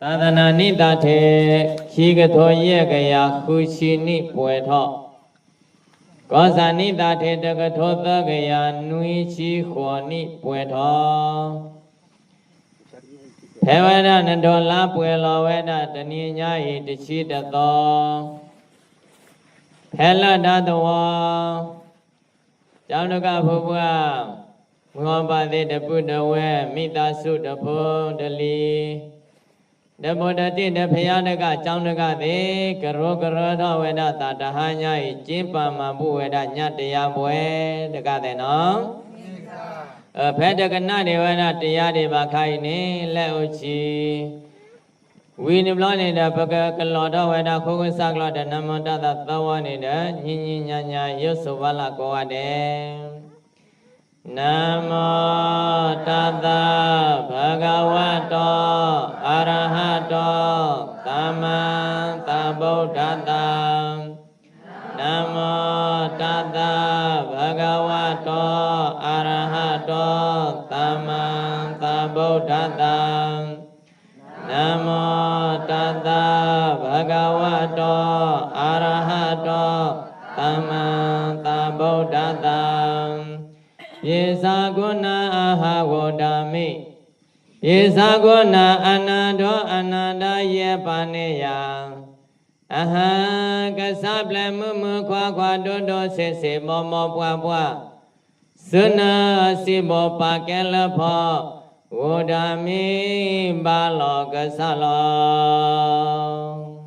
သာသနာနှစ်သာထဲ ခံကထိယဲၢ်ကယၤဃုဆံနံၣ်ပှဲၤထီၣ်, ကီၢ်ဆၣ်နှစ်သာထဲ တကထိသၢကယၤနွံဆံဃိးနံၣ်ပှဲၤထီၣ်, ဖဲဝဲဒၣ်နဒိးလါပှဲၤလီၤဝဲဒၣ်တနံၤညါအံၤ တဆံတသီ, ဖဲလၢတၢ်သဝီ ကၠီတကၣ်ဖိပှၢ်, မုၢ်အီၣ်ပၢ်သ့ၣ်တပုၢ်တဝဲၢ်, မံသးစူၣ်တဖိတလံၤ, ဒီးဘိးဒီးတံၢ်ဒီးဖယါတကၣ် ကၠီတကၣ်သ့ၣ် ကရၢကရိထီၣ်ဝဲဒၣ်သးတဟါညါအံၤ က့ပာ်မၤဘူၣ်ဝဲဒၣ်ညၣ်တယါဘှဲတကၣ်သ့ၣ်နီၤ. ဖဲတကနၣ်ဒံးဝဲဒၣ်တယါဒံးဘၣ်ခါအံၤန့ၣ် လဲၤအိၣ်ဆံ ဝံၤတဘျီန့ၣ်ဒီး ပကကလီၤထီၣ်ဝဲဒၣ်ဃိကစၢ်ကျီၢ်ဒီး နမီတၢ်သးသၢဝီန့ၣ်ဒီး ညံညံညါညါ ယိၣ်ဆိးဘါလၢ်ကိးဂၤဒဲး. နမီတၢ်သး ဘဂဝတီ အရဟတီ သမ္မာသမ္ဗုဒ္ဓတၢ် နမီတၢ်သး ဘဂဝတီ အရဟတီ သမ္မာသမ္ဗုဒ္ဓတၢ် နမီတၢ်သး ဘဂဝတီ အရဟတီ သမ္မာသမ္ဗုဒ္ဓတၢ် ယသကုဏအဟံ ဂေါတမံ ယသကုဏ အနၢဒိအနၢဒယဲၢ်ပၤန့ၣ်ယၤ အဟံ ကစၢ်ပျဲမုၢ်မုၢ်ခွါခွါ ဒိၣ်ဒိၣ်ဆံးဆံး ဘီဘီပှၢ်ပှၢ် သုနစံးဘီပာ်ကဲလၢဖီ ဂေါတမံ ဘါလီၤကစၢ်လီၤ.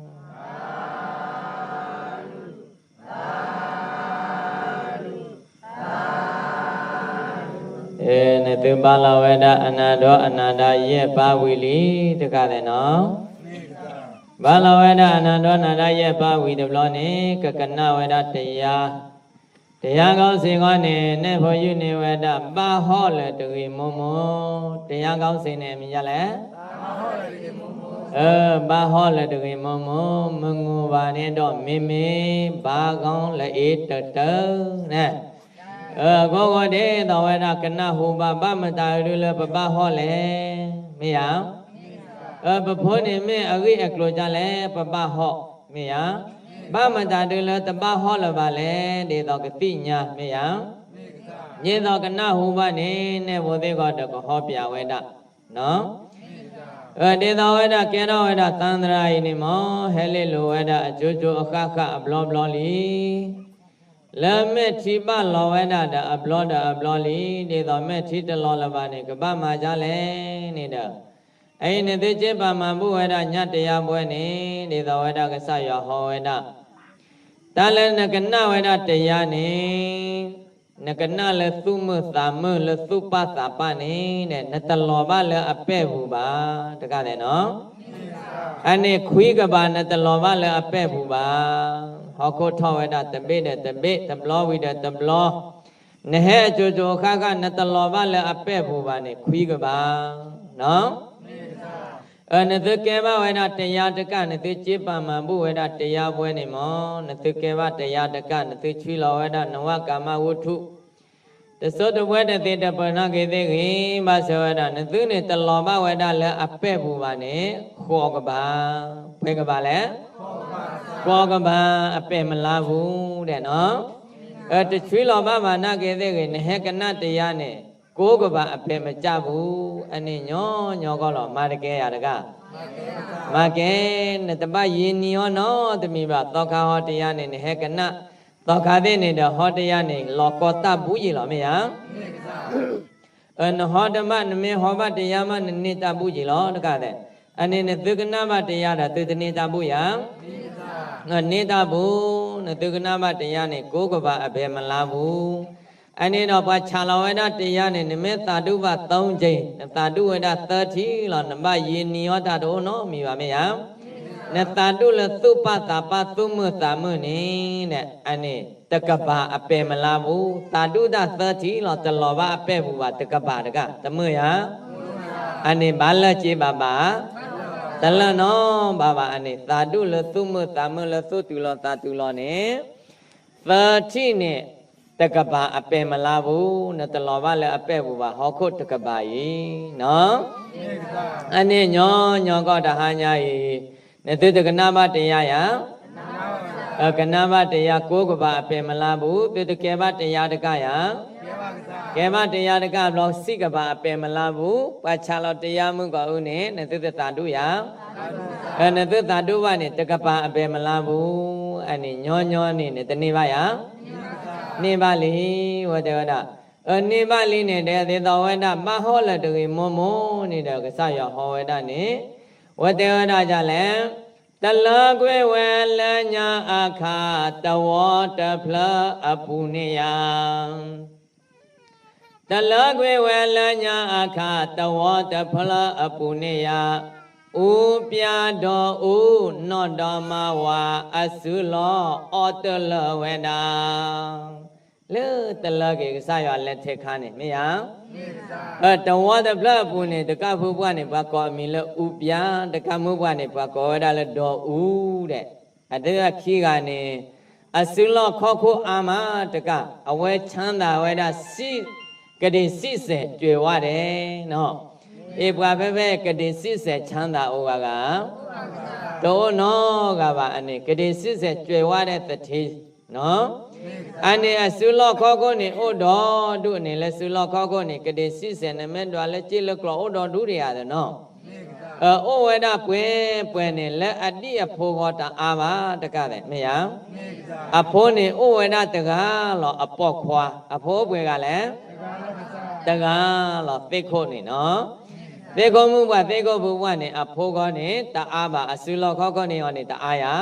နသုဘါလီၤဝဲဒၣ်အနၢဒိအနၢဒယဲၢ်ပၤဝံၤလံ တကၣ်သ့ၣ်နီၤ. ဘါလီၤဝဲဒၣ်အနၢဒိအနၢဒယဲၢ်ပၤဝံၤတဘျီန့ၣ် ကကနၣ်ဝဲဒၣ်တယါ, တယါကီစ့ၢ်ကီးန့ၣ် နဲၣ်ဖိယုၢ်န့ၢ်ဝဲဒၣ် ဘါဟီၣ်လၢတဂ့ၤမိၢ်မိၢ်, တယါကီစ့ၢ်န့ၣ် မ့ၢ်ယါလဲၣ် ဘါဟီၣ်လၢတဂ့ၤမိၢ်မိၢ်, မုၢ်ငိၢ်ဘၣ်န့ၣ်ဒီးမ့မ့ၢ် ဘါဂီၤလၢအ့တၢၢ်တၢၢ်န့ၣ်, အဃိဃိဒ်သိးဝဲဒၣ်ကနၢ်ဟူဘၣ် ဘၣ်မတၤဒုလၢပဘါဟီၣ်လဲၣ်, မ့ၢ်ယါ, ပဖိန့ၣ်မ့ၢ်အဂ့ၢ်အကျိၤဒ်လဲၣ် ပဘါဟီၣ်, မ့ၢ်ယါ, ဘၣ်မတၤဒုလၢတဘါဟီၣ်လၢၤဘၣ်လဲၣ် ဒ်သိးကသ့ၣ်ညါ, မ့ၢ်ယါ, ဒ်သိးကနၢ်ဟူဘၣ်န့ၣ် နဲၣ်ဖိသ့ၣ်ဃီဒီးကဟီၣ်ပၠးဝဲဒၣ် ဒ်သိးဝဲဒၣ်ကဲထီၣ်ဝဲဒၣ်သန္တြာ်အံၤန့ၣ်မ့ၢ် ဟဲလ့လိာ်ဝဲဒၣ်အကၠိကၠိအခၣ်ဃၣ်အဘျီဘျီလံ, လၢမဲာ်ထံဘၣ်လီၤဝဲဒၣ်ဒီးအဘျီဒီးအဘျီလံ, ဒ်သိးမဲာ်ထံတလီၤလၢၤဘၣ်န့ၣ် ကဘၣ်မၤဒ်လဲၣ်န့ၣ်ဒီး, အအံၤနသုက့ပာ်မၤဘူၣ်ဝဲဒၣ်ညၣ်တယါဘှဲန့ၣ် ဒ်သိးဝဲဒၣ်ကစၢ်ယွၤဟီဝဲဒၣ် တၢ်လၢနကနၣ်ဝဲဒၣ်တယါန့ၣ်, နကနၣ်လၢသူၣ်မုာ်သးမုာ်လၢသူၣ်ပၢ်သးပၢ်န့ၣ် နတလီၤဘၣ်လၢအပဲာ်ပူၤဘၣ်, တကးလဲၣ်နီၤ, အန့ၣ်ခွံကဘၣ်နတလီၤဘၣ်လၢအပဲာ်ပူၤဘၣ်, ဟီၣ်ခိၣ်ထီၣ်ဝဲဒၣ်တဘ့ၣ်ဒီးတဘ့ၣ် တဘျီဝံၤဒီးတဘျီ, နဟဲအကၠိကၠိအခၣ်ဃၣ် နတလီၤဘၣ်လၢအပဲာ်ပူၤဘၣ်န့ၣ် ခွံကဘၣ် နသုကဲဘၣ်ဝဲဒၣ်တယါတကၣ် နသုက့ပာ်မၤဘူၣ်ဝဲဒၣ်တယါဘှဲန့ၣ်မ့ၢ် နသုကဲဘၣ်တယါတကၣ် နသုဆွံလီၤဝဲဒၣ်နဝၤကၤမၣ်ဝုထု တစိတဝဲတသ့တပၢၤနီၣ်က့ၤသ့ၣ်ဂ့ၤ ဘၣ်ဆၣ်ဝဲဒၣ် နသုန့ၣ်တလီၤဘၣ်ဝဲဒၣ်လၢအပဲာ်ပူၤဘၣ်န့ၣ် ဃိးကဘၣ်, ပှဲၤကဘၣ်လဲၣ်, ဃိးကဘၣ် အပဲာ်မလါပူၤဒဲးနီၤ, တဆွံလီၤဘၣ်ဘၣ်နီၣ်က့ၤသ့ၣ်ဂ့ၤ နဟဲကနၣ်တယါန့ၣ် ကိးကဘၣ်အပဲာ်မစၢ်ပူၤ, အန့ၣ်ညီညီကီၢ်လီၤ မၤတကဲယၤတဂၤ, မၤကဲ, နတဘၣ်ယံာ်နံၤအီၤနီတမံၤဘၣ် သီခါဟီတယါန့ၣ် နဟဲကနၣ်, သီခါသ့ၣ်န့ၣ်ဒီးဟီတယါန့ၣ် လီၤကီတၢ်ဘူယံာ်လီၤ မ့ၢ်ယါ နဟီတဘၣ် နမ့ၢ်ဟီဘၣ်တယါမး နန့ၢ်တၢ်ဘူၣ်ယံာ်လီၤ တကးဒဲး, အန့ၣ်နသုကနၣ်ဘၣ်တယါဒီး သုတန့ၢ်တၢ်ဘူၣ်ယါ, န့ၢ်တၢ်ဘူၣ်, နသုကနၣ်ဘၣ်တယါန့ၣ် ကိးကဘၣ်အပဲာ်မလါပူၤ, အန့ၣ်ဒီးပှၤဆးလီၤဝဲဒၣ်တယါန့ၣ် နမ့ၢ်သးဒူၣ်ဘၣ်သၢက့ၤ, နသးဒူၣ်ဝဲဒၣ်သၢထံၣ်လီၤ နဘၣ်ယံာ်နံၤအီၤတၢ်တအိၣ်နီတမံၤဘၣ် မ့ၢ်ယါ နသးဒူၣ်လၢသူၣ်ပၢ်သးပၢ်သူၣ်မုာ်သးမုာ်န့ၣ်, အန့ၣ်တကဘၣ်အပဲာ်မလါပူၤ, သးဒူၣ်တၢ်သၢထံၣ်လီၤ တလီၤဘၣ်အပဲာ်ပူၤဘၣ် တကဘၣ်တကး တမုာ်ယါ, အန့ၣ်ဘၣ်လၢက့ဘၣ်ဘၣ်, တလၢနီဘၣ်ဘၣ် အန့ၣ် သးဒူၣ်လၢသူၣ်မုာ်သးမုာ်လၢသူၣ်တုၤလီၤသးတုၤလီၤန့ၣ်, သၢထံၣ်န့ၣ် တကပၤအပဲာ်မလါပူၤ, နတလီၤဘၣ်လၢအပဲာ်ပူၤဘၣ် ဟီၣ်ခိၣ်တကပၤအံၤနီၤ. အန့ၣ်ညီညီကီၢ်တဟါညါအံၤ, နသုတကနၣ်ဘၣ်တယါယၤ, ကနၣ်ဘၣ်တယါကိးကပၤအပဲာ်မလါပူၤ, သုတကဲဘၣ်တယါတကၣ်ယၤ, ကဲဘၣ်တယါတကၣ်ဘျီ ဆံးကပၤအပဲာ်မလါပူၤ, ပှၤဆးလီၤတယါမုၢ်ကီၢ်အူန့ၣ် နသုတသးဒူၣ်ယၤ နသုသးဒူၣ်ဘၣ်န့ၣ် တကပၤအပဲာ်မလါပူၤ, အန့ၣ်ညီညီန့ၣ် နတန့ၢ်ဘၣ်ယၤ, န့ၢ်ဘၣ်လံ, ဝဲတဲဝဲဒၣ်, န့ၢ်ဘၣ်လံန့ၣ် ဒ်သိးဝဲဒၣ် ဘၣ်ဟီၣ်လၢၤတဂ့ၤမိၢ်မိၢ်န့ၣ်ဒီး ကစၢ်ယွၤဟီဝဲဒၣ်န့ၣ်, ဝဲတဲဝဲဒၣ်ဒ်လဲၣ်, တလၢကွံာ်ဝဲလၢညါအခါ တဝီတဖျၢၣ်အပူၤန့ၣ်ယၤ တလၢကွံာ်ဝဲလၢညါအခါ တဝီတဖျၢၣ်အပူၤန့ၣ်ယၤ, အူပျၢ်ဒီးအူ နီၢ်ဒီမါဝၤ အစုလီၢ်အီၣ်တလၢာ်ဝဲဒၣ်, လၢတလၢက့ၤကစၢ်ယွၤလဲၤထဲခါန့ၣ် မ့ၢ်ယၤ, တဝီတဖျၢၣ်အပူၤန့ၣ် တကၢ်ဖုပှၢ်န့ၣ် ပှၤကိးအမံၤလၢအူပျၢ်, တကၢ်မုၢ်ပှၢ်န့ၣ် ပှၤကိးဝဲဒၣ်လၢဒီအူဒီး အတခံဂၤန့ၣ် အစုလီၢ်ခီၣ်ခိၣ်အါမးတကၢ်, အဝဲချမ်းသာဝဲဒၣ် ကုဋေစံးစဲးကြွယ်ဝတယ်နီၤ, အ့ၣ် ပှၤဖဲဖဲ ကုဋေစံးစဲးချမ်းသာအိၣ်ဂၤဂၤ, တအိၣ်နီတဂၤဘၣ်, အန့ၣ် ကုဋေစံးစဲးကြွယ်ဝတဲ့သူဌေးနီၤ, အန့ၣ်အစုလီၢ်ခီၣ်ခိၣ်န့ၣ် အိၣ်ဒီဒူၣ်န့ၣ် လၢစုလီၢ်ခီၣ်ခိၣ်န့ၣ် ကုဋေစံးစဲး နမ့ၢ်ဒွးလၢစ့လၢကျိးအိၣ်ဒီဒူၣ်တယၤသနီၤ အိၣ်ဝဲဒၣ်ပှဲၤပှဲၤန့ၣ် လၢအဒံၣ်အဖိဂီၤတအါဘၣ်တကၣ်သ့ၣ် မ့ၢ်ယၤ, အဖိန့ၣ်အိၣ်ဝဲဒၣ်တဂၤလီၤ အပိာ်ခွါ, အဖိအိၣ်ပှဲၤဂၤလဲၣ်, တဂၤလီၤ သ့ၣ်ခိၣ်န့ၣ်နီၤ, သ့ၣ်ခိၣ်မုၣ်ပှၢ် သ့ၣ်ခိၣ်ဖိပှၢ်န့ၣ် အဖိဂီၤန့ၣ် တအါဘၣ်, အစုလီၢ်ခီၣ်ခိၣ်န့ၣ်အီၤန့ၣ် တအါယၤ,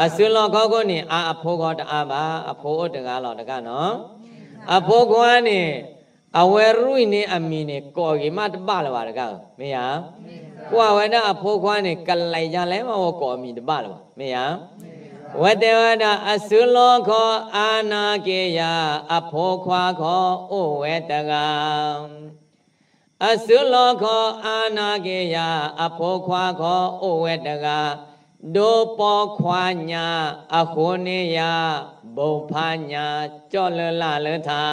အစုလီၢ်ခီၣ်ခိၣ်န့ၣ် အါ အဖိဂီၤတအါဘၣ်, အဖိအိၣ်တဂၤလီၤတကၣ်နီၤ, အဖိခွါန့ၣ် အဝဲရူၢ်န့ၢ်အမံၤန့ၣ် ကိးဂ့ၤမးတဘၣ်လၢၤဘၣ်တဂၤဧၢ, မ့ၢ်ယၤ, ကွၢ်ဝဲဒၣ်အဖိခွါန့ၣ် ကလဲၤယါလဲၣ်မး ဝဲကိးအမံၤတဘၣ်လၢၤဘၣ်, မ့ၢ်ယၤ, ဝဲတဲဝဲဒၣ် အစုလီၢ်ခီၣ်အါနာ်က့ၤယၤ, အဖိခွါခီၣ်အိၣ်ဝဲတဂၤ အစုလီၢ်ခီၣ်အါနာ်က့ၤယၤ, အဖိခွါခီၣ်အိၣ်ဝဲတဂၤ, ဒိပိာ်ခွါညါအဃိန့ၣ်ယၤ, ဘိဖးညါကၠီၣ်လၢလၢ်လၢထါ,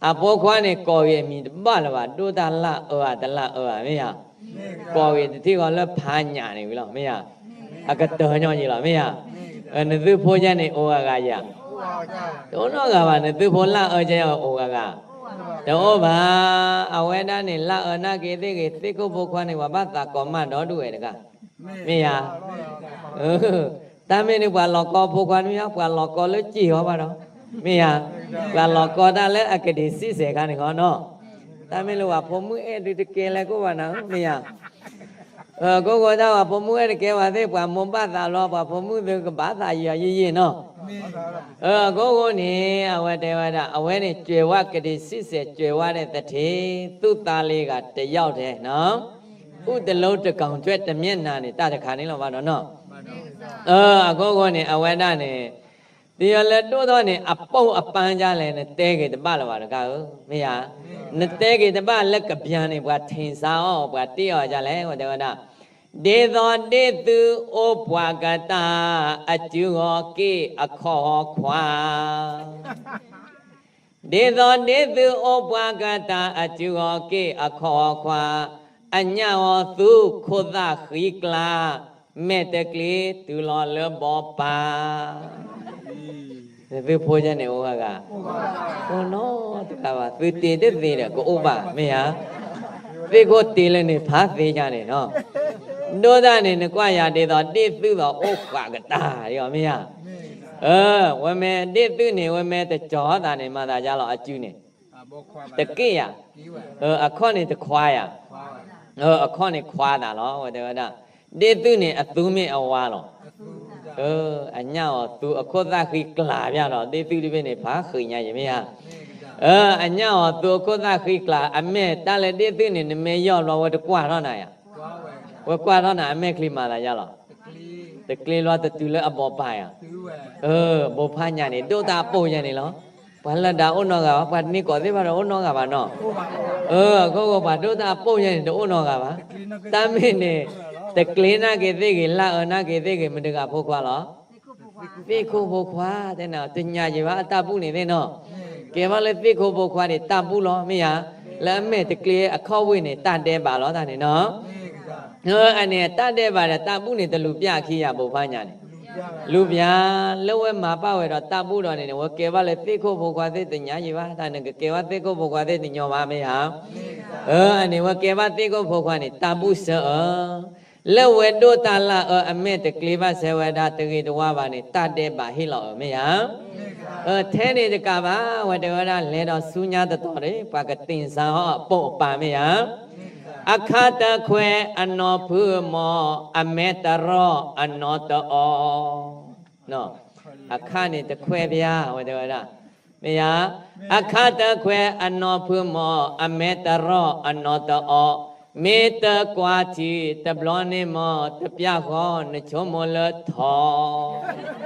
အဖိခွါန့ၣ် ကိးဂ့ၤအမံၤတဘၣ်လၢၤဘၣ်, ဒိၣ်တၢ်လၢအၢဧါတလၢအၢဧါ မ့ၢ်ယၤ, ကိးဂ့ၤတထံၣ်ဃီလၢဖးညါန့ၣ်ဝံၤလီၤ မ့ၢ်ယၤ, အကတၢၢ်ညီယံၤလီၤ မ့ၢ်ယၤ, နသုဖိယဲန့ၣ်အိၣ်ဂၤဂၤယၤ, တအိၣ်နီတဂၤဘၣ်, နသုဖိလၢအၢကဲအိၣ်ဂၤဂၤ, တအိၣ်ဘၣ်, အဝဲဒၣ်န့ၣ် လၢအၢနာ်က့ၤသ့ၣ်ဂ့ၤ သ့ၣ်ခိၣ်ဖိခွါန့ၣ် ပှၤဘၣ်သးကိးမးဒီဒူၣ်ဝဲတဂၤ, မ့ၢ်ယၤ, တၢ်မ့ၢ်န့ၣ် ပှၤလီၤကီဖိခွါန့ၣ်မ့ၢ်ယၤ, ပှၤလီၤကီလၢစ့ၢ်ကီးဘၣ်ဒီး, မ့ၢ်ယၤ, ပှၤလီၤကီတၢ်လၢအကုဋေစံးစဲးခါန့ၣ်ဃီနီၤ, တၢ်မ့ၢ်လၢပှၤဖိမုၣ်အဲၣ်ဒုးတကဲလၢၤကိၣ်ဘၣ်နၤဧၢ, မ့ၢ်ယၤ အဃိဃိတၢ်ပှၤဖိမုၣ်အဲၣ်တကဲဝဲသ့ၣ် ပှၤမိၢ်ဘၣ်သးလီၤ ပှၤဖိမုၣ်သုကဘၣ်သးယံာ်ယံာ်နီၤ, အဃိဃိန့ၣ် အဝဲတဲဝဲဒၣ် အဝဲန့ၣ် ကြွယ်ဝ ကုဋေစံးစဲး ကြွယ်ဝတဲ့သူဌေး သူၣ်သါလေးဂၤတယောက်ထဲနီၤ, ဦးတစ်လုံးတစ်ကောင် ကြွက်တစ်မျက်နှာန့ၣ် တၢ်တခါန့ၣ်လီၤဘၣ်ဒီးနီၤ, အဃိဃိန့ၣ် အဝဲဒၣ်န့ၣ် တယီၤလၢဒိၣ်ထီၣ်န့ၣ် အပိၢ်အပၢ်ဒ်လဲၣ် နတဲက့ၤတဘၣ်လၢၤဘၣ်တဂၤဧၢ, မ့ၢ်ယၤ, နတဲက့ၤတဘၣ်လၢကဘျံးန့ၣ် ပှၤထံၣ်စါအီၤ ပှၤတ့အီၤဒ်လဲၣ် ဝဲတဲဝဲဒၣ်, ဒ်သိးဒ်သုအိၣ်ပှၤကတၢၢ် အစုဂီၤက့ၢ်အခီၣ်ဂီၤခွါ ဒ်သိးဒ်သုအိၣ်ပှၤကတၢၢ်အစုဂီၤက့ၢ်အခီၣ်ဂီၤခွါ, အညၣ်အီၤသူခိၣ်သၣ်ဃံကျါ, မဲာ်တကျ့တုၤလီၤလၢဘီပၢ်. နသုဖိယဲန့ၣ်အိၣ်ဂၤဂၤ, အိၣ်နီတဂၤဘၣ်, သုတ့တသ့ဒီးကအိၣ်ဘၣ် မ့ၢ်ဧါ, သ့ၣ်ခိၣ်တ့လၢန့ၣ်ဖးသ့ယါန့ၣ်နီၤ, ဒိၣ်တၢ်န့ၣ် နကွၢ်ယၤဒ်သိးဒ်သုသိးအိၣ်ပှၤကတၢၢ်ဒ်အီၤ မ့ၢ်ဧါ, ဝဲမ့ၢ်ဒ်သုန့ၣ် ဝဲမ့ၢ်တကၠီၤသးန့ၣ် မၤသးယါလီၤ အစုန့ၣ် တက့ၢ်ယၤ, အခီၣ်န့ၣ်တခွါယၤ, အခီၣ်န့ၣ်ခွါသးလီၤ ဝဲတဲဝဲဒၣ်, ဒ်သုန့ၣ်အသူမ့ၢ်အဝါလီၤ, အညၣ်အီၤသူအခိၣ်သၣ်ဃံကျါပျၢ်ဒီး ဒ်သုတဘ့ၣ်န့ၣ် ဖးဃံးညါယမ့ၢ်ဧါ, အညၣ်အီၤသူအခိၣ်သၣ်ဃံကျါ အမဲာ်တၢ်လၢဒ်သုန့ၣ် နမ့ၢ်ယီၢ်ဘျီဝဲတကွၢ်ထီၣ်နၤယၤ, ဝဲကွၢ်ထီၣ်နၤအမဲာ်ချံမၤသးယါလီၤ, တကျ့လီၤတတုၤလၢအဘီပၢ်ယၤ, ဘိဖးညၣ်န့ၣ် ဒိၣ်တၢ်အပိၢ်ယဲန့ၣ်လီၤ, ပှၤလၢဒၣ်အိၣ်နီတဂၤဘၣ်, ပှၤတန့ၢ်ကိးသ့ၣ်ဘၣ်ဒီးအိၣ်နီတဂၤဘၣ်နီၤ, အဃိဃိ ပှၤဒိၣ်တၢ်အပိၢ်ယဲန့ၣ် တအိၣ်နီတဂၤဘၣ်, တၢ်မ့ၢ်န့ၣ် တကျ့နာ်က့ၤသ့ၣ်ဂ့ၤ လၢအၢနာ်က့ၤသ့ၣ်ဂ့ၤ မတၤတဂၤဖိခွါလီၤ, သ့ၣ်ခိၣ်ဖိခွါသ့ၣ်နီၤ တညါယံၤဘၣ် အတၢ်ဘူၣ်န့ၣ်သ့ၣ်နီၤ, ကဲဘၣ်လၢသ့ၣ်ခိၣ်ဖိခွါန့ၣ် တၢ်ဘူၣ်လီၤ မ့ၢ်ယါ, လၢအမဲာ်တကျ့အခီၣ်ဝ့ၢ်န့ၣ် တၢ်ဒဲးဘးလီၤတၢ်န့ၣ်နီၤ. အန့ၣ် တၢ်ဒဲးဘးဒီးတၢ်ဘူၣ်န့ၣ် တလူၤပျၢ်အခံယၤ ပိာ်ခွါညါန့ၣ် လူၤပျၢ်, လၢဝဲမၤပာ်ဝဲဒီးတၢ်ဘူၣ်ဒီးန့ၣ်န့ၣ် ဝဲကဲဘၣ်လၢသ့ၣ်ခိၣ်ဖိခွါသ့ၣ်တညါယံၤဘၣ် တၢ်န့ၣ်ကကဲဘၣ်သ့ၣ်ခိၣ်ဖိခွါသ့ၣ်တညီဘၣ် မ့ၢ်ယါ. အန့ၣ် ဝဲကဲဘၣ်သ့ၣ်ခိၣ်ဖိခွါန့ၣ် တၢ်ဘူၣ်စၢအၢ လၢဝဲဒိၣ်တၢ်လၢအၢ အမဲာ်တကျ့ဘၣ်ဆဲဝဲဒၣ်တဂ့ၤတဝါဘၣ်န့ၣ် တၢ်ဒဲးဘးဟ့ၣ်လီၤအၢ မ့ၢ်ယါ. အထဲန့ၣ်တကးဘၣ် ဝဲတဲဝဲဒၣ်လဲၤဒီးဆူညါတတီၤဒီး ပှၤကသ့ၣ်စါအီၤအပိာ်အပၤ မ့ၢ်ယါ. အခါတခွဲးအနီၢ်ဖုမီၢ် အမဲာ်တရီၢ်အနီၢ်တအီၣ်. အခါန့ၣ်တခွဲးဖျါ ဝဲတဲဝဲဒၣ် မ့ၢ်ယါ. အခါတခွဲးအနီၢ်ဖုမီၢ် အမဲာ်တရီၢ်အနီၢ်တအီၣ်, မ့ၢ်တကွၢ်ထံတဘျီန့ၣ်မီၢ် တပျၢ်ဃီနဆိကမိၣ်လၢထီၣ်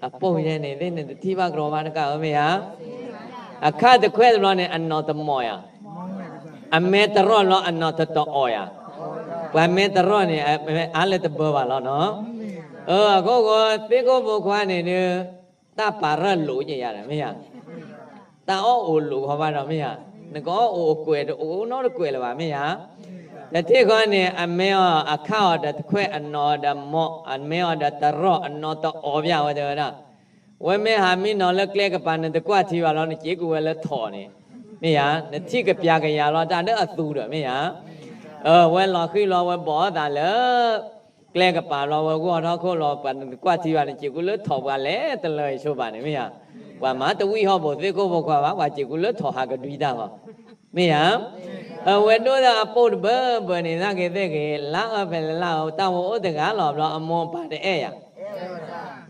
အပိာ်ယဲန့ၣ် သ့ၣ်နတထံၣ်ဘၣ်ကရီဘၣ်တကးဧၢ မ့ၢ်ယါ. အခါတခွဲးတဘျီန့ၣ် အနီၢ်တမီၢ်ယါ, အမဲာ်တရီၢ်လီၤအနီၢ်တတအီၣ်ယါ, ပှၤမဲာ်တရီၢ်န့ၣ် အါလၢတဘၢဘၣ်လီၤနီၤ. အဃိဃိ သ့ၣ်ခိၣ်ဖိခွါန့ၣ်ဒီး တၢ်ပာ်ရၢၢ်လိာ်က့ၤယၤဒီး မ့ၢ်ယါ, တၢ်အီၣ်အိၣ်လိာ်ဃီဘၣ်ဒီး မ့ၢ်ယါ, နကအီၣ်အိၣ်ကွဲးတအိၣ်နီတကွဲးလၢၤဘၣ် မ့ၢ်ယါ. တထံၣ်ဃီန့ၣ် အမဲအီၤအခါအီၤဒီးတခွဲး အနီၢ်ဒီးမီၢ် အမဲအီၤဒီးတရီၢ်အနီၢ်တအီၣ် ပျၢ်ဝဲတဲဝဲဒၣ်. ဝဲမ့ၢ်ဟးမံနီၤလၢကျဲကပၤ နတကွၢ်ထံဘၣ်လီၤ နစ့းကူဝဲလၢထီၣ်န့ၣ် မ့ၢ်ယါ, နထံၣ်ကပျၢ်ကယၤလီၤ တၢ်ဒၢအသူဒီး မ့ၢ်ယါ. ဝဲလီၤဃံၤလီၤ ဝဲဘီၣ်အသးလၢ ကျဲကပၤလီၤ ဝဲဂီၢ်ထီၣ်ခိၣ်လီၤ ပှၤနတကွၢ်ထံဘၣ် နစ့းကူလၢထီၣ်ပှၤလဲၤတလၢအံၤဆိဘၣ်န့ၣ် မ့ၢ်ယါ. ပှၤမၤတဝံၣ်ဟီၣ်ဘိၣ်သ့ၣ်ခိၣ်ဖိခွါဘၣ် ပှၤစ့းကူလၢထီၣ်ဟးကဒွံတၢ်လီၤ မ့ၢ်ယါ. အဝဲဒိၣ်ဒီးအပိာ်တဘၢဘၢန့ၣ် သနာ်က့သ့ၣ်ဂ့ၤ လါအၢဖဲလဲၣ်လါအၢ တၢ်ဝဲအိၣ်တဂၤလီၤ ဘျီအမိၢ်အပၢ်တအဲၣ်ယၤ,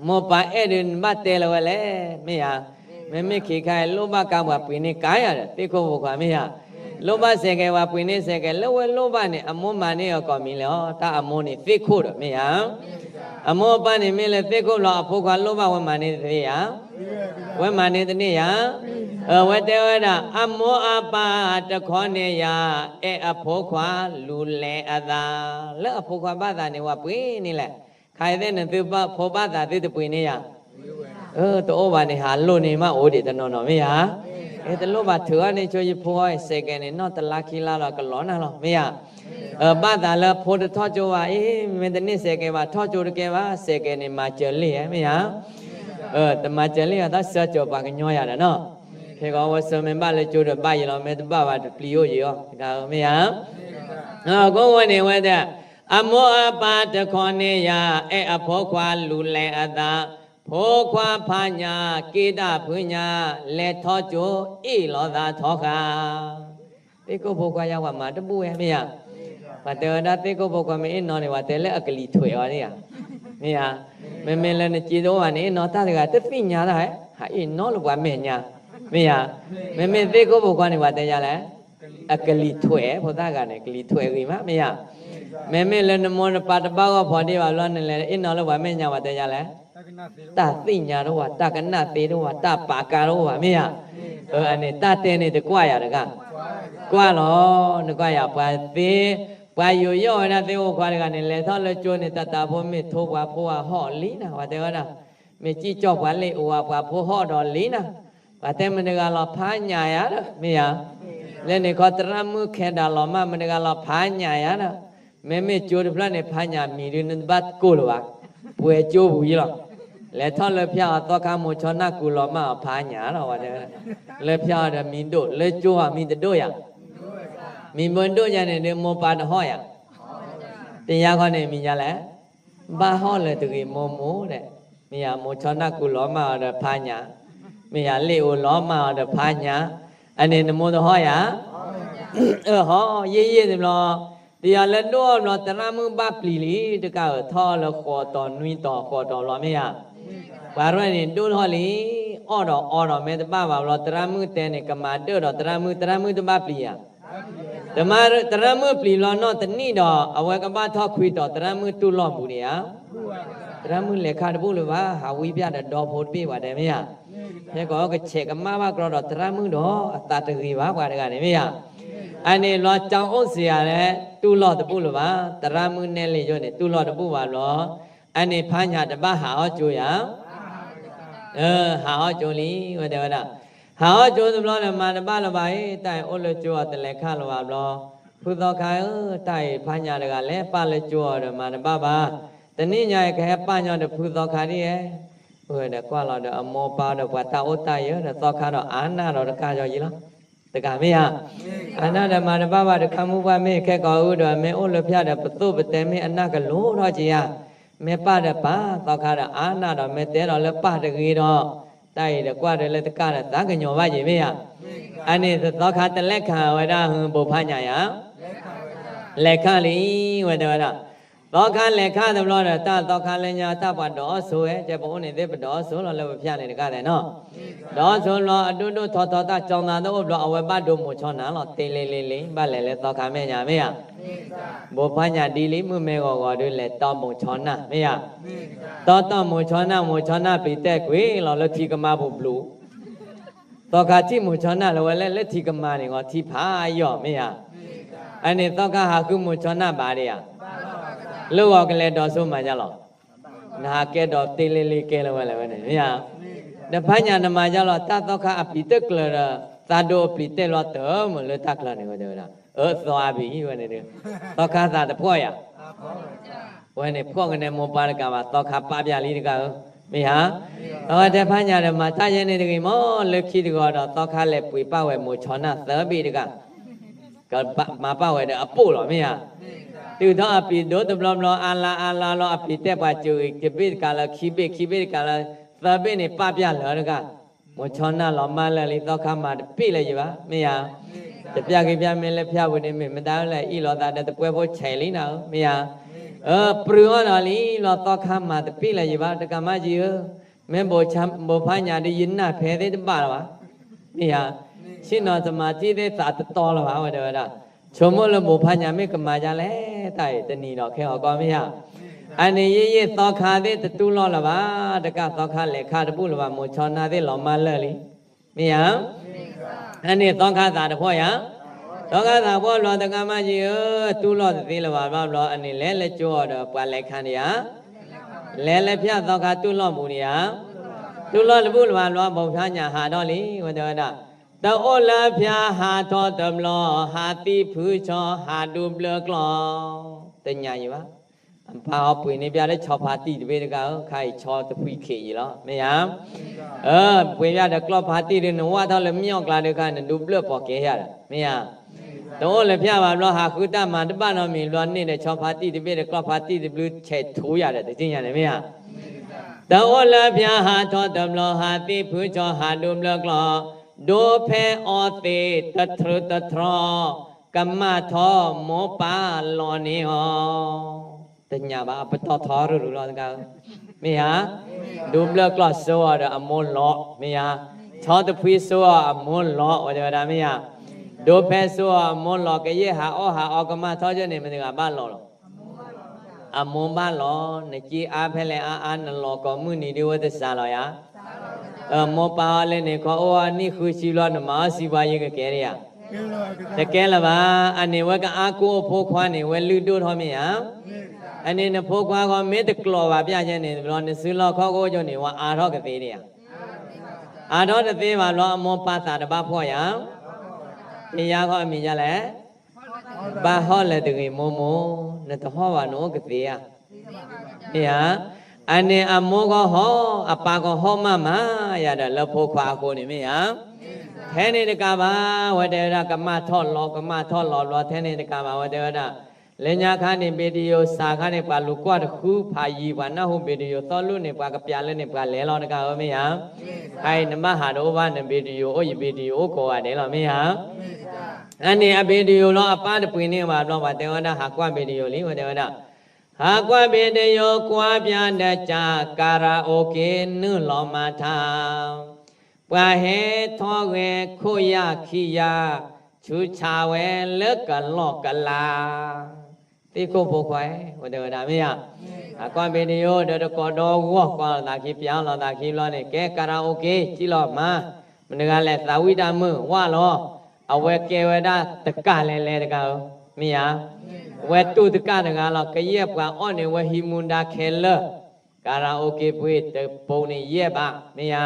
မိၢ်ပၢ်အဲၣ်ဒုးနဘၣ်တဲလၢၤဝဲလဲၣ် မ့ၢ်ယါ. မ့မ့ၢ်ခံခါအံၤ လိၣ်ဘၣ်ကါပှၤပှ့ၤန့ၢ်ကါယၤဒီး သ့ၣ်ခိၣ်ဖိခွါ မ့ၢ်ယါ. လိၣ်ဘၣ်စဲးကဲးပှၤပှ့ၤန့ၢ်စဲးကဲး လၢဝဲလိၣ်ဘၣ်န့ၣ် အမိၢ်မၤန့ၢ်အီၤကိးမံၤလဲၣ်အီၤ တၢ်အမိၢ်န့ၣ်သ့ၣ်ခိၣ်ဒီး မ့ၢ်ယါ. အမိၢ်အပၢ်န့ၣ်မ့ၢ်လၢသ့ၣ်ခိၣ်ဘျီ အဖိခွါလိၣ်ဘၣ်ဝဲမၤန့ၢ်တသ့ယၤ, ဝဲမၤန့ၢ်တန့ၢ်ယၤ. အဝဲတဲဝဲဒၣ် အမိၢ်အပၢ်တခီန့ၣ်ယၤ အဲၣ်အဖိခွါလူၤလဲၤအသး, လၢအဖိခွါဘၣ်သးန့ၣ် ပှၤပှ့ၤန့ၢ်လဲၣ်. ခါအံၤသ့ၣ်နသုဖိဘၣ်သးသုတပှ့ၤန့ၢ်ယၤ တအိၣ်ဘၣ်န့ၣ် ဟးလိၣ်န့ၢ်မးအိၣ်ဒံးတနီၤနီၤ မ့ၢ်ယါ. တလိၣ်ဘၣ်ထုးအီၤန့ၢ်ဆိယဖိအီၤ စဲးကဲးန့ၣ် နီၢ်တလါခံလါလီၤကလီၤနၢ်လီၤ မ့ၢ်ယါ. ဘၣ်သးလၢဖိတထီၣ်ကၠိဘၣ်အံၤ မ့ၢ်တန့ၢ်စဲးကဲးဘၣ် ထီၣ်ကၠိတကဲဘၣ် စဲးကဲးန့ၣ် မၤစၢၤလံဧါ မ့ၢ်ယါ. တမၤစၢၤလံအသး စၢၤကၠီၤပှၤကညီယၤဒီးနီၤ. ခဲကီးဝဲဆၢမ့ၢ်ဘၣ်လၢကၠိဒီးဘၣ်ယံၤလီၤ မ့ၢ်တဘၣ်ဘၣ်တပျံၤအိၣ်ယံၤအီၤ မ့ၢ်ယါ. အဃိဝဲန့ၣ်ဝဲဒၣ် အမိၢ်အပၢ်တခီန့ၣ်ယၤ အဲၣ်အဖိခွါလူၤလဲၤအသး, ဖိခွါဖးညၣ် က့ၤတၢ်ဖုညါ လဲၤထီၣ်ကၠိအ့ၣ်လိာ်သးထီဃာ်. သ့ၣ်ခိၣ်ဖိခွါယါ ပှၤမၤတဘူၣ်ဝဲ မ့ၢ်ယါ. ပှၤတဲဝဲဒၣ်သ့ၣ်ခိၣ်ဖိခွါမ့ၢ်အ့ၣ်နီၤန့ၣ် ပှၤတဲလၢအကလံၤထွဲးအီၤန့ၣ်ဧါ, မ့ၢ်ယါ. မ့မ့ၢ်လၢနစ့တအိၣ်ဘၣ်န့ၣ် အ့ၣ်နီၤတၢ်တဂၤ တသ့ၣ်ညါတၢ်ဧါ, ဟးအ့ၣ်နီၤလၢပှၤမဲာ်ညါ, မ့ၢ်ယါ. မ့မ့ၢ်သ့ၣ်ခိၣ်ဖိခွါန့ၣ် ပှၤတဲယါလဲၣ် အကလံၤထွဲး ဖိသၣ်ဂၤန့ၣ် ကလံၤထွဲးဂ့ၤမး မ့ၢ်ယါ. မ့မ့ၢ်လၢနမိၢ်နပၢ်တဘၣ်ဂီၢ်ဖီဒ့ၣ်ဘၣ်ဘျီ နလဲၤအ့ၣ်နီၤလၢပှၤမဲာ်ညါ ပှၤတဲယါလဲၣ် တၢ်သ့ၣ်ညါတအိၣ်ဘၣ်, တၢ်ကနၣ်သ့တအိၣ်ဘၣ်, တၢ်ပာ်ကါတအိၣ်ဘၣ် မ့ၢ်ယါ. အန့ၣ် တၢ်တဲန့ၣ်တကွၢ်ယၤတဂၤ, ကွၢ်လီၤ, နကွၢ်ယၤ ပှၤသ့, ပှၤယူးယီၣ်ဝဲဒၣ်သ့ၣ်ခိၣ်ဖိခွါတဂၤန့ၣ် လဲၤထီၣ်လၢကၠိန့ၣ် တၢ်တၢ်ဖိမ့ၢ်ထိပှၤဖိအဟီၣ်လံနၤ, ပှၤတဲဝဲဒၣ်, မ့ၢ်စံၣ်ကၠီၣ်ပှၤလ့ၣ်အိၣ်ဝဲ ပှၤဖိဟီၣ်ဒီးလံနၤ, ပှၤတဲမတဂၤလီၤဖးညၣ်ယၤဒီး မ့ၢ်ယါ. လၢန့ၣ်ခီ သရၣ်မုၣ်ခဲဒၣ်လီၤမၢ် မတဂၤလီၤဖးညၣ်ယၤဒီး မ့မ့ၢ်ကၠိတဖျၢၣ်န့ၣ် ဖးညၣ်မံၤဒုး နတဘၣ်ကိၢ်လၢၤဘၣ်, ပှဲၤကၠိပူၤယံလီၤ. လဲၤထီၣ်လၢဖၠါအီၤသီခါ မိၤဆီနၢ်ကူလီၤမၢ်အီၤဖးညၣ်လီၤ, ပှၤတဲဝဲဒၣ်, လၢဖၠါအီၤဒီးမံၤဒိၣ်, လၢကၠိအီၤမံၤတဒိၣ်ယၤ, မံၤဘၢဒိၣ်ယၤန့ၣ်ဒီး မိၢ်ပၢ်တဟီၣ်ယၤ, တယါခီန့ၣ် မံၤညါလဲၣ်, ဘၣ်ဟီၣ်လၢၤတဂ့ၤ မိၢ်မိၢ်ဒီး, မ့ၢ်ယၤ မိၤဆီနၢ်ကူလီၤမၢ်အီၤဒီးဖးညၣ်, မ့ၢ်ယၤလ့ၣ်အိၣ်လီၤမၢ်အီၤဒီးဖးညၣ်, အန့ၣ်နမိၢ်တဟီၣ်ယၤ အၢၣ် ဟီၣ် ယံာ်ယံာ်တဘျီ, တယၤလၢဒိၣ်အီၤဘျီ သရၣ်မုၣ်ဘၣ်ပျံၤလံ, တကးအၢၣ်ထီၣ်လၢဃိးတီၤနွံတီၤဃိးတီၤဘျီ မ့ၢ်ဧါ, ပှၤရဲၣ်န့ၣ်ဒိၣ်ထီၣ်လံ, အီၣ်ဒီးအီဒီးမ့ၢ်တဘၣ်ဘၣ်ဘျီ သရၣ်မုၣ်တဲန့ၣ် ကမၤဒၢၣ်ဒီးသရၣ်မုၣ်, သရၣ်မုၣ်တဘၣ်ပျံၤဧါ, သရၣ်မုၣ်ပျံၤလီၤနီၢ်တနံၣ်ဒီး အဝဲကဘၣ်ထီၣ်ခွံတီၤ သရၣ်မုၣ်တူၢ်လိာ်ဘူးဒံးဧါ, သရၣ်မုၣ်လဲၤခါတဘူၣ်လၢၤဘၣ်, ဟးဝံပျၢ်ဒီးဒီဖိတဘ့ၣ် ပှၤတဲမ့ၢ်ဧါ, ဖဲကီးကဆဲးကမၣ်ဘၣ်ကြီဒီးသရၣ်မုၣ်ဒီး အသးတဂ့ၤဘၣ်ပှၤတဂၤန့ၣ်မ့ၢ်ဧါ, အန့ၣ်လီၤ ကၠီအိၣ်စ့ယၤလဲၣ် တူၢ်လိာ်တဘူၣ်လၢၤဘၣ်, သရၣ်မုၣ်နဲလ့ယိန့ၣ် တူၢ်လိာ်တဘူၣ်ဘၣ်ဘျီ အန့ၣ်ဖးညၣ်တဘၣ်ဟးဟီၣ်ကၠိယၤ, ဟးဟီၣ်ကၠိလံ ဝဲတဲဝဲဒၣ်, ဟးဟီၣ်ကၠိတဘျီဒီး မၤတဘၣ်လၢၤဘၣ်အံၤ, တၢ်အံၤအိၣ်လၢကၠိအီၤတလဲၤခါလၢၤဘၣ်ဘျီ, ဖုသီခါဧၢ, တၢ်အံၤဖးညၣ်တဂၤလဲၤပာ်လၢကၠိအီၤဒီး မၤတဘၣ်ဘၣ်, တနံၣ်ညါအံၤကဟဲပာ်ညီဒီးဖုသီခါဒ်အံၤ, ဝဲဒီးကွၢ်လီၤဒီးအမိၢ်ပၢ်ဒီးပှၤတၢ်အိၣ်တၢ်ယၢၤဒီး သီခါဒီးအါနၢ်ဒီးတကးယီၤယံၤလီၤ. တဂၤမ့ၢ်ဧါ, အါနၢ်ဒီးမၤတဘၣ်ဘၣ်တခါ မုၢ်ပှၢ်မ့ၢ်ခဲကိာ်အုဒီး မ့ၢ်အိၣ်လၢဖၠၣ်ဒီး ပသိၣ်ပတဲမ့ၢ်အနၢ်ကလိၤထီၣ်က့ၤယၤ, မ့ၢ်ပာ်ဒီးပာ် သီခါဒီးအါနၢ်ဒီး မ့ၢ်တဲဒီးလၢပာ်တဂ့ၤဒီး, တၢ်အံၤဒီးကွၢ်ဒီးလၢတကးဒီးသးကညီၤဘၣ်ယံၤမ့ၢ်ဧါ, အန့ၣ်သီခါတလဲၤခးဝဲဒၣ် ဘိးဖးညၣ်ယၤ လဲၤခါလံ, ဝဲတဲဝဲဒၣ်, သီခါလဲၤခါတဘျီဒီး တၢ်သီခါလၢညါတၢ်ပှၤဒိးအီၣ်ဆိဝဲ, ကဲပအိၣ်န့ၣ်သ့ၣ်ပဒိးအီၣ်ဆိလီၤလၢပဖၠၣ်န့ၣ်တကးသ့ၣ်နီၤ, ဒိးအီၣ်ဆိဘျီအဒိၣ်ဒိၣ်ထီထီတၢ်ကၠီသးတအိၣ်ဘျီ အဝဲဘၣ်ဒိမိၤဆီနၢ်လီၤ တ့လ့လ့လ့ ဘၣ်လဲၤလၢသီခါမဲာ်ညါမ့ၢ်ဧါ, ဘိးဖးညၣ်ဒ်လံ မုၢ်မဲဂီၤဂီၤဒုးလဲၤတီမိၤဆီနၢ်မ့ၢ်ဧါ, တီတီမိၤဆီနၢ် မိၤဆီနၢ်ပျံၤတဲာ်ကွံာ်လီၤလၢထံကမါပူၤဘျူး သီခါထံၣ်မိၤဆီနၢ်လၢဝဲလဲၣ်လၢထံကမါန့ၣ်ဂီၤ ထံၣ်ဖးယီၤမ့ၢ်ဧါ, အန့ၣ်သီခါဟးဃုမိၤဆီနၢ်ဘၣ်ဒံးဧါ, လၢဂီၤကလဲၤဒိးဆိမၤဒ်လဲၣ်, နဟးကဲဒိးတ့လ့လ့ကဲလၢဝဲလဲၣ်ဝဲန့ၣ်မ့ၢ်ဧါ, ဒီးဖးညၣ်နမၤဒ်လဲၣ် တၢ်သီခါအပျံၤတကျၢၤဒီး သးဒိးအပျံၤတဲာ်လီၤတၢ်မုာ်လၢတၢ်ချၢန့ၣ်ဝဲတဲဝဲဒၣ်, အၢသီအါဘံဝဲန့ၣ်ဒီး, သီခါသးတဖှီၣ်ယၤ ဝဲန့ၣ် ဖှီၣ်ကနဲမိၢ်ပၢ်တကးဘၣ် သီခါပာ်ပျၢ်လံတကးဧၢ, မ့ၢ်ဧါ, သီခါတဲဖးညၣ်ဒီး မၤတၢ်ယဲန့ၣ်တဂ့ၤမး လၢခံတဂီၤဒီး သီခါလဲၤပှ့ၤပာ်ဝဲမိၤဆီနၢ်သၢဘ့ၣ်တကး, ကမၤပာ်ဝဲဒီးအပိၣ်လီၤ မ့ၢ်ဧါ, တုၤထီၣ်အပျံၤဒိၣ်တဘျီဘျီ အါလါအါလါလီၤ အပျံၤတဲာ်ပှၤစၢၤဂ့ၤ တဘ့ၣ်တကးလၢခံဘ့ၣ် ခံဘ့ၣ်တကးလၢ သၢဘ့ၣ်န့ၣ် ပာ်ပျၢ်လၢာ်တကး မိၤဆီနၢ်လီၤမၢ်လၢာ်လံ သီခါမၤတပ့ၢ်လၢၤယဘၣ် မ့ၢ်ဧါ, တပျၢ်ဂ့ၤပျၢ်မ့ၢ်လၢဖၠၣ်ပူၤန့ၣ် မ့ၢ်မတၤလဲၣ် အ့ၣ်လိာ်သးဒီးတပှဲဖိဆဲးလံနၤဧၢ မ့ၢ်ဧါ, အၢပြၢၤအီၤဒီးလံလီၤ သီခါမၤတပ့ၢ်လၢၤယဘၣ် တကးမးက့ၤဧၢ, မ့ၢ်ဘိးဖးညၣ်ဒီးယနၢ်ဖဲသ့ၣ်တဘၣ်လၢၤဘၣ်, မ့ၢ်ဧါ, ဆ့ၣ်နီၤသမၣ်ထံသ့ၣ်သးတတီလၢၤဘၣ် ဝဲတဲဝဲဒၣ်, ဆိကမိၣ်လၢဘိးဖးညၣ်မ့ၢ်ကမၤဒ်လဲၣ် တၢ်အံၤတနံၤဒီးခဲဂီၤကီမ့ၢ်ဧါ အန့ၣ်ယဲယဲၢ်သီခါသ့ၣ်တတူၢ်လိာ်လၢၤဘၣ်, တကးသီခါလဲၤခါတဘူၣ်လၢၤဘၣ် မိၤဆီနၢ်သ့ၣ်လီၤမၢ်လၢာ်လံ, မ့ၢ်ဧါ, အန့ၣ်သီခါသးတဖှီၣ်ယၤ, သီခါသးဖှီၣ်ဘျီတကးမးက့ၤဧၢ, တူၢ်လိာ်တသ့လၢၤဘၣ်ဘျီဘျီ အန့ၣ်လဲၤလၢကၠိအီၤဒီးပှၤလဲၤခါန့ၣ်ယၤ, လဲၤလၢဖၠၣ်သီခါတူၢ်လိာ်ဘူးန့ၣ်ယၤ, တူၢ်လိာ်တဘူၣ်လၢၤဘၣ်ဘျီ ဘိးဖးညၣ်ဟးထီၣ်လံ ဝဲတဲဝဲဒၣ်, တအိၣ်လၢဖၠၣ်ဟးထီၣ်တဘျီ ဟးသံဖုဆီ ဟးဒူဘျၢကျီၢ်, တညၣ်ယံၤဘၣ် အပၢ်ဟီပှ့ၤန့ၢ်ပျၢ်လၢဆီဖါတံၢ်တဘ့ၣ်တဂၤဧၢ, ခါအံၤဆီတဖှံခံးယံၤလီၤ မ့ၢ်ဧါ, ပှ့ၤပျၢ်ဒီးကျီၢ်ဖါတံၢ်ဒီး နဝၣ်ထီၣ်လၢမ့ၣ်အီၣ်ကျါဒီးခါ နဒူဘျၢၣ်ပိာ်ကဲယၤဒီး မ့ၢ်ဧါ, တအိၣ်လၢဖၠၣ်ဘၣ်ဘျီ ဟးဃုတၢ်မၤတဘၣ်နီတမံၤဘျီန့ၣ်ဒီး ဆီဖါတံၢ်တဘ့ၣ်ဒီးကျီၢ်ဖါတံၢ်တဘျုးဆဲးထူယၤဒီး တသ့ၣ်ညါန့ၣ် မ့ၢ်ဧါ, တအိၣ်လၢဖၠၣ်ဟးထီၣ်တဘျီ ဟးသံဖုဆီ ဟးဒူဘျၢကျီၢ်, ဒိဖဲအီသံးတထြူးတထြီ, ကမၣ်ထီၣ်မိၢ်ပၢ်လီၤန့ၢ်အီၤ, တညၣ်ဘၣ် အပတီၢ်ထီရူၤရူၤလီၤတဂၤဧၢ, မ့ၢ်ဧါ, ဒူဘျၢကျီၢ်စိအီၤဒီးအမိၢ်လီၤ မ့ၢ်ဧါ, ဆီတဖှံစိအီၤအမိၢ်လီၤ ဝဲတဲဝဲဒၣ်မ့ၢ်ဧါ, ဒိဖဲစိအီၤအမိၢ်လီၤ ကယဲၢ်ဟးအီၣ်ဟးအီကမၣ်ထီၣ်ကၠိန့ၣ် မတၤတဂၤဘၣ်လီၤလီၤ အမိၢ်ဘၣ်လီၤ, နစ့အါဖဲလဲၣ်အါအါ နလီၤကိးမုၢ်နံၤဒ်ဝဲတစှၤလီၤယၤ, မိၢ်ပၢ်အီၤလဲၣ်န့ၣ် ခီအိၣ်အနံၣ်ဃုဆံဘျီ နမၤအီၣ်စံးပှၤယံၤကကဲဒ်ယၤ, တကဲလၢၤဘၣ်, အန့ၣ်ဝဲကအါကိးအဖိခွါန့ၣ် ဝဲလုၢ်ဒိၣ်ထီၣ်မ့ၢ်ဧါ, အန့ၣ်နဖိခွါဃီမ့ၢ်တကျိးဘၣ်ပျၢ်ကဲန့ၣ် တဘျီနစုလီၢ်ခီၣ်ကိၣ်ကၠိန့ၣ် ဝဲအါထီၣ်ကသ့ဒ်ယၤ, အါထီၣ်တသ့ဘၣ်ဘျီ အမိၢ်ပၢ်သးတဘၣ်ဖှီၣ်ယၤ, မ့ၢ်ယါခီအမံၤယါလဲၣ် ဘၣ်ဟီၣ်လၢတဂ့ၤမိၢ်မိၢ်, နတဟီၣ်ဘၣ်နအိၣ်ကသ့ဧါ, မ့ၢ်ဧါ, အန့ၣ်အမိၢ်ကဟီၣ် အပၢ်ကဟီၣ်မးမးယၤဒီးလၢဖိခွါအဃိန့ၣ်မ့ၢ်ဧါ, ထဲန့ၣ်တကးဘၣ် ဝဲတဲဝဲဒၣ်ကမၣ်ထီၣ်လီၤ ကမၣ်ထီၣ်လီၤဘျီထဲန့ၣ်တကးဘၣ် ဝဲတဲဝဲဒၣ်, လၢညါခါန့ၣ် video စးခါန့ၣ် ပှၤလူၤကွၢ်တဃုဖးယံၤ ပှၤနၢ်ဟူ video သီလိၣ်န့ၣ် ပှၤကပျးလၢန့ၣ် ပှၤလဲၤလီၤတကးဧၢမ့ၢ်ဧါ, ခါအံၤနဘၣ်ဟးတအိၣ်ဘၣ် န video အိၣ်ယ video အိၣ်ကိးဂၤဒဲးလီၤမ့ၢ်ဧါ အန့ၣ်အ video လီၤ အပၢ်တပှ့ၤန့ၢ်ဘၣ်ဘျီ ပှၤတဲဝဲဒၣ် ဟးကွၢ် video လံ ဝဲတဲဝဲဒၣ်, ဟးကွၢ် video ကွၢ်ပျၢ်ဒီးကၢ် karaoke နုာ်လီၤမၤထါ, ပှၤဟဲထီၣ်ဂဲၤခိၣ်ယၢ်ခံယၢ်, ဆူဆါဝဲလၢကလီၢ်ကလၤ သ့ၣ်ခိၣ်ဖိခွါဧၢ, ဝဲတဲဝဲဒၣ်မ့ၢ်ဧါ, ဟးကွၢ် video ဒီးတကိးဒီဂီၢ် ကွၢ်လိာ်သးခံ ပျၢ်လိာ်သးခံဘျီန့ၣ် ကဲ karaoke စံၣ်လီၤမၤ, မတၤတဂၤလဲၣ် သးဝံၣ်တၢ်မုာ် ဝၣ်လီၤ, အဝဲကဲဝဲဒၣ်တကးလဲၤလဲၤတကးဧၢ မ့ၢ်ဧါ. ဝဲတူၢ်တကၣ်တဂၤလီၤ, ကယဲၢ်ပှၤအီၣ်န့ၣ် ဝဲဟံးမူဒါခဲလၢာ်, ကၤရၤအိၣ်က့ၤပှ့ၤ တပိၤန့ၣ်ယဲၢ်ဘး, မ့ၢ်ဧါ.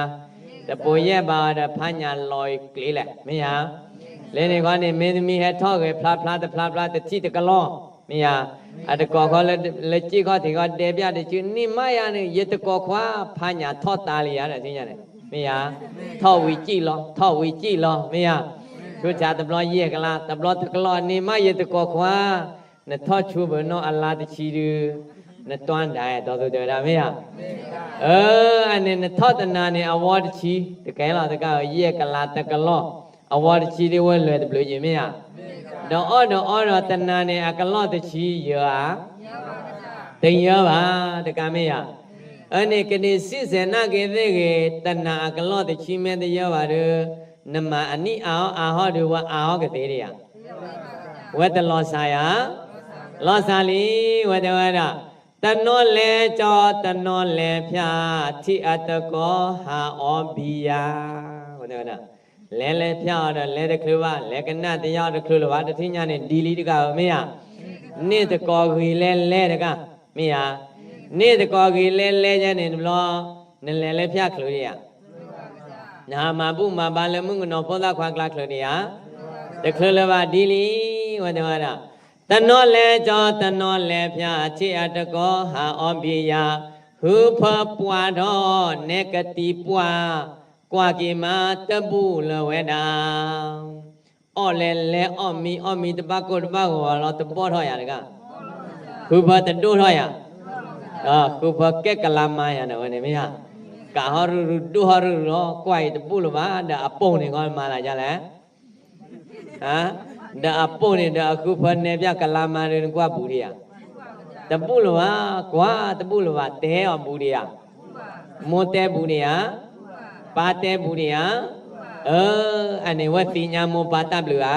တပိၤယဲၢ်ဘးဒီး ဖးညၣ်လီၤအံၤကျ့လဲၣ်, မ့ၢ်ဧါ. လၢန့ၣ်ခီန့ၣ် မ့တမ့ၢ်ဟဲထီၣ်ဂဲၤဖျါဖျါတဖျါဖျါ တထံၣ်တကလီၢ်, မ့ၢ်ဧါ. အတကိးခီလၢ လၢစ့ၢ်ခီၣ်ထံးခီ ဒဲဘၣ်တစု န့ၢ်မးယၤန့ၣ် ယတကိးခွါ ဖးညၣ်ထီၣ်တၢ်လံယၤဒီး ထံၣ်ညါန့ၣ် မ့ၢ်ဧါ. ထီၣ်ဝံၤစံၣ်လီၤ, ထီၣ်ဝံၤစံၣ်လီၤ, မ့ၢ်ဧါ. ဆူတၢ်တဘျီယဲၢ်ကလး, တဘျီတကလီၢ် န့ၢ်မး ယတကိးခွါ, နထီၣ်ဆူဘၣ်နီၢ်အလါတဆံဒုး, နတွၢ်ဒၣ်ဒီး တဲဝဲဒၣ် မ့ၢ်ဧါ. အၢ အန့ၣ် နထီၣ်တနၤန့ၣ် အဝီတဆံ, တကဲလီၤတကးဧၢ, ယဲၢ်ကလးတကလီၢ်, အဝီတဆံဒုး ဝဲလဲၤတဘျုးယံၤ မ့ၢ်ဧါ. ဒီးအီၣ်ဒီးအီဒီးတနၤန့ၣ် အကလီၢ်တဆံယၢၤဧါ, တယၢၤဘၣ်, တကး မ့ၢ်ဧါ. အန့ၣ် ကဒံးစံၣ်စဲးနာ်က့ၤသ့ၣ်ဂ့ၤ, တနၤအကလီၢ်တဆံမ့ၢ်တယၢၤဘၣ်ဒီး, နမၤအနံၣ်အါအီၣ်အါဟီၣ်ဒီး ဝဲအါဟီၣ်ကသ့ဒံးဧါ. ဝဲတလီၤစှၤယၤ, လီၤစှၤလံ, ဝဲတဲဝဲဒၣ်, တနီၤလဲၤကၠီ တနီၤလဲၤဖၠၣ်, ထံၣ်အတကိးဟးအီဘံယၤ, ဝဲတဲဝဲဒၣ်, လဲၤလဲၤဖၠၣ်အီၤဒီး လဲၤတချုးဘၣ်, လဲၤကနၣ်တယၢ်အီၤတချုးလၢၤဘၣ်, တထံၣ်ညါန့ၣ် ဒ်လံတကးဧၢ မ့ၢ်ဧါ. န့ၢ်တကိးဂ့ၤလဲၤလဲၤတကး, မ့ၢ်ဧါ. န့ၢ်တကိးဂ့ၤလဲၤလဲၤယဲန့ၣ်တဘျီ, နလဲၤလၢဖၠၣ်ချုးဒံးဧါ. နဟးမၤဘူၣ်မၤဘါလၢမုၣ်ကနီၤဖိသၣ်ခွါကျါချုးဒံးဧါ. တချုးလၢၤဘၣ် ဒ်လံ, ဝဲတဲဝဲဒၣ်, တနီၤလဲၤကၠီ တနီၤလဲၤဖၠၣ်, ထံၣ်အတကိးဟးအီဘံယၤ, ဟုဖၢပှၢ်ထီၣ် နဲကတံၤပှၢ်, ကွၢ်က့ၤမးတဘူၣ်လၢၤဝဲဒၣ်. အီၣ်လဲၤလဲၤ အီၣ်မံအီၣ်မံ တဘၣ်ကိၢ်တဘၣ်ဂီၤဘၣ်လီၤ တဘီၣ်ထီၣ်ယၤတဂၤ, ဃုဖၢတဒိၣ်ထီၣ်ယၤ, ဃုဖၢကဲကလါမါယၤန့ၣ်ဝဲန့ၣ် မ့ၢ်ဧါ. ကးဟီၣ်ရုၢ်ရုၢ် ဒိၣ်ဟီၣ်ရုၢ်ရုၢ်လီၤ, ကွၢ်အံၤတဘူၣ်လၢၤဘၣ်, ဒီးအပိၢ်န့ၣ်ခီမၤသးဒ်လဲၣ် ဒီးအပိၢ်န့ၣ် ဒီးအဃုဖၢနဲဖၠၣ်ကလါမါဒီး နကွၢ်ဘူးဒံးဧါ. တဘူၣ်လၢၤဘၣ်, ကွၢ်တဘူၣ်လၢၤဘၣ်, တဲအီၤဘူးဒံးဧါ. မိၢ်တဲဘူးဒံးဧါ, ပၢ်တဲဘူးဒံးဧါ, အၢ, အန့ၣ်ဝဲသ့ၣ်ညါမိၢ်ပၢ်တၢ်ဘျုးဧါ.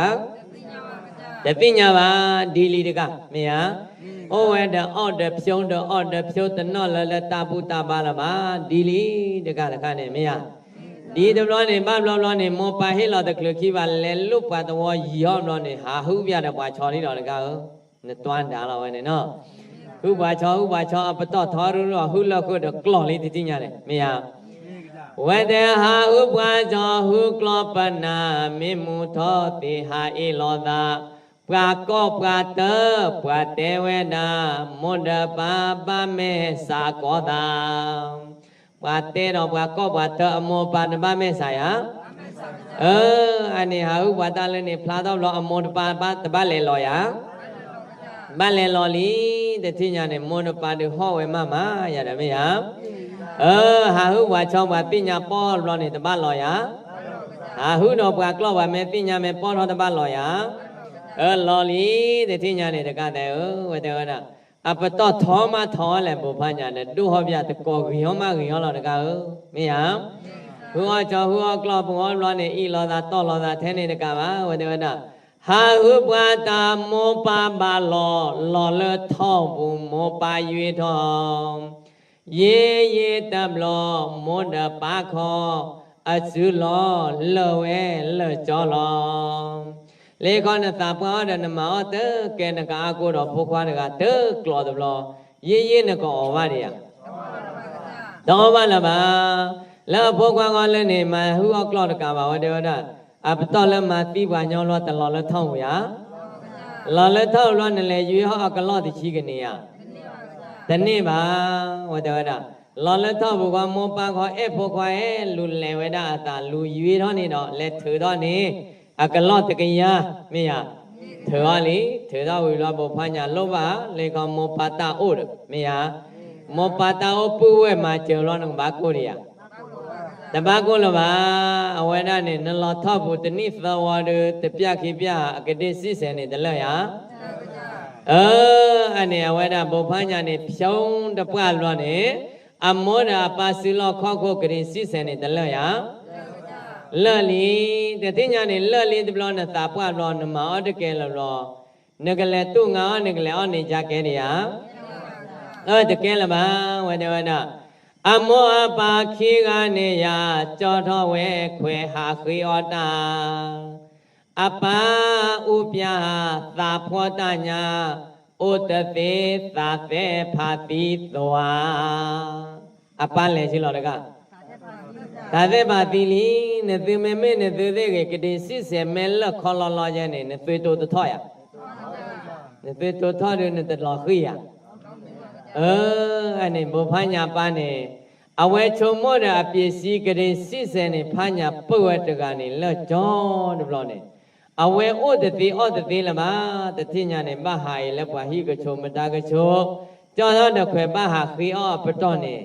တသ့ၣ်ညါဘၣ်, ဒ်လံတကး မ့ၢ်ဧါ. အိၣ်ဝဲဒီးအီၣ်ဒီးဖျိ ဒီးအီၣ်ဒီးဖျိ တနီၣ်လၢလၢတၢ်ဘူၣ်တၢ်ဘါလၢၤဘၣ်, ဒ်လံတကးတခါန့ၣ် မ့ၢ်ဧါ. ဒ်တဘျီန့ၣ် ဘၣ်ဘျီဘျီန့ၣ် မိၢ်ပၢ်ဟ့ၣ်လီၤတချုးခံဘၣ် လဲၤလိၣ်ပှၤသဝီယံၤအီၣ်ဘျီန့ၣ် ဟးဟုၣ်ဘၣ်ဒီးပှၤဆီဒံးဒီးတကးဧၢ, နတွၢ်ဒၣ်လီၤဝဲန့ၣ်နီၤ. ဟုၣ်ပှၤဆီ ဟုၣ်ပှၤဆီ အပတီၢ်ထီရုၢ်ရုၢ် ဟုၣ်လၢဃုာ်ဒီးကျီၢ်လံ တထံၣ်ညါန့ၣ် မ့ၢ်ဧါ. ဝဲတဲ ဟးဟုၣ်ပှၤဆီ ဟုၣ်ကျီၢ်ပနၢ်, မ့ၢ်မုၢ်ထီၣ်သ့ၣ်ဟးအ့ၣ်လိာ်သး, ပှၤကီၢ်ပှၤတၢ် ပှၤတဲဝဲဒၣ်, မိၢ်ဒီးပၢ် ဘၣ်မဲာ်ဆှးကိးသး. ပှၤတဲဒီးပှၤကီၢ်ပှၤတၢ် အမိၢ်ပၢ်တဘၣ်မဲာ်ဆှးယၤ. အၢ, အန့ၣ် ဟးဟုၣ်ပှၤတၢ်လၢန့ၣ် ဖျါထီၣ်ဘျီ အမိၢ်တပၢ် တဘၣ်လဲၤလီၤယၤ. ဘၣ်လဲၤလီၤလံ, တထံၣ်ညါန့ၣ် မိၢ်တပၢ်ဒုးဟီၣ်ဝဲမးမးယၤဒီး မ့ၢ်ဧါ. အၢ, ဟးဟုၣ်ပှၤဆီ ပှၤသ့ၣ်ညါပီၢ်ဘျီန့ၣ် တဘၣ်လီၤယၤ. ဟးဟုၣ်ဒီးပှၤကျီၢ်ပှၤမဲာ်သ့ၣ်ညါမဲာ်ပီၢ်ထီၣ် တဘၣ်လီၤယၤ. အၢ, လီၤလံ, တထံၣ်ညါန့ၣ် တကးဒံးဧၢ, ဝဲတဲဝဲဒၣ်, အပတီၢ်ထီမးထီလဲၣ် ဘိးဖးညၣ်ဒီး ဒိၣ်ဟီၣ်ဘၣ် တကိးဂ့ၤဟီၣ်မးဂ့ၤဟီၣ်လီၤတကးဧၢ, မ့ၢ်ဧါ. ဟုၣ်အီၣ်ဆီ ဟုၣ်အီၣ်ကျီၢ်ပူၤအီၣ်ဘျီန့ၣ် အ့ၣ်လိာ်သးတီၢ်လိာ်သးထဲန့ၣ်တကးဘၣ်, ဝဲတဲဝဲဒၣ်, ဟးဟုၣ်ပှၤတၢ် မိၢ်ပၢ်ဘၣ်လီၤ, လီၤလၢထီၣ်ပူၤ မိၢ်ပၢ်ယွ့ထီၣ်, ယ့ယ့တဘျီ မိၢ်ဒီးပၢ်ခီ, အစုလီၤလၢာ်ဝဲလၢာ်ကၠီလီၤ. လၢခီနသးပှၢ်အီၣ်ဒီးနမၤအီၣ်တကဲ နကအါကိၢ်ဒီးဖိခွါတဂၤတကျိၤတဘျီ, ယ့ယ့နကအီၣ်ဘၣ်ဒံးဧါ. တအီၣ်ဘၣ်လၢၤဘၣ်. လၢအဖိခွါဂီၢ်လၢန့ၣ် မၤဟုၣ်အီၣ်ကျီၢ်တကးဘၣ် ဝဲတဲဝဲဒၣ်, အပတီၢ်လၢမၤသံပှၤညီဘျီ တလီၤလၢထီၣ်ပူၤဧါ. လီၤလၢထီၣ်ပူၤဘျီ နလဲၤယွ့ဟီၣ်အကလီၢ်တဆံကန့ၢ်ဧါ. တန့ၢ်ဘၣ်, ဝဲတဲဝဲဒၣ်, လီၤလၢထီၣ်ပူၤဃီ မိၢ်ပၢ်ခီအဲၣ်ဖိခွါအဲၣ် လူၤလဲၤဝဲဒၣ်အသး လူၤယွ့ထီၣ်န့ၣ်ဒီး လဲၤထုးထီၣ်န့ၣ် အကလီၢ်တကယၤ, မ့ၢ်ဧါ. ထုးထီၣ်လံ, ထုးထီၣ်ဝံၤဘျီ ဘိးဖးညၣ်လိၣ်ဘၣ်, လၢခီမိၢ်ပၢ်တၢ်အိၣ်ဒီး မ့ၢ်ဧါ. မိၢ်ပၢ်တၢ်အိၣ်ပုၢ်ဝဲၢ်မၤစၢၤဘျီ နကဘၣ်ကိၢ်ဒံးဧါ. တဘၣ်ကိၢ်လၢၤဘၣ်. အဝဲဒၣ်န့ၣ် နလီၤထီၣ်ပူၤတနံၣ်သၢဝီဒီး တပျၢ်ခံပျၢ် အကဒ့စံၣ်ဆဲးန့ၣ် တလၢာ်ဧါ. အၢ, အန့ၣ် အဝဲဒၣ်ဘိးဖးညၣ်န့ၣ် ဖျိတပှၢ်ဘျီန့ၣ် အမိၢ်ဒီးအပၢ်စုလီၢ်ခီၣ်ခိၣ် ကဒ့စံၣ်ဆဲးန့ၣ် တလၢာ်ဧါ. လၢာ်လံ, တထံၣ်ညါန့ၣ် လၢာ်လံတဘျီ နသးပှၢ်ဘျီ နမၤအီၣ်တကဲလၢၤဘျီ နကလဲၤတူၢ်ငါအီၣ် နကလဲၤအီၣ်န့ၣ် ယါကဲဒံးဧါ. အၢ, တကဲလၢၤဘၣ်, ဝဲတဲဝဲဒၣ်, အမိၢ်အပၢ်ခံဂၤန့ၣ်ယၤ ကၠီထီၣ်ဝဲခွဲးဟးဃ့အီၣ်တၢ်, အပၢ်အူပျၢ် သးဖှီၣ်တၢ်ညါ အိၣ်တသ့ သးသဲဖးသံသွါ. အပၢ်လဲၤဆံလီၤတဂၤ, သးသဲဖးသံလံ. နသုမ့မ့ၢ်နသုသ့ၣ်ဂ့ၤ ကဒ့စံၣ်စဲးမ့ၢ်လၢၢ်ခီလီၤလီၤယဲန့ၣ် နသုတိတထီၣ်ယၤ, နသုတိထီၣ်ဒီး နတလီၤဃံၢ်ယၤ. အၢ အန့ၣ် ဘိဖးညါပၢ်န့ၣ် အဝဲဆိကမိၣ်ဒီးအပျ့ၤစံ ကဒ့စံၣ်စဲးန့ၣ် ဖးညါပၢၢ်ဝဲတဂၤန့ၣ် လၢကၠီတဘျီန့ၣ် အဝဲအိၣ်တသ့အီၣ်တသ့လၢၤဘၣ်. တထံၣ်ညါန့ၣ် ဘၣ်ဟးအံၤလၢပှၤဟံၣ်ကဆိးမတၤကဆိး, ကၠီထီၣ်ဒီးခွဲးဘၣ်ဟးဃ့အီၣ်အပတီၢ်န့ၣ်,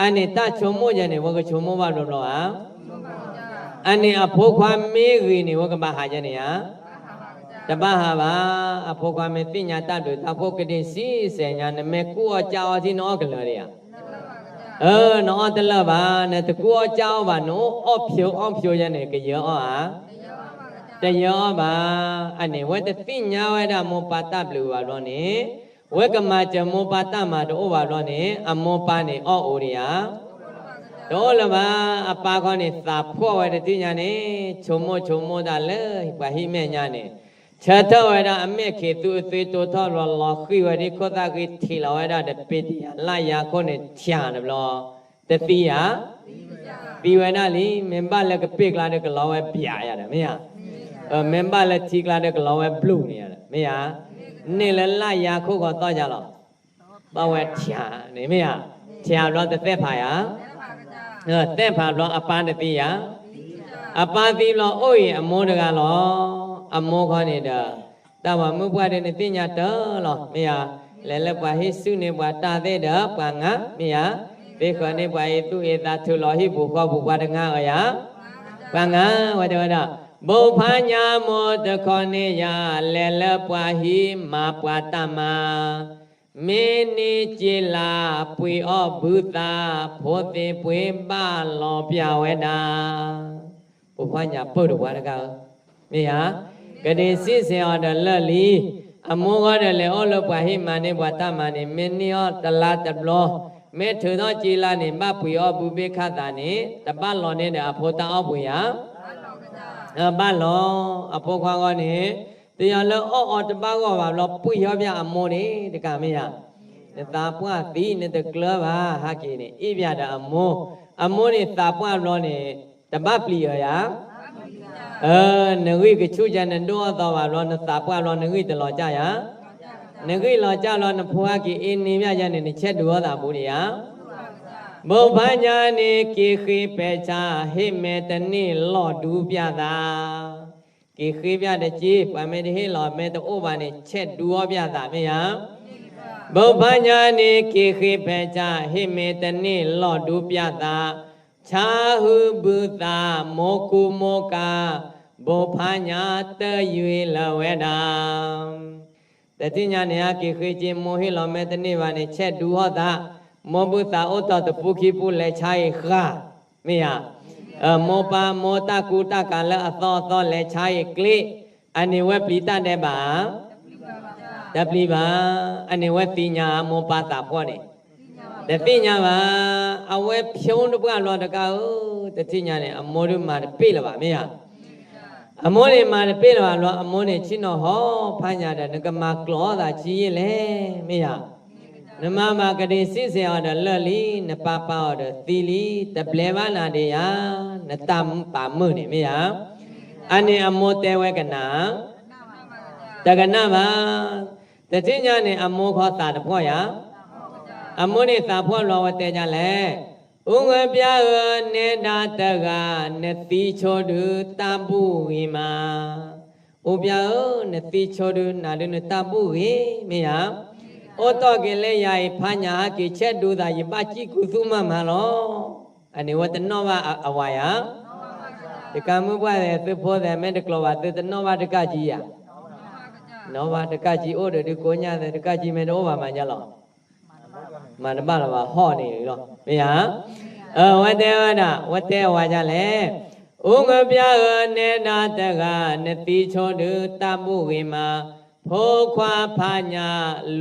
အန့ၣ်တၢ်ဆိကမိၣ်ယဲန့ၣ် ဝဲကဆိကမိၣ်ဘၣ်ဘျီဘျီဧါ. အန့ၣ်အဖိခွါမ့ၢ်ဂ့ၤန့ၣ် ဝဲကဘၣ်ဟးယဲန့ၣ်ဧါ. တဘၣ်ဟးဘၣ်. အဖိခွါမ့ၢ်သ့ၣ်ညါတၢ်ဘျုးတၢ်ဖှိၣ် ကဒ့စံၣ်စဲးညါ နမ့ၢ်ကူၣ်အီၣ်ကၢ်အီၣ်ထံၣ်နအီၣ်ကလၢာ်ဒံးဧါ. အၢ နအီၣ်တလၢာ်ဘၣ်. နတကူၣ်အီၣ်ကၢ်အီၣ်ဘၣ် နအိၣ်အီၣ်ဖျိအီၣ်ဖျိယဲန့ၣ် ကယၢအီၣ်ဧါ. တယၢအီၣ်ဘၣ်. အန့ၣ် ဝဲတသ့ၣ်ညါဝဲဒၣ်မိၢ်ပၢ်တၢ်ဘျုးဘၣ်ဘျီန့ၣ်, ဝဲကမၤစၢၤမိၢ်ပၢ်တၢ်မၤတအိၣ်ဘၣ်ဘျီန့ၣ် အမိၢ်ပၢ်န့ၣ်အီၣ်အိၣ်ဒံးဧါ. တအိၣ်လၢၤဘၣ်. အပၢ်ခီန့ၣ် သးဖှီၣ်ဝဲတထံၣ်ညါန့ၣ် ဆိကမိၣ်ဆိကမိၣ်တၢ်လၢပှၤဟံၣ်မဲာ်ညါန့ၣ်, ဆၢထၢၣ်ဝဲဒၣ်အမဲာ်ခံးသူအသွံတိထီၣ်လီၤ လီၤဃံၢ်ဝဲဒ်ခိၣ်သၣ်ဃံ ထံးလီၤဝဲဒၣ်ဒီးပ့တယၤလၣ်ယၤခိၣ်န့ၣ် ဆၣ်တဘျီ, တသံဧါ. သံဝဲဒၣ်လံ. မ့ၢ်ဘၣ်လၢကပ့ၢ်ကျါဒီးကလီၤဝဲဘျးယၤဒီး မ့ၢ်ဧါ. မ့ၢ်ဘၣ်လၢထံကျါဒီးကလီၤဝဲဘျူးန့ၣ်ယၤဒီး မ့ၢ်ဧါ. န့ၢ်လၢလၣ်ယၤခိၣ်ဃီသီၣ်ယၤလီၤ. ဘၣ်ဝဲဆၣ်န့ၣ် မ့ၢ်ဧါ. ဆၣ်ဘျီတသဲၣ်ဖးယၤ, သဲၣ်ဖးဘျီအပၢ်တသံယၤ. အပၢ်သံဘျီအိၣ်အံၤအမိၢ်တဂၤလီၤ. အမိၢ်ခီန့ၣ်ဒီး တၢ်ပှၤမုၣ်ပှၢ်ဒီးနသ့ၣ်ညါတၢ်လီၤ မ့ၢ်ဧါ. လဲၤလၢပှၤဟံၣ်ဆူၣ်န့ၢ်ပှၤတၢ်သ့ၣ်ဒီး ပှၤငါ မ့ၢ်ဧါ. သ့ဃၢၤန့ၢ်ပှၤအံၤသူၣ်အံၤသး ထုးလီၤဟံၣ်ပူၤဃီပူၤ ပှၤတငါဧါယၤ, ပှၤငါဝဲတဲဝဲဒၣ်, ဘိဖးညါမိၢ်တခီန့ၣ်ယၤ လဲၤလၢပှၤဟံၣ်မၤပှၤတၢ်မၤ မ့ၢ်န့ၢ်စ့လးပှ့ၤအီၣ်ဘုသး ဖိသ့ၣ်ပှ့ၤဘၣ်လီၤပျၢ်ဝဲဒၣ်. ဘိဖးညါပၢၢ်တပှၤတဂၤဧၢ, မ့ၢ်ဧါ. ကဒ့စံၣ်စဲးအီၤဒီးလၢာ်လံ. အမိၢ်ဂီၢ်ဒီးလဲၤအိၣ်လၢပှၤဟံၣ်မၤန့ၢ်ပှၤတၢ်မၤန့ၣ် မ့ၢ်န့ၢ်အီၣ်တလါတဘျီ, မ့ၢ်ထုးထီၣ်စ့လးန့ၣ် ဘၣ်ပှ့ၤအီၣ်ဘုဘ့ၣ်ခၣ်သးန့ၣ် တဘၣ်လီၤန့ၢ်ဒီးအဖိတၢ်အီၣ်ပှ့ၤဧါ. ဘၣ်လီၤ. အဖိခွါဂီၢ်န့ၣ် တယၤလၢအီၣ်အီၤတဘၣ်ဂီၢ်ဘၣ်ဘျီ ပှံၢ်ဟီၣ်ပၠးအမိၢ်န့ၣ်တကး မ့ၢ်ဧါ. နသးပှၢ်သံ နတကျၢၤဘၣ် ဟးက့ၤန့ၣ် အ့ၣ်ပၠးဒီးအမိၢ်, အမိၢ်န့ၣ်သးပှၢ်ဘျီန့ၣ် တဘၣ်ပျံၤအီၤယၤ. နဂံၢ်ကဆူၣ်ယၤ နဒိၣ်အသီဘၣ်ဘျီ နသးပှၢ်ဘျီ နဂံၢ်တလီၤကၢ်ယၤ. နဂံၢ်လီၤကၢ်ဘျီ နဖိဟဲက့ၤအ့န့ၢ်ပၠးယၤန့ၣ် နဆဲးဒူအီၣ်သးဘူးဒံးဧါ. ဘိဖးညါန့ၣ် က့ၤဃ့ပဲာ်ဆၣ် ဟ့ၣ်မဲာ်တန့ၢ်လီၤဒူပၠးသး. က့ၤဃ့ပၠးတက့ၢ်, ပှၤမ့ၢ်တဟ့ၣ်လီၤ မ့ၢ်တအိၣ်ဘၣ်န့ၣ် ဆဲးဒူအီၣ်ပၠးသး မ့ၢ်ဧါ. ဘိဖးညါန့ၣ် က့ၤဃ့ပဲာ်ဆၣ် ဟ့ၣ်မဲာ်တန့ၢ်လီၤဒူပၠးသး, ဆါဟုဘုသး မိၢ်ကူမိၢ်ကၤ, ဘိဖးညါတယွံလၢၤဝဲဒၣ်. တထံၣ်ညါန့ၣ် ဟဲက့ၤဃ့က့ၤ မိၢ်ဟ့ၣ်လီၤမ့ၢ်တန့ၢ်ဘၣ်န့ၣ် ဆဲးဒူအီၣ်သး, မိၢ်ဘုသးအိၣ်တီၢ်တပူၤခံပူၤ လဲၤဆါအံၤဃာ်, မ့ၢ်ဧါ. မိၢ်ပၢ်မိၢ်တၢ်ကူတၢ်ကၤလၢအသီအသီ လဲၤဆါအံၤကျ့, အန့ၣ်ဝဲပျံၤတၢ်ဒဲးဘးဧါ. တပျံၤဘၣ်. အန့ၣ်ဝဲသ့ၣ်ညါ မိၢ်ပၢ်သးပှၢ်န့ၣ် တသ့ၣ်ညါဘၣ်. အဝဲဖျိတပှၢ်ဘျီတကးဧၢ, တထံၣ်ညါန့ၣ် အမိၢ်ဒုးမၤတပ့ၢ်လၢၤဘၣ် မ့ၢ်ဧါ. အမိၢ်န့ၣ်မၤတပ့ၢ်လၢၤဘၣ်ဘျီ အမိၢ်န့ၣ်ဆ့ၣ်နီၤဟီၣ်ဖးညါဒီး နကမၤကျိးအီၣ်သးဆံးယံာ်လဲၣ် မ့ၢ်ဧါ. နမၤဘၣ်ကဒ့စံၣ်စဲးအီၤဒီးလၢာ်လံ, နပာ်ပာ်အီၤဒီးသံလံ, တဘျဲဘၣ်နၤဒံးဧါ, နတၢ်ပာ်မုာ်န့ၣ် မ့ၢ်ဧါ. အန့ၣ်အမိၢ်တဲဝဲကနၣ်, တကနၣ်ဘၣ်. တထံၣ်ညါန့ၣ် အမိၢ်ခီသးတဖှီၣ်ယၤ. အမိၢ်န့ၣ်သးဖှီၣ်ဘျီဝဲတဲဒ်လဲၣ်, အူငၢပျၢ်ဧၢ, နဲဒၣ်တဂၤ နသံဆိဒုးတၢ်ဘူၣ်ဂ့ၤမး. အူပျၢ်ဧၢ, နသံဆိဒုး နၤဒုးနတၢ်ဘူၣ်ဂ့ၤ မ့ၢ်ဧါ. အိၣ်တီၢ်က့ၤလၢယၤအံၤ ဖးညါဟဲက့ၤဆဲးဒူသး ယဘၣ်စံၣ်ကူသူၣ်မၤမၤလီၤ. အန့ၣ်ဝဲတနီၣ်ဘၣ်အဝၤယၤ. တကးမုၢ်ပှၢ်ဒီး သုဖိသဲး မ့ၢ်တကျိးဘၣ်သု တနီၣ်ဘၣ်တကးကံယၤ. နီၣ်ဘၣ်တကးကံအိၣ်ဒီး ဒုးကိးညါသဲး တကးကံမ့ၢ်တအိၣ်ဘၣ်မၤယၤလီၤ. မၤတဘၣ်လၢၤဘၣ် ဟီၣ်န့ၣ်လီၤ မ့ၢ်ဧါ. အဝဲတဲဝဲဒၣ် ဝဲတဲဝဲဒ်လဲၣ်, အူငၢပျၢ်ဧၢ နဲဒၣ်တဂၤ နသံဆိဒုးတၢ်ဘူၣ်ဂ့ၤမး, ဖိခွါဖးညါ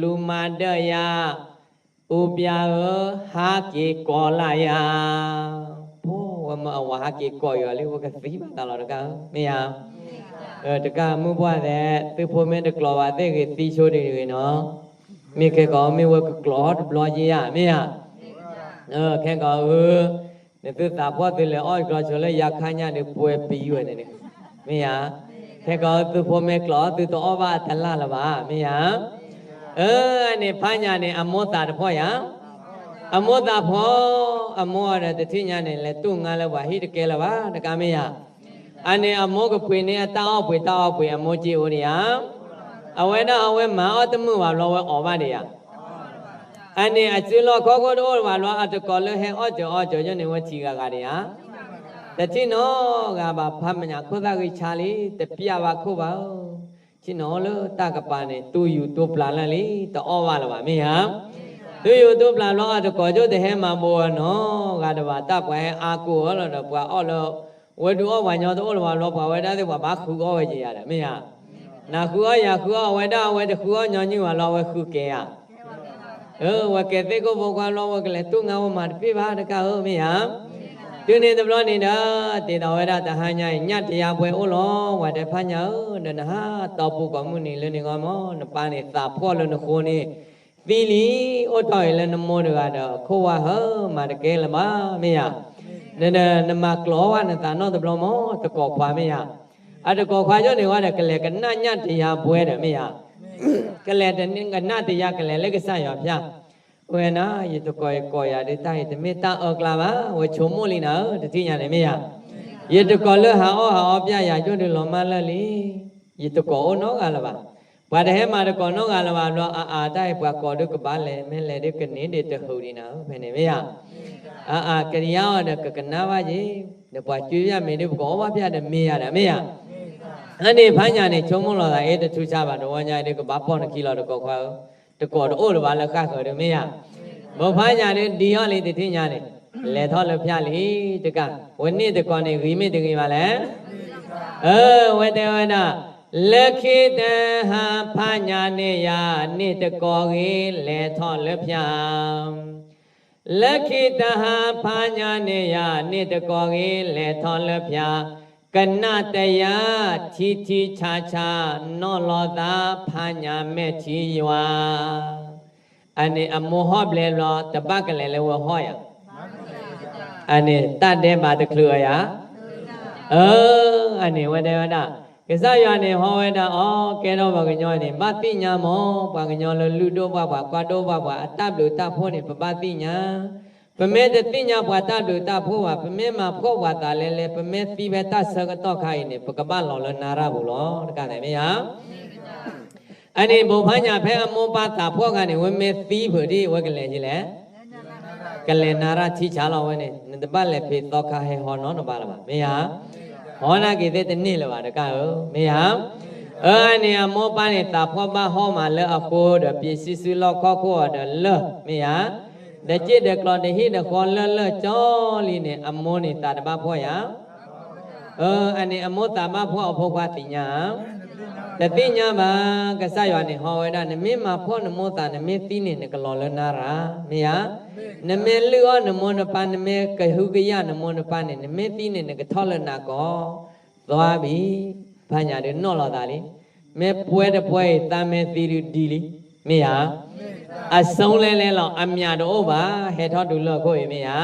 လူၤမၤဒၢယၤ, အူပျၢ်ဧၢ ဟးက့ၤကိးလၢယၤ. ဖိဝဲမၢအဝၤဟးက့ၤကိးယၤလံ ဝဲကသံဘၣ်သးလီၤတကးဧၢ မ့ၢ်ဧါ. တကးမုၢ်ပှၢ်သဲး သုဖိမ့ၢ်တကျိးဘၣ်သ့ၣ်ဂ့ၤ သံဆိဒံးတဂ့ၤနီၤ, မ့ၢ်ခဲကီးမ့ၢ်ဝဲကကျိးတဘျီယဲဧါ မ့ၢ်ဧါ, ခဲကီးဧၢ, နသုသးဖှီၣ်သုလဲၤအီၣ်ကျီဆိလၢယါခါညါဒီးပှဲၤပံၤဝဲန့ၣ်, မ့ၢ်ဧါ, ခဲကီးသုဖိမ့ၢ်ကျိးသုတအီၣ်ဘၣ်အတလၢ်လၢၤဘၣ် မ့ၢ်ဧါ, အၢ အန့ၣ်ဖးညါန့ၣ် အမိၢ်သးတဖှီၣ်ယၤ အမိၢ်သးဖှီၣ်, အမိၢ်ဒီးတထံၣ်ညါန့ၣ် လဲၤတူၢ်ငါလၢပှၤဟံၣ်တကဲလၢၤဘၣ် တကးမ့ၢ်ယၤ, အန့ၣ်အမိၢ်ကပှ့ၤန့ၢ်အတၢ်အီၣ်ပှ့ၤတၢ်အီၣ်ပှ့ၤ အမိၢ်စ့အိၣ်ဒံးဧါ, အဝဲဒၣ်အဝဲမၤအီၣ်တမုာ်ဘၣ်ဘျီဝဲအီၣ်ဘၣ်ဒံးဧါ, အန့ၣ်အစုလီၢ်ခီခိၣ်တအိၣ်ဘၣ်ဘျီ အတကိးလၢဟဲအီၣ်စၢၤအီၣ်စၢၤယိၣ်န့ၣ် ဝဲထံဂၤဂၤဒံးဧါ, တထံၣ်နီတဂၤဘၣ် ဖးညါခိၣ်သၣ်ဂံၢ်ဆါလံ တပျၢ်ဘၣ်ခိၣ်ဘၣ်ဧၢ ဆ့ၣ်နီၤလၢတၢ်ကပၤန့ၣ် တူၢ်ယူၤတူၢ်ပျၢ်လၢာ်လံ တအီၣ်ဘၣ်လၢၤဘၣ် မ့ၢ်ဧါ, တူၢ်ယူၤတူၢ်ပျၢ်ဘျီ အတကိးကၠိတဟဲမၤဘိးအီၤနီတဂၤဒံးဘၣ် တၢ်ပှၤဟဲအါကိၢ်အီၤလီၤဒီး ပှၤအီၣ်လၢ ဝဲဒုးအီၣ်ပှၤညီတအိၣ်လၢၤဘၣ်ဘျီ ပှၤဝဲဒၣ်သ့ၣ်ပှၤဘၣ်ဃုအီၣ်ဝဲက့ၤယၤဒီး မ့ၢ်ဧါ, နဃုအီၣ်ယၤဃုအီၣ် အဝဲဒၣ်အဝဲတဃုအီၣ်ညီနုၢ်ဘၣ်လီၤ အဝဲဃုကဲဧါ အၢ ဝဲကဲသ့ၣ်ကိၣ်ဖိခွါလီၤ ဝဲကလဲၤတူၢ်ငါဝဲမၤတပ့ၢ်ဘၣ်တကးဧၢ မ့ၢ်ဧါ, တုၤန့ၣ်တဘျီန့ၣ်ဒီး တ့ထီၣ်ဝဲဒၣ်တဟါညါအံၤ ညၣ်တယါဘှဲအိၣ်လီၤ ပှၤတဲဖးညါဧၢ ဒီးနဟးတီပူၤကိးမုၢ်နံၤလၢန့ၣ်ဂီၢ်မး နပၢ်န့ၣ်သးဖှီၣ်လၢနဃိန့ၣ် သံလံ, အိၣ်တီၢ်အံၤလၢနမိၢ်တဂၤဒီး ခိၣ်ဝါဟၢမၤတကဲလၢၤဘၣ် မ့ၢ်ဧါ, ဒီးနမၤကျိးဝဲနသးနီတဘျီမး တကိးခွါမ့ၢ်ဧါ, အတကိးခွါယိၣ်န့ၣ်ဝဲဒီး ကလဲၤကနၣ်ညၣ်တယါဘှဲဒီး မ့ၢ်ဧါ, ကလဲၤကနၣ်တယါ ကလဲၤလၢကစၢ်ယွၤဖၠၣ်, ဝဲနၤ ယတကိးယကိးယၤဒုးတၢ်အံၤ တမ့ၢ်တၢ်အၢကျါဘၣ် ဝဲဆိကမိၣ်လံနၤဧၢ တထံၣ်ညါန့ၣ် မ့ၢ်ဧါ, ယတကိးလၢဟးအီၣ်ဟးအီပျၢ်ယၤယိၣ်ဒုးလီၤမၢ်လၢာ်လံ, ယတကိးအိၣ်နီတဂၤလၢၤဘၣ်, ပှၤတဟဲမၤတကိးနီတဂၤလၢၤဘၣ်ဘျီ အအါတၢ်အံၤပှၤကိးဒုးကဘၣ်လဲၤ မ့ၢ်လဲၤဒုးကန့ၢ်ဒံးတဟုးဒံးနၤဧၢ ဖဲန့ၣ် မ့ၢ်ဧါ, အအါကယါအီၤဒီးကကနၣ်ဘၣ်က့ၤ, ဒီးပှၤကွၢ်ယၢ်မ့ၢ်ဒုးပကအီၣ်ဘၣ်ပျၢ်ဒီးမ့ၢ်ယၤဒီး မ့ၢ်ဧါ, အန့ၣ်ဖးညါန့ၣ် ဆိကမိၣ်လီၤသး အ့ တထူးဆန်းဘၣ် တဝီညါအံၤဒုးကဘၣ်ပိာ်နခံလီၤ တကိးခွါဧၢ, တကိးတအိၣ်လၢၤဘၣ်လၢဃၣ်ဃၢၤဒုး မ့ၢ်ဧါ, ဘိဖးညါဒုးဒံအီၤလံ တထံၣ်ညါန့ၣ်, လဲၤထီၣ်လၢဖၠၣ်လံတကး, ဝဲန့ၣ်တကိးန့ၣ် ဂ့ၤမ့ၢ်တဂ့ၤဘၣ်လဲၣ်, အၢ ဝဲတဲဝဲဒၣ်, လၢခံတဟါဖးညါန့ၣ်ယၤ န့ၣ်တကိးဂ့ၤ လဲၤထီၣ်လၢဖၠၣ် လၢခံတဟါဖးညါန့ၣ်ယၤ န့ၣ်တကိးဂ့ၤ လဲၤထီၣ်လၢဖၠၣ်, ကနၣ်တယါ ထံထံဆးဆး နီၢ်လီၤသး ဖးညါမဲာ်ထံယွၤ, အန့ၣ်အမိၢ်ဟီၣ်ဘျဲဘျီ တဘၣ်ကလဲၤလၢဝဲဟီၣ်ယၤ, အန့ၣ်တၢ်ဒဲးဘးတချုးအယၤ, အၢ အန့ၣ်ဝဲတဲဝဲဒၣ်, ကစၢ်ယွၤန့ၣ်ဟီဝဲဒၣ်အီၤ ကဲထီၣ်ပှၤကညီန့ၣ် ဘၣ်သ့ၣ်ညါမး ပှၤကညီလၢလုၢ်ဒိၣ်ပှၢ်ပှၤ ကွၢ်ဒိၣ်ပှၢ်ပှၤ အတၢ်ဘျုးတၢ်ဖှိၣ်န့ၣ် ပဘၣ်သ့ၣ်ညါ, ပမ့ၢ်တသ့ၣ်ညါပှၤတၢ်ဘျုးတၢ်ဖှိၣ်ဘၣ် ပမ့ၢ်မၤဖှီၣ်ပှၤသးလဲလဲ ပမ့ၢ်သံဖဲတၢ်ဆၢကတီၢ်ခါအံၤန့ၣ် ပကဘၣ်လီၤလၢနါရၢ်ပူၤလီၤ တကးန့ၣ်မ့ၢ်ဧါ အန့ၣ်ဘိဖးညါဖဲအမိၢ်ပၢ်သးဖှီၣ်အခါန့ၣ် ဝဲမ့ၢ်သံဖုးဒ်အံၤ ဝဲကလဲၤဒ်လဲၣ်, ကလဲၤနါရၢ်ထံဆးလီၤဝဲန့ၣ် နတဘၣ်လဲၤဖံးသီခါဟဲဟီနီတဘျီလၢၤဘၣ် မ့ၢ်ဧါ, ဟီနာ်က့ၤသ့ၣ်တန့ၢ်လၢၤဘၣ်တကးဧၢ မ့ၢ်ဧါ, အၢ အန့ၣ်အမိၢ်ပၢ်န့ၣ်သးဖှီၣ်ဘၣ်ဟီၣ်မးလၢအဃိဒီး ပ့ၤဆံစုလီၢ်ခီၣ်ခိၣ်အီၤဒီးလၢၢ် မ့ၢ်ဧါ, ဒီးစ့ၣ်ဒီးကျီးတဟံၣ်ဒီးဃီလၢလၢၢ်ကၠီလံန့ၣ် အမိၢ်န့ၣ်သးတဘၣ်ဖှီၣ်ယၤ အၢ အန့ၣ်အမိၢ်သးဘၣ်ဖှီၣ်အဖိခွါသ့ၣ်ညါဧါ, တသ့ၣ်ညါဘၣ်, ကစၢ်ယွၤန့ၣ်ဟီဝဲဒၣ် နမ့ၢ်မၤဖှီၣ်နမိၢ်သး နမ့ၢ်သံန့ၣ် နကလီၤလၢနါရၢ် မ့ၢ်ဧါ, နမ့ၢ်လုၢ်အီၣ်နမိၢ်နပၢ် နမ့ၢ်ကဟုကယာ်နမိၢ်နပၢ်န့ၣ် နမ့ၢ်သံန့ၣ် နကထီၣ်လၢနၤကီး, သွါဘံၣ်, ဖးညါဒုးနီၣ်လီၤသးလံ, မ့ၢ်ပှဲၤတပှဲၤအံၤ သးမ့ၢ်သံဒုးဒ်လံ, မ့ၢ်ဧါ အစုံလဲလဲလီၤ အမျးတအိၣ်ဘၣ်, ဟဲထီၣ်ဒုးလၢၢ်ခိၣ်အံၤ မ့ၢ်ဧါ,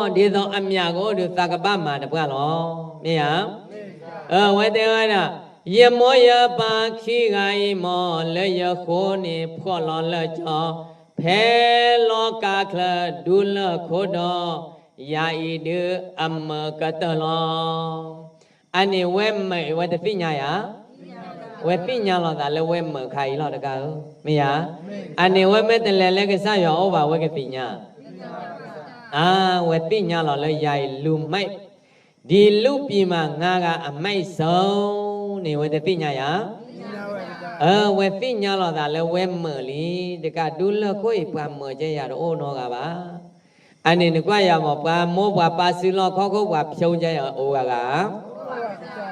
ဒ်သိးအမျးကအိၣ်ဒုးသးကဘၣ်မၤတပှၢ်လီၤ, မ့ၢ်ဧါ, အဝဲတဲဝဲဒၣ်, ယမိၢ်ယပၢ်ခံဂၤအံၤမ့ၢ် လၢယဃိန့ၣ်ဖှီၣ်လီၤလၢကၠီ, ဖဲလီၤကးချၢဒုးလၢၢ်ခိၣ်ဒီး, ယၤအံၤဒုးအမုာ်ကတၢၢ်လီၤ. အန့ၣ်ဝဲမုာ်အံၤ ဝဲတသ့ၣ်ညါယၤ, ဝဲသ့ၣ်ညါလီၤသးလၢဝဲမုာ်ခါအံၤလီၤတကးဧၢ, မ့ၢ်ဧါ, အန့ၣ်ဝဲမ့ၢ်တလဲၤလၢကစၢ်ယွၤအအိၣ်ဘၣ် ဝဲကသ့ၣ်ညါ, အါ, ဝဲသ့ၣ်ညါလီၤလၢယၤအံၤလူၤမဲး, ဒ်လူပံာ်မၤငါဂၤအမဲးစိန့ၣ် ဝဲတသ့ၣ်ညါယၤ, အၢ ဝဲသ့ၣ်ညါလီၤသးလၢဝဲမုာ်လံ, တကးဒုးလၢၢ်ခိၣ်အံၤ ပှၤမုာ်ကဲယၤတအိၣ်နီတဂၤဘၣ်. အန့ၣ်နကွၢ်ယၤမ့ၢ် ပှၤမိၢ်ပှၤပၢ်စုလီၢ်ခီၣ်ခိၣ် ပှၤဖျိကဲယၤအိၣ်ဂၤဂၤဧါ,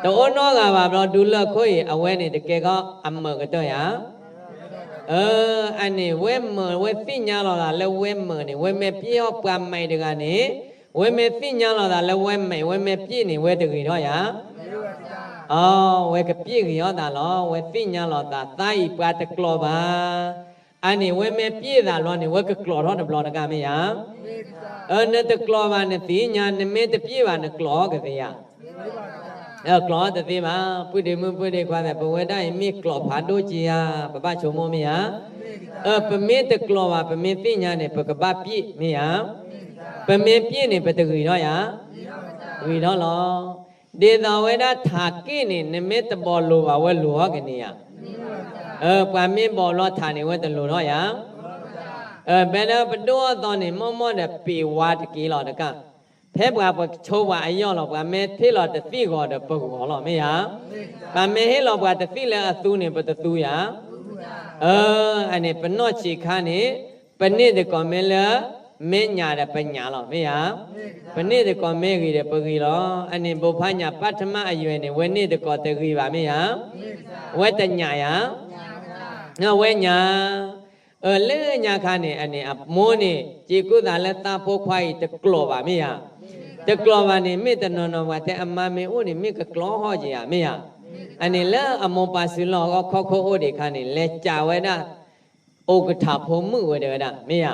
တအိၣ်နီတဂၤဘၣ်ဘျီ ဒုးလၢၢ်ခိၣ်အံၤ အဝဲန့ၣ်တကဲကီးအမုာ်ကတၢၢ်ယၤ, အၢ အန့ၣ်ဝဲမုာ် ဝဲသ့ၣ်ညါလီၤသးလၢဝဲမုာ်န့ၣ် ဝဲမ့ၢ်ပျဲအီၣ်ပှၤမဲးတဂၤန့ၣ်, ဝဲမ့ၢ်သ့ၣ်ညါလီၤသးလၢဝဲမဲး ဝဲမ့ၢ်ပျဲန့ၣ် ဝဲတဂ့ၤထီၣ်ယၤ, အဝဲကပျ့ၣ်ဂ့ၤအီၣ်သးလီၤ. ဝဲသ့ၣ်ညါလီၤသး သးအံၤပှၤတကျိးဘၣ်. အန့ၣ်ဝဲမ့ၢ်ပျ့ၣ်သးလီၤန့ၣ် ဝဲကကျိးထီၣ်တဘျီတဂၤ မ့ၢ်ဧါ. အၢ နတကျိးဘၣ် နသ့ၣ်ညါ, နမ့ၢ်တပျ့ၣ်ဘၣ် နကျိးအီၣ်ကသ့ဧါ. ကျိးအီၣ်တသ့ဘၣ်. ပုၢ်ဒ့မုၣ်ပုၢ်ဒ့ခွါသ့ၣ်, ပဝဲဒၣ်အံၤမ့ၢ်ကျိးဖးဒိၣ်က့ဧါ, ပဘၣ်ဆိကမိၣ် မ့ၢ်ဧါ. အၢ ပမ့ၢ်တကျိးဘၣ် ပမ့ၢ်သ့ၣ်ညါန့ၣ် ပကဘၣ်ပျ့ၣ် မ့ၢ်ဧါ. ပမ့ၢ်ပျ့ၣ်န့ၣ် ပတဂ့ၤထီၣ်ဧါ. ဂ့ၤထီၣ်လီၤ. ဒ်သိးဝဲဒၣ်ထးက့ၣ်န့ၣ် နမ့ၢ်တဘီၣ်လိၤဘၣ် ဝဲလိၤထီၣ်ကန့ၢ်ဧါ. အၢ ပှၤမ့ၢ်ဘီၣ်ဘျီထးန့ၣ် ဝဲတလိၤထီၣ်ဧါ. အၢ ဖဲလၢပဒိၣ်အသီန့ၣ် မ့ၢ်မ့ၢ်ဒီး ပ့ၤဝါတက့ၢ်လီၤတကၣ်. ဖဲပှၤပဆိပှၤအယီၢ်လီၤ, ပှၤမ့ၢ်ဟ့ၣ်လီၤတသံၣ်ဂီၤဒီး ပဂီၤလီၤ မ့ၢ်ဧါ. ပှၤမ့ၢ်ဟ့ၣ်လီၤပှၤတသံၣ်လၢအသူန့ၣ် ပတသူဧါ. အၢ အန့ၣ် ပနီၢ်ဆံးခါန့ၣ် ပန့ၢ်သကိးမ့ၢ်လၢ မ့ၢ်ညၣ်ဒီးပညၣ်လီၤ မ့ၢ်ဧါ. ပန့ၢ်သကိးမ့ၢ်ဂ့ၤဒီးပဂ့ၤလီၤ. အန့ၣ် ဘိးဖးညၣ်ပထမအရွယ်န့ၣ် ဝဲန့ၢ်သကိးတဂ့ၤဘၣ် မ့ၢ်ဧါ. ဝဲတညၣ်ဧါ. ဝဲညၣ်. အၢ လၢညါခါန့ၣ် အန့ၣ်အမိၢ်န့ၣ် စ့ကူသးလၢသးဖိခွါအံၤတကျိးဘၣ် မ့ၢ်ဧါ. တကျိးဘၣ်န့ၣ် မ့ၢ်တနီၤနီၤပှၤတဲအမါမ့ၢ်အိၣ်န့ၣ် မ့ၢ်ကကျိးဟီၣ်က့ၤဧါ မ့ၢ်ဧါ. အန့ၣ်လၢအမိၢ်ပၢ်စုလီၢ်အဂီၢ် ခီခိၣ်အိၣ်ဒံးခါန့ၣ် လဲၤစံးဝဲဒၣ် အိၣ်ကထးဖိမုၣ်ဝဲတဲဝဲဒၣ် မ့ၢ်ဧါ.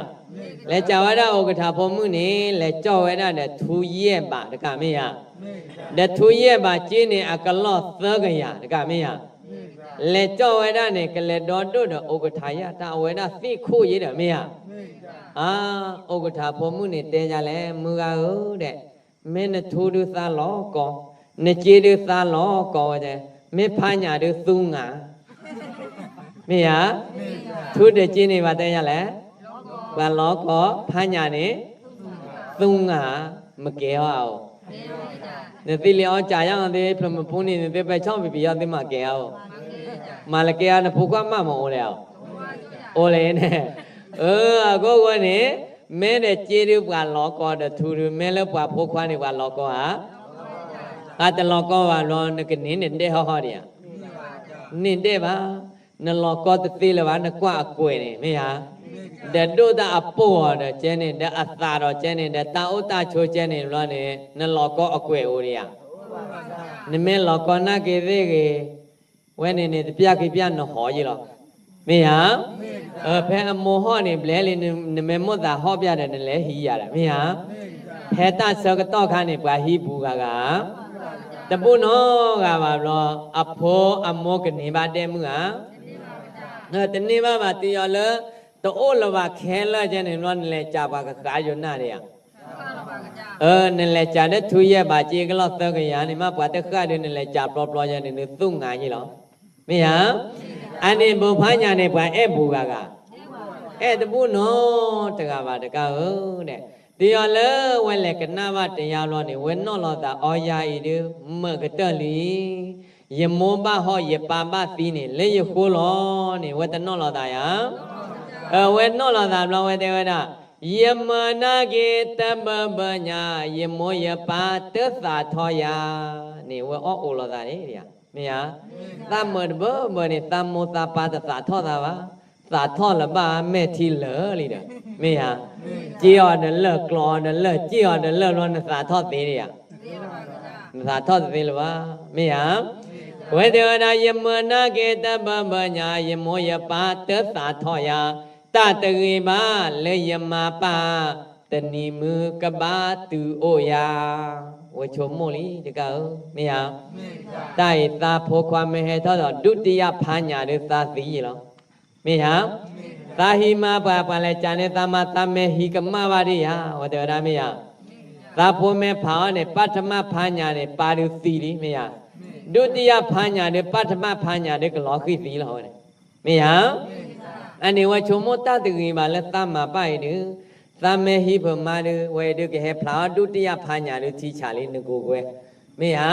လဲၤစံးဝဲဒၣ်အိၣ်ကထးဖိမုၣ်န့ၣ် လဲၤကၠီၣ်ဝဲဒၣ်ဒီးထူယဲၢ်ဘးတကး မ့ၢ်ဧါ. ဒီးထူယဲၢ်ဘးစ့န့ၣ် အကလီၢ်သၢကယၤတကး မ့ၢ်ဧါ. လဲၤကၠီၣ်ဝဲဒၣ်န့ၣ် ကလဲၤဒီဒိၣ်ဒီးအိၣ်ကထးယၢ် တၢ်အဝဲဒၣ်သ့ၣ်ခိၣ်ယဲဒီး မ့ၢ်ဧါ. အါ အိၣ်ကထးဖိမုၣ်န့ၣ်တဲယၤလဲၣ် မုၢ်ဂၤဧၢဒီး မ့ၢ်နထူဒုးသါလီၤကီ, နစ့ဒုးသါလီၤကီဝဲတဲ, မ့ၢ်ဖးညၣ်ဒုးသူငါ မ့ၢ်ဧါ. ထူဒီးစ့န့ၣ် ဘၣ်တဲယၤလဲၣ်, ပှၤလီၤကီ, ဖးညၣ်န့ၣ် သူငါ, မကဲအီၤဧါ. နသုလံအီၣ်ကးယါအီၤသ့ ဖျၢၣ်မုၢ်ပူၤန့ၣ် နသုပဲဆီၣ်ပံၤပံၤယီၤသုမၤကဲဧါ. မၤလၢကဲဧါ နဖိခွါမးမၤအိၣ်လဲၣ်ဧါ. အိၣ်လဲၣ်န့ၣ်, အၢ အဃိဃိန့ၣ် မ့ၢ်ဒီးစ့ဒုးပှၤလီၤကီဒီးထူဒုး မ့ၢ်လၢပှၤဖိခွါန့ၣ် ပှၤလီၤကီဧါ. အတလီၤကီဘၣ်ဘျီ နကန့ၢ်နဒဲၣ်ဟီၣ်ဟီၣ်ဒံးဧါ. န့ၢ်ဒဲၣ်ဘၣ်, နလီၤကီတသ့လၢၤဘၣ် နကွၢ်အကွဲၢ်န့ၣ် မ့ၢ်ဧါ. ဒီးဒိၣ်တၢ်အပိၢ်အီၤဒီးကဲန့ၣ် ဒီးအသးဒီးကဲန့ၣ် ဒီးတၢ်အိၣ်တၢ်ဆိးကဲန့ၣ်ဘျီန့ၣ် နလီၤကီအကွဲၢ်အိၣ်ဒံးဧါ. နမ့ၢ်လီၤကီနာ်က့ၤသ့ၣ်ဂ့ၤ, ဝဲန့ၣ်န့ၣ် တပျၢ်ခံပျၢ်နဟီၣ်ယံလီၤ. မ့ၢ်ဧါ. အၢ ဖဲအမိၢ်ဟီၣ်န့ၣ် ဘျဲလံ နမ့ၢ်မိၣ်သးဟီၣ်ပျၢ်ဒီး နလဲၤဟံးယၤဒီး မ့ၢ်ဧါ. ဖဲတၢ်ဆၢကတီၢ်ခါန့ၣ် ပှၤဟံးဘူးဂၤဂၤ, တဘူးနီတဂၤဘၣ်ဘျီ, အဖိအမိၢ်ကန့ၢ်ဘၣ်ဒဲၣ်မုၢ်ဧါ. တန့ၢ်ဘၣ်ဘၣ် တုၤယီၤလၢ တအိၣ်လၢၤဘၣ်ခဲလၢာ်ကဲန့ၣ်ဘျီ နလဲၤစံးပှၤကဃၣ်ယိာ်နၢ်ဒံးဧါ. အၢ နလဲၤစံးလၢထူယဲၢ်ဘးစ့ကလီၢ်သၢကယၤန့ၣ် မ့ၢ်ပှၤတဃၣ်ဒုး နလဲၤစံးပျီပျီယဲန့ၣ် နသူငါယံလီၤ. မ့ၢ်ဧါ. အန့ၣ်ဘိးဖးညၣ်န့ၣ် ပှၤအဲၣ်ဘူးဂၤဂၤ, အဲၣ်တဘူးနီတဂၤဘၣ်တကးဧၢဒီး, တုၤယီၤလၢဝဲလဲၤကနၣ်ဘၣ်တယါဘျီန့ၣ် ဝဲနီၣ်လီၤသး အီယါအံၤဒုး မုာ်ကတၢၢ်လံ ယမိၢ်ဘၣ်ဟီၣ်ယပၢ်ဘၣ်သံန့ၣ် လၢယဃိလီၤန့ၣ် ဝဲတနီၣ်လီၤသးယၤ. အဝဲနီၣ်လီၤသးဘျီဝဲတဲဝဲဒၣ်, ယမုာ်နာ်က့ၤတဘၢဘၢညါ, ယမိၢ်ယပၢ်တသးထီၣ်ယၤန့ၣ် ဝဲအီၣ်အိၣ်လီၤသးန့ၣ်, မ့ၢ်ဧါ. သးမုာ်တဘၢဘၢန့ၣ် သးမိၢ်သးပၢ်တသးထီၣ်သးဘၣ်, သးထီၣ်လၢၤဘၣ် မဲာ်ထံလၢာ်လံဒီး, မ့ၢ်ဧါ. စ့အီၤဒီးလၢာ် ကျိးအီၤဒီးလၢာ် စ့အီၤဒီးလၢာ်ဘျီ နသးထီၣ်သ့ဒံးဧါ. နသးထီၣ်တသ့လၢၤဘၣ်, မ့ၢ်ဧါ. ဝဲတဲဝဲဒၣ် ယမုာ်နာ်က့ၤတဘၢဘၢညါ, ယမိၢ်ယပၢ်တသးထီၣ်ယၤ, တၢ်တဂ့ၤဘၣ်လၢယမါပၢ်, တနံၤမုၢ်ကဘၣ်တုၤအိၣ်ယၤ. ဝဲဆိကမိၣ်လံတကးဧၢ, မ့ၢ်ဧါ. တၢ်အံၤသးဖိခွါမ့ၢ်ဟဲထီၣ်ဒီး ဒုတိယဖးညၣ်ဒုးသးသံလီၤ. မ့ၢ်ဧါ. သးဟံးမၤပှၤ ပှၤလဲၤစံးန့ၢ်သးမါ သးမ့ၢ်ဟံးကမၣ်ဘၣ်ဒံးဧါ, ဝဲတဲဝဲဒၣ်မ့ၢ်ဧါ. သးဖိမ့ၢ်ဖးအီၤန့ၣ် ပထမဖးညၣ်န့ၣ် ပၢ်ဒုးသံလံ မ့ၢ်ဧါ. ဒုတိယဖးညၣ်ဒုး ပထမဖးညၣ်ဒုးကလီၤဃံၤသံလီၤဝဲန့ၣ်, မ့ၢ်ဧါ. အန့ၣ်ဝဲဆိကမိၣ်တၢ်တဂ့ၤဘၣ်လၢသးမၤပၢ်အံၤဒုး, သးမ့ၢ်ဟံးဖၢမါဒုး ဝဲအံၤဒုးကဟဲဖျါအီၤ ဒုတိယဖးညၣ်ဒုးထံဆးလံ နကိးကွဲ, မ့ၢ်ဧါ.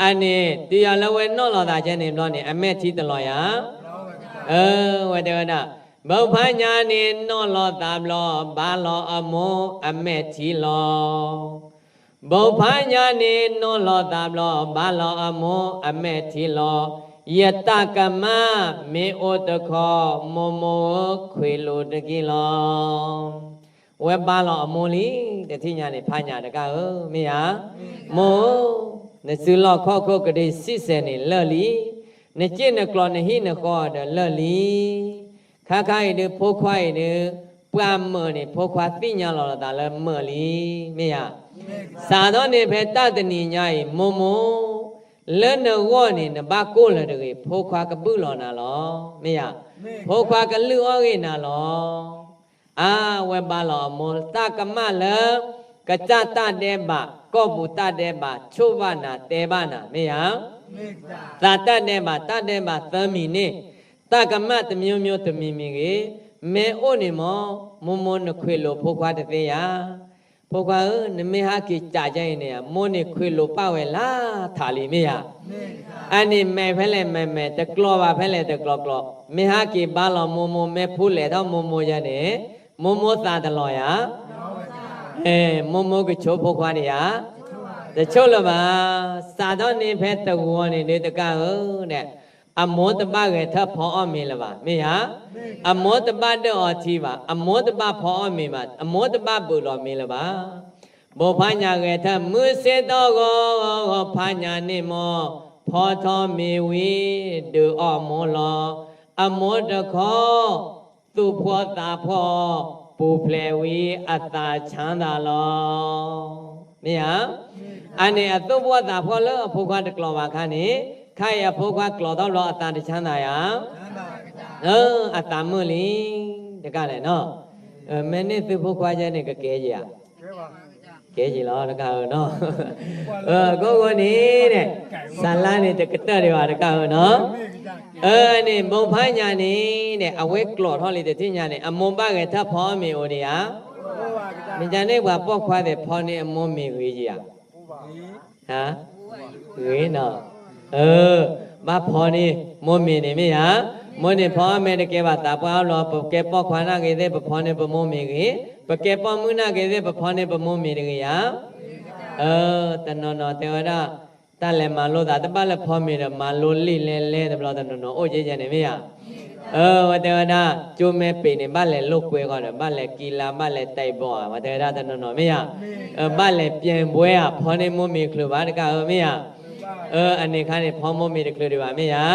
အန့ၣ် တုၤယီၤလၢဝဲနီၣ်လီၤသးကဲန့ၣ်ဘျီန့ၣ် အမဲာ်ထံတလီၤယၤ. အၢ ဝဲတဲဝဲဒၣ်, ဘိးဖးညၣ်န့ၣ်နီၣ်လီၤသးဘျီ ဘါလီၤအမိၢ်အမဲာ်ထံလီၤ. ဘိးဖးညၣ်န့ၣ်နီၣ်လီၤသးဘျီ ဘါလီၤအမိၢ်အမဲာ်ထံလီၤ. ယတၢ်ကမၣ်မ့ၢ်အိၣ်တခီ မိၢ်မိၢ်ဧၢ ခွ့လိာ်တက့ၢ်လီၤ. ဝဲဘါလီၤအမိၢ်လံ, တထံၣ်ညါန့ၣ် ဖးညၣ်တကးဧၢ, မ့ၢ်ဧါ. မိၢ်ဧၢ နစုလီၢ်ခီၣ်ခိၣ်ကဒုးဆံးစဲၤန့ၣ်လၢာ်လံ. နစ့ၣ်နကျိးနဟံၣ်နဃီဒီးလၢာ်လံ. ခါခါအံၤဒုး ဖိခွါအံၤဒုး ပှၤမၢာ်န့ၣ် ဖိခွါသ့ၣ်ညါလီၤသးလၢမၢာ်လံ, မ့ၢ်ဧါ. စးထီၣ်န့ၣ်ဖဲတၢ်တနံၤညါအံၤ မိၢ်မိၢ်, လၢနဂီၢ်န့ၣ် နဘၣ်ကိၢ်လၢၤတဂ့ၤ, ဖိခွါကဘုၣ်လီၤနၤလီၤ, မ့ၢ်ဧါ. ဖိခွါကလုၢ်အီၣ်ဂ့ၤနၤလီၤ. အါ, ဝဲဘါလီၤအမိၢ် တၢ်ကမၣ်လၢ ကစၢ်တၢ်ဒဲးဘး ကီၢ်ပူၤတၢ်ဒဲးဘး ဆိၣ်ဘၣ်နၤ တဲဘၣ်နၤ မ့ၢ်ဧါ. သးတၢ်ဒဲးဘး တၢ်ဒဲးဘးသၢမံၤန့ၣ် တၢ်ကမၣ်တမျိုးမျိုးတမံၤမံၤဂ့ၤ, မ့ၢ်အိၣ်န့ၣ်မ့ၢ် မိၢ်မိၢ်နခွ့းလိာ်ဖိခွါတသ့ဧါ. ဖိခွါဧၢ, နမ့ၢ်ဟးက့ၤစးကဲအံၤန့ၣ် မိၢ်န့ၣ်ခွ့းလိာ်ပၢ်ဝဲလၢထးလံ မ့ၢ်ဧါ. အန့ၣ်မဲာ်ဖဲလဲၣ်မဲာ်မဲာ် တကျိးဘၣ်ဖဲလဲၣ် တကျိးကျိး, မ့ၢ်ဟးက့ၤဘါလီၤမိၢ်မိၢ် မ့ၢ်ဖူလဲၤထီၣ်မိၢ်မိၢ်ယဲန့ၣ် မိၢ်မိၢ်သးတလီၤဧါ. မိၢ်မိၢ်ကဆိးဖိခွါဒံးဧါ. တဆိၣ်လၢၤဘၣ်. စးထီၣ်န့ၣ်ဖဲတဂီၤန့ၣ်ဒုးတကးဧၢ, အမိၢ်တဘၣ်ဂဲၤထၢၣ်ဖီအီၣ်မ့ၤလၢၤဘၣ် မ့ၢ်ဧါ. အမိၢ်တဘၣ်ဒၢၣ်အီထံဘၣ်, အမိၢ်တဘၣ်ဖီအီၣ်မ့ၤဘၣ်, အမိၢ်တဘၣ်ဘုးလီၤမ့ၤလၢၤဘၣ်. ဘိးဖးညၣ်ဂဲၤထၢၣ် မုၢ်ဆ့ၣ်ထီၣ်ဂီၤဂီၤဂီၤ ဖးညၣ်န့ၣ်မ့ၢ် ဖီထီၣ်မ့ၤဝံၤ ဒုးအီၣ်မိၢ်လီၤ. အမိၢ်တခီ သူၣ်ဖှီၣ်သးဖှီၣ် ပူၤဖျဲးဝံၤ အသးဆါသးလီၤ. မ့ၢ်ဧါ. အန့ၣ်အသူၣ်ဖှီၣ်သးဖှီၣ်လၢအဖိခွါတကျိးဘၣ်ခါန့ၣ်, ခါအံၤအဖိခွါကျိးထီၣ်ဘျီအသးတဆါသးဧါ. အသးမုာ်လံ, တကးလဲၣ်နီၤ. မ့ၢ်န့ၢ်သုဖိခွါယဲန့ၣ် ကကဲယံၤဧါ. ကဲယံၤလီၤ တကးဧၢနီၤ. အခိၣ်ဃိန့ၣ်, စးလါန့ၣ်တကတၢၢ်ဒံးဘၣ် တကးဧၢနီၤ. အန့ၣ် ဘိးဖးညၣ်န့ၣ် အဝဲကျိးထီၣ်လံတထံၣ်ညါန့ၣ် အမိၢ်ဘၣ်ဂဲၤထၢၣ်ဖီအီၣ်မ့ၤအိၣ်ဒံးဧါ. မ့ၢ်ကန့ၣ်ပှၤပိာ်ခွါသ့ၣ်ဖီန့ၢ်အမိၢ်မ့ၤဂ့ၤယံၤဧါ. ဂ့ၤနီၤ. ဘၣ်ဖီန့ၢ်မိၢ်မ့ၤန့ၣ်မ့ၢ်ဧါ. မိၢ်န့ၣ်ဖီအီၣ်မ့ၤတကဲဘၣ်သးပှၢ်အီၤလီၤ. ပကဲပိာ်ခွါနာ်က့ၤသ့ၣ် ပဖီန့ၢ်ပမိၢ်မ့ၤဂ့ၤ, ပကဲပိာ်မုၣ်နာ်က့ၤသ့ၣ် ပဖီန့ၢ်ပမိၢ်မ့ၤတဂ့ၤဧါ. တနီၤနီၤတဲဝဲဒၣ်, တၢ်လဲၤမၤလိသးတဘၣ်လၢဖီမ့ၤဒီး မၤလိလ့ၣ်လဲၤလဲၤတဘျီ တနီၤနီၤအိၣ်ကဲယဲန့ၣ် မ့ၢ်ဧါ. အဝဲတဲဝဲဒၣ် ကၠိမဲပ့ၤန့ၣ် ဘၣ်လဲၤလိာ်ကွဲဃီဒီး ဘၣ်လဲၤကံလါ ဘၣ်လဲၤတဲာ်ဘီဧါ ဝဲတဲဝဲဒၣ်တနီၤနီၤ မ့ၢ်ဧါ. ဘၣ်လဲၤပျဲၢ်ဘှဲဧါ ဖီန့ၢ်မိၢ်မ့ၤချုးဘၣ် တကးဧၢ မ့ၢ်ဧါ. အန့ၣ်ခါန့ၣ် ဖီမိၢ်မ့ၤတချုးဒံးဘၣ် မ့ၢ်ဧါ.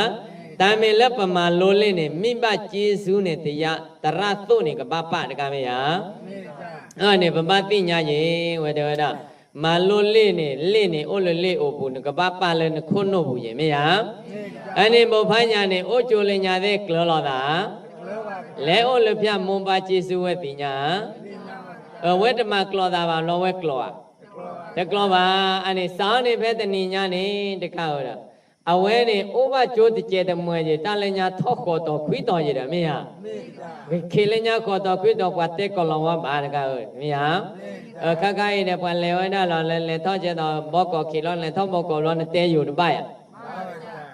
တၢ်မ့ၢ်လၢပမၤလိလ့ၣ်န့ၣ် မ့ၢ်ဘၣ်စ့စူန့ၣ် တယါတရၣ်သိၣ်န့ၣ် ကဘၣ်ပာ်တကး မ့ၢ်ဧါ. အန့ၣ် ပဘၣ်သ့ၣ်ညါယ့ၣ် ဝဲတဲဝဲဒၣ်, မၤလိလ့ၣ်န့ၣ် လ့ၣ်န့ၣ်အိၣ်လၢလ့ၣ်အိၣ်ပူၤ နကဘၣ်ပာ်လၢနခိၣ်နူာ်ပူၤယ့ၣ် မ့ၢ်ဧါ. အန့ၣ် ဘိးဖးညၣ်န့ၣ် အိၣ်ကၠိလၢညါသ့ၣ်ကျၢၤလိာ်သး, လဲၤအိၣ်လၢဖၠၣ်မိၢ်ဘၣ်စ့စူဝဲသ့ၣ်ညါ, အဝဲတမၤကျိးသးဘၣ်ဘျီဝဲကျိးဧါ. တကျိးဘၣ်. အန့ၣ် စးထီၣ်န့ၣ်ဖဲတနံၤညါန့ၣ် တကးဧၢဒီး အဝဲန့ၣ် အိၣ်ဘၣ်ကၠိတစဲးတမှဲၤယ့ၣ် တၢ်လၢညါထီၣ်ဃီၤတီၤခွံတီၤယ့ၣ်ဒီး မ့ၢ်ဧါ. ခ့လၢညါဃီၤတီၤခွံတီၤ ပှၤတဲကီၤလီၤဝါဘၣ် တကးဧၢ မ့ၢ်ဧါ. ခါခါအံၤဒီး ပှၤလဲၤဝဲဒၣ်လီၤ လဲၤလဲၤထီၣ်ကဲဒီး ဘီကီၢ်ခံးလီၤ လဲၤထီၣ်ဘီကီၢ်ဘျီ နတဲယိာ်တဘၣ်ယၤ.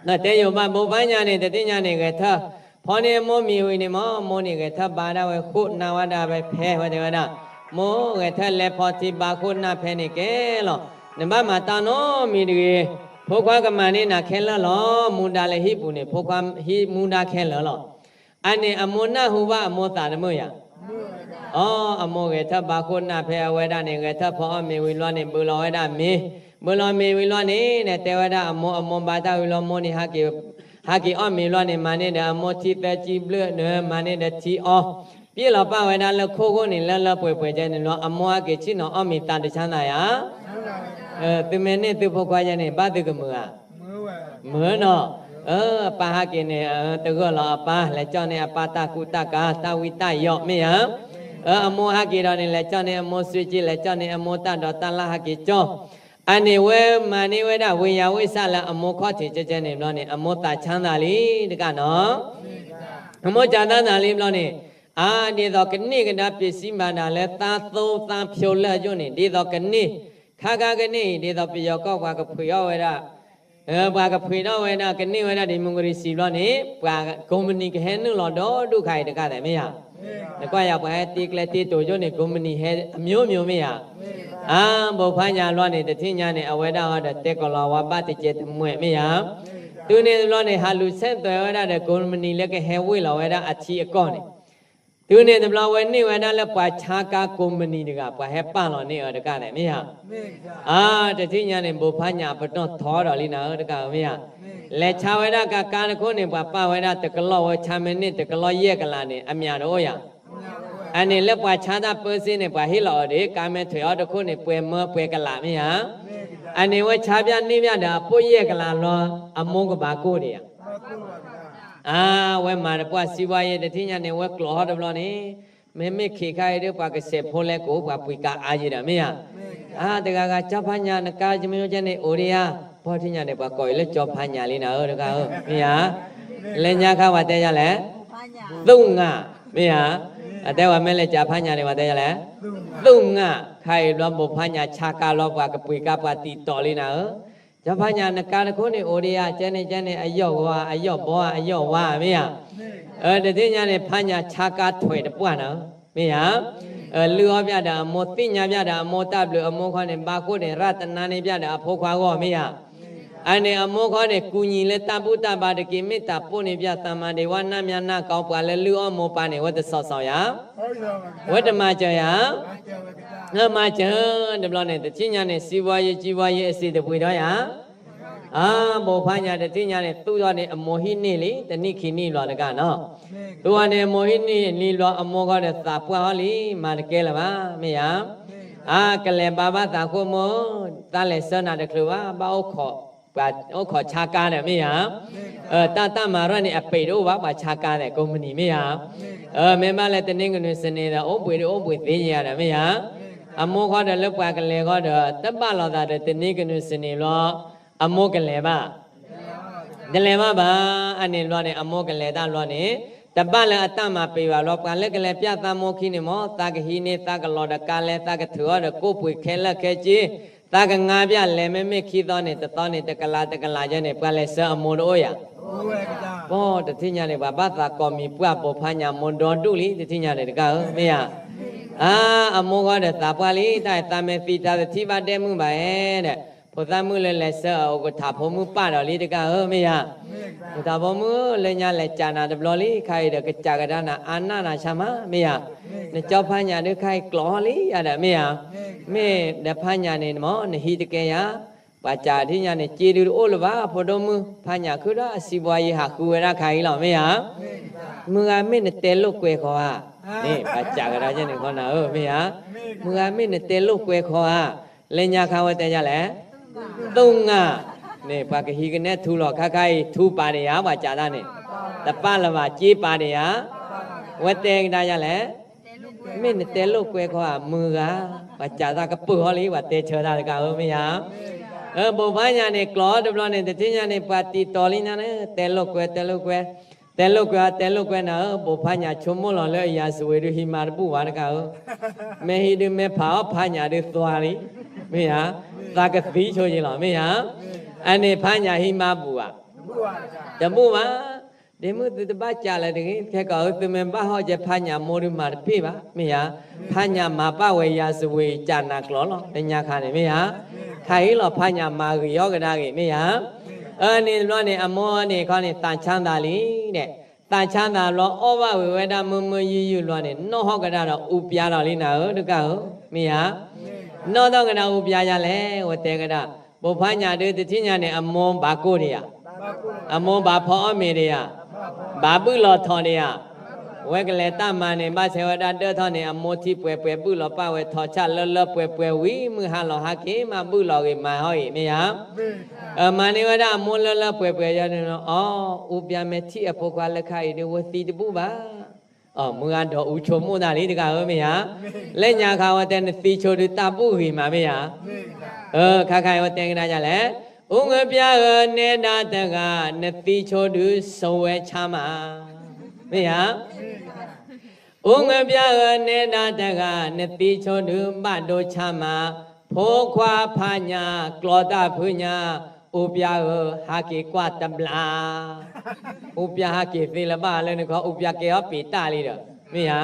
နတဲယိာ်ဘၣ် ဘိးဖးညၣ်န့ၣ် တသ့ၣ်ညါန့ၣ် ဂဲၤထၢၣ်, ဖီန့ၢ်အမိၢ်မ့ၤဝံၤန့ၣ်မ့ၢ် မိၢ်န့ၣ်ဂဲၤထၢၣ်ဘါဒၣ်ဝဲဃိၣ်နၢ်ဝဲဒၣ်ဝဲဖဲ ဝဲတဲဝဲဒၣ်, မိၢ်ဂဲၤထၢၣ်လဲၤဖီထံဘါဃိၣ်နၢ်ဖဲန့ၣ်ကဲလီၤ. နဘၣ်မၤတၢ်နီတမံၤတဂ့ၤ. ဖိခွါကမၤန့ၢ်နၤခဲလၢာ်လီၤ. မူဒါလၢဟံၣ်ပူၤန့ၣ် ဖိခွါဟံးမူဒါခဲလၢာ်လီၤ. အန့ၣ် အမိၢ်နၢ်ဟူဘၣ်အမိၢ်သးတမုာ်ဧါ. အီ, အမိၢ်ဂဲၤထၢၣ်ဘါဃိၣ်နၢ်ဖဲအဝဲဒၣ်န့ၣ် ဂဲၤထၢၣ်ဖီအီၣ်မ့ၤဝံၤလီၤန့ၣ် ဘုးလီၤဝဲဒၣ်မ့ၤ, ဘုးလီၤမ့ၤဝံၤလီၤန့ၣ် တဲဝဲဒၣ်အမိၢ်, အမိၢ်ဘါတၢ်ဝံၤလီၤ မိၢ်န့ၣ် ဟးက့ၤအီၣ်မ့ၤလီၤန့ၣ် မၤန့ၢ်ဒီး အမိၢ်ထံသၢဆံဘျၢၣ်ဒီး မၤန့ၢ်ဒီးထံအီ, ပျဲလီၤပာ်ဝဲဒၣ်လၢခိၣ်ဃိၣ်န့ၣ် လၢလၢပှဲၤပှဲၤကဲန့ၣ်လီၤ. အမိၢ်ဟးက့ၤဆ့ၣ်နီၤအီၣ်မ့ၤသးတဆါသးယၤ. သုမ့ၢ်န့ၢ်သုဖိခွါယဲန့ၣ် ဘၣ်သုကမုာ်ဧါ. မုာ်နီၤ. အပၢ်ဟးက့ၤန့ၣ် တဂၢၢ်လီၤအပၢ် လဲၤကၠီၣ်န့ၢ်အပၢ်တၢ်ကူတၢ်ကၤ တၢ်ဝံတၢ်ယိး မ့ၢ်ဧါ. အမိၢ်ဟးက့ၤဒီးန့ၣ် လဲၤကၠီၣ်န့ၢ်အမိၢ် စ့က့ လဲၤကၠီၣ်န့ၢ်အမိၢ်တၢ်ဒိးတၢ်လၣ် ဟးက့ၤကၠီၣ်. အန့ၣ်ဝဲမၤန့ၢ်ဝဲဒၣ်ဝ့ယၤဝ့ၢ်ဆၣ်လၢအမိၢ်ခီၣ်ထံးကဲကဲန့ၣ်ဘျီန့ၣ် အမိၢ်သးဆါသးလံတကးနီၤ. အမိၢ်သးဆါသးလံဘျီန့ၣ်, အါ ဒ်သိးကန့ၢ်ကဒါပ့ၤစံးဘၣ်ဒၣ်လၢသးသိသးဖျိလၢအယိာ်န့ၣ် ဒ်သိးကန့ၢ်, ခါခါကန့ၢ်အံၤ ဒ်သိးပယီၤကီၢ်ပှၤကဖှံးထီၣ်ဝဲဒၣ် ပှၤကဖှံးထီၣ်ဝဲဒၣ် ကန့ၢ်ဝဲဒၣ် democracy ဘျီန့ၣ် ပှၤကိးမနံၤကဟဲနုာ်လီၤဒီးဒူၣ်ခါအံၤတခါသဲး မ့ၢ်ဧါ. နကွၢ်ယၤ ပှၤဟဲတ့ကျဲတ့တိၤယိာ်န့ၣ် ကိးမနံၤဟဲအမျိုးမျိုး မ့ၢ်ဧါ. အါ ဘိးဖးညၣ်ဘျီန့ၣ် တထံၣ်ညါန့ၣ် အဝဲဒၣ်ဟီဒီးတဲကီၤလီၤဝါဘၣ်တစဲးတမှဲၤ မ့ၢ်ဧါ. တုၤန့ၣ်တဘျီန့ၣ် ဟးလူၤဆဲးသွဲးဝဲဒၣ်ဒီး ကိးမနံၤလၢကဟဲဝ့ၢ်လီၤဝဲဒၣ်အထံအကီၢ်န့ၣ် တုၤန့ၣ်တဘျီဝဲန့ၢ်ဝဲဒၣ်လၢပှၤဆါကါကိးမုၢ်နံၤတဂၤ ပှၤဟဲပာ်လီၤန့ၢ်အီၤတကၣ်န့ၣ် မ့ၢ်ဧါ. အါ တထံၣ်ညါန့ၣ် ဘိးဖးညၣ်အပတီၢ်ထီဒီးလံနၤဧၢတကၣ်ဧၢ မ့ၢ်ဧါ. လဲၤဆါဝဲဒၣ်ကါကါတခိၣ်န့ၣ် ပှၤပာ်ဝဲဒၣ်တကလီၢ်ဝဲဆါမ့ၢ်န့ၢ်တကလီၢ်ယဲၢ်ကလးန့ၣ် အမျးတအိၣ်ယၤ. အန့ၣ်လၢပှၤဆါတၢ်ပၢစ့န့ၣ် ပှၤဟ့ၣ်လီၤအီၤဒၣ် ကါမ့ၢ်ထွဲးအီၤတခိၣ်န့ၣ် ပှဲၤမၢပှဲၤကလး မ့ၢ်ဧါ. အန့ၣ်ဝဲဆါဘၣ်န့ၢ်ဘၣ်ဒီးအပိၢ်ယဲၢ်ကလးလီၤ အမိၢ်ကဘၣ်ကိၢ်ဒံးဧါ. အါ ဝဲမၤတပှၢ်စံးဘှါယဲ တထံၣ်ညါန့ၣ် ဝဲကျိးထီၣ်တဘျီန့ၣ် မ့မ့ၢ်ခံခါအံၤဒ်ပှၤကစဲးဖိလဲကိး ပှၤပှ့ၤကါအါယံၤဒီး မ့ၢ်ဧါ. အါ တဂၤဂၤ ကၠီဖးညၣ် နကါယမ့ၢ်ကဲန့ၣ် အိၣ်ဒံးဧါ. ပှၢ်ထံၣ်ညါန့ၣ် ပှၤကိးအံၤလၢကၠီဖးညၣ်လံနၤဧၢတဂၤဧၢ မ့ၢ်ဧါ. လၢညါခါပှၤတဲယၤလဲၣ် သူၣ်ငၢ် မ့ၢ်ဧါ. အတဲဝဲမ့ၢ်လဲၤကးဖးညၣ်န့ၣ် ပှၤတဲယၤလဲၣ် သူၣ်ငၢ်. ခါအံၤဘျီဘိးဖးညၣ်ဆါကါလီၤ ပှၤကပှ့ၤကါပှၤတံာ်တီၤလံနၤဧၢ. ကၠီဖးညၣ် နကါတခိၣ်န့ၣ် အိၣ်ဒံးဧါ ကဲန့ၣ်ကဲန့ၣ် အယီၢ်ဂီၤဧါ အယီၢ်ဘီဧါ အယီၢ်ဝါ မ့ၢ်ဧါ. အၢ တထံၣ်ညါန့ၣ် ဖးညၣ်ဆါကါထွဲးတပှၢ်နၤဧၢ မ့ၢ်ဧါ. လုၢ်အီၣ်ဘၣ်ဒီးအမိၢ် သ့ၣ်ညါဘၣ်ဒီးအမိၢ်တၢ်ဘျုး အမိၢ်ခီန့ၣ် ဘၣ်ကိၢ်န့ၣ် ရၢ်တနါန့ၢ်ဘၣ်ဒီးအဖိခွါဂီၢ် မ့ၢ်ဧါ. အန့ၣ်အမိၢ်ခီန့ၣ် ကူညီလၢတၢ်ဘူၣ်တၢ်ဘါတက့ၢ် မ့ၢ်တၢ်ပိၢ်န့ၢ်ဘၣ် သးမၤဒံးဝဲနၢ်မၠါနၢ်ကီ ပှၤလၢလုၢ်အီၣ်မိၢ်ပၢ်န့ၣ် ဝဲတစီၤစီၤယၤ ဝဲတမၤစၢၤယၤ မၤစၢၤ. တဘျီန့ၣ် တထံၣ်ညါန့ၣ် စံးဘှါယဲ စံးဘှါယဲ အစံးတပှ့ၤဒီးယၤ. အါ ဘိးဖးညၣ် တထံၣ်ညါန့ၣ် သူၣ်ထီၣ်န့ၣ် အမိၢ်ဟံးန့ၢ်လံ တနံၣ်ခံနံၣ်လီၤတကၣ်နီၤ. သူၣ်ထီၣ်န့ၣ် အမိၢ်ဟံးန့ၢ်လံဘျီ အမိၢ်ဃီဒီးသးပှၢ်အီၤလံ မၤတကဲလၢၤဘၣ် မ့ၢ်ဧါ. အါ ကလဲၤဘါဘၣ်သးခိၣ်မိၢ် သးလဲၤဆှၢနၤတချုးဘၣ် ဘၣ်အိၣ်ခိး အိၣ်ခိးဆါကါဒီး မ့ၢ်ဧါ. တၢ်တၢ်မၤရၢၢ်န့ၣ် အပ့ၤတအိၣ်ဘၣ် ပှၤဆါကါဒီး ကိးမုၢ်နံၤ မ့ၢ်ဧါ. မ့ၢ်ဘၣ်လၢတနံၤကနုၤစနေဒီး အိၣ်ဘှံးဒ်အိၣ်ဘှံးသ့ယဲၤဒီး မ့ၢ်ဧါ. အမိၢ်ဃီဒီးလၢပှၤကလဲၤဃီဒီး တဘၣ်လိာ်သးဒီးတနံၤကနုၤစနေဘျီ အမိၢ်ကလဲၤဘၣ် တလဲၤဘၣ်ဘၣ်. အန့ၣ်ဘျီန့ၣ် အမိၢ်ကလဲၤတၢ်ဘျီန့ၣ် တဘၣ်လၢအတၢ်မၤပ့ၤဘၣ်ဘျီ ပှၤလၢကလဲၤပျၢ်သးမိၢ်ခံန့ၣ်မ့ၢ် သးကဟံးန့ၢ်သးကလီၤဒီးကါလဲ သးကထုးအီၤဒီးကိၣ်ပှ့ၤခဲလၢာ်ခဲဆ့ သးကငါပျၢ်လဲၤမ့မ့ၢ်ခံသီန့ၣ် တသီန့ၣ် တကလးတကလးယဲန့ၣ် ပှၤလဲၤဆှၢအမိၢ်တအိၣ်ယၤ. ပှၢ်တထံၣ်ညါန့ၣ် ပှၤဘၣ်သးကိးမံၤပှၢ်ဘိးဖးညၣ်မိၢ်ဒီဒူၣ်လံ တထံၣ်ညါန့ၣ်တကၣ်ဧၢ မ့ၢ်ဧါ. အါ အမိၢ်ဃီဒီးသးပှၢ်လံ တၢ်အံၤသးမ့ၢ်သံတၢ်တထံၣ်ဘၣ်ဒဲမုၣ်ဘၣ်ဧဲဒီး ဖိသၣ်မုၣ်လၢလဲၤဆှၢအအိၣ်ကထးဖိမုၣ်ပၢ်ဒီးလံတကၣ်ဧၢ မ့ၢ်ဧါ. ကထးဖိမုၣ် လၢညါလဲၤကးနၤတဘျီလံ ခါအံၤဒီးကစးကဒါနၤ အါနၢ်နၤဆါမး မ့ၢ်ဧါ. နကၠီဖးညၣ်ဒုးခါအံၤကျိးလံယၤဒီး မ့ၢ်ဧါ. မ့ၢ်ဒီးဖးညၣ်န့ၣ်မ့ၢ် နဟံးတကဲယၤ ပှၤစံးထံၣ်ညါန့ၣ် စ့ဒုးတအိၣ်လၢၤဘၣ် ဖိဒိၣ်မုၣ် ဖးညၣ်ခုဒီးအစံးဘှါယံၤဟးဃုဝဲဒၣ်ခါအံၤလီၤ မ့ၢ်ဧါ. မုၢ်ဂၤမ့ၢ်နတဲလိာ်ကွဲခီဧါ. န့ၣ် ပှၤစံးကဒါယဲန့ၣ်ခီနၤဧၢ မ့ၢ်ဧါ. မုၢ်ဂၤမ့ၢ်နတဲလိာ်ကွဲခီဧါ. လၢညါခါဝဲတဲယၤလဲၣ် သူၣ်ငၢ်. န့ၣ် ပှၤကဟံးကနဲထူလီၤ ခါခါအံၤ ထူပာ်ဒံးယၤ ပှၤစံးတၢ်န့ၣ် တပာ်လၢၤဘၣ် စ့ပာ်ဒံးယၤ. ဝဲတဲကဒါယၤလဲၣ် မ့ၢ်နတဲလိာ်ကွဲခီဧါ မုၢ်ဂၤ. ပှၤစံးတၢ်ကပၢၢ်ဟီလံ ပှၤတဲဆၢတၢ်တကးဧၢ မ့ၢ်ဧါ. ဘိးဖးညၣ်န့ၣ် ကျိးတဘျီန့ၣ် တထံၣ်ညါန့ၣ် ပှၤတံာ်တီၤလံညါန့ၣ် တဲလိာ်ကွဲ တဲလိာ်ကွဲ တဲလိာ်ကွဲ တဲလိာ်ကွဲနၤဧၢ ဘိးဖးညၣ်ဆိကမိၣ်လီၤလၢအယၤစဝ့ၤဒုးဟံးမါတဘူၣ်ဘၣ်တကးဧၢ. မ့ၢ်ဟံးဒုးမ့ၢ်ဖးအီၣ်ဖးညၣ်ဒုးသွါလံ မ့ၢ်ဧါ. သးကသံဆိယံၤလီၤ မ့ၢ်ဧါ. အန့ၣ်ဖးညၣ်ဟံးမါဘူၣ်ဧါ. တဘူၣ်ဘၣ်. ဒ့မုၣ်သုတဘၣ်စံးလၢၤတဂ့ၤ ခဲကီးဧၢ သုမ့ၢ်ဘၣ်ဟီၣ်ကဲဖးညၣ်မိၢ်ဒုးမၤတပ့ၢ်ဘၣ် မ့ၢ်ဧါ. ဖးညၣ်မၤပာ်ဝဲယၤစဝ့ၤစံးနၤကျိးလီၤ လၢညါခါန့ၣ် မ့ၢ်ဧါ. ခါအံၤလီၤဖးညၣ်မၤဂ့ၤအီၣ်ကဒါဂ့ၤ မ့ၢ်ဧါ. အန့ၣ်တဘျီန့ၣ် အမိၢ်န့ၣ်ခီန့ၣ် သးဆါသးလံဒီး သးဆါသးဘျီအီၣ်ဘၣ်ဝံၤဝဲဒၣ်မုၢ်မုၢ်ယုၢ်ယုၢ်ဘျီန့ၣ် နီၣ်ဟီၣ်ကဒါဒီးအူပျါဒီးလံနၤဧၢ တကးဧၢ မ့ၢ်ဧါ. နီၣ်ထီၣ်ကဒါအူပျါယၤလဲၣ် ဝဲတဲကဒါ. ဘိးဖးညၣ်ဒုးတထံၣ်ညါန့ၣ် အမိၢ်ဘၣ်ကိၢ်ဒံးဧါ. အမိၢ်ဘၣ်ဖီအီၣ်မ့ၤဒံးဧါ. ဘၣ်ဘုၣ်လီၤထီၣ်ဒံးဧါ. ဝဲကလဲၤတၢ်မၤန့ၣ် ဘၣ်ဆဲးဝဲဒၣ်ဒၢထီၣ်န့ၣ် အမိၢ်ထံၣ်ပှဲၤပှဲၤ ဘုၣ်လီၤပာ်ဝဲထီၣ်ဆၣ်လၢလၢပှဲၤပှဲၤဝံၤ မုၢ်ဟါလီၤဟါက့ၤမး ဘုၣ်လီၤဂ့ၤမၤဟီၣ်ဂ့ၤ မ့ၢ်ဧါ. မၤန့ၢ်ဝဲဒၣ်အမိၢ်လၢလၢပှဲၤပှဲၤယဲန့ၣ်လီၤ အီ အူပျါမ့ၢ်ထံၣ်အဖိခွါလၢခါအံၤဒုး ဝဲသံတဘူၣ်ဘၣ်. မုၢ်ဂၤဒီးအူဆိကမိၣ်တၢ်လံတကးဧၢ မ့ၢ်ဧါ. လၢညါခါဝဲတဲနသံဆိဒုးတၢ်ဘူၣ်ဂ့ၤမး မ့ၢ်ဧါ. ခါခါအံၤဝဲတဲကဒါယၤလဲၣ်. အူငၢပျါဧၢ နဲဒၣ်တဂၤ နသံဆိဒုးဆိဝဲဆါမး မ့ၢ်ဧါ. အူငၢပျါဧၢ နဲဒၣ်တဂၤ နသံဆိဒုးဘၣ်ဒိဆါမး, ဖိခွါဖးညၣ် ကျီတၢ်ဖုညါ, အူပျါဧၢ ဟးက့ၤကွၢ်တဘျီ. အူပျါဟးက့ၤသ့လၢၤဘၣ်လၢနခီ အူပျါကဲအီၤပ့ၤတၢ်လံဒီး မ့ၢ်ဧါ.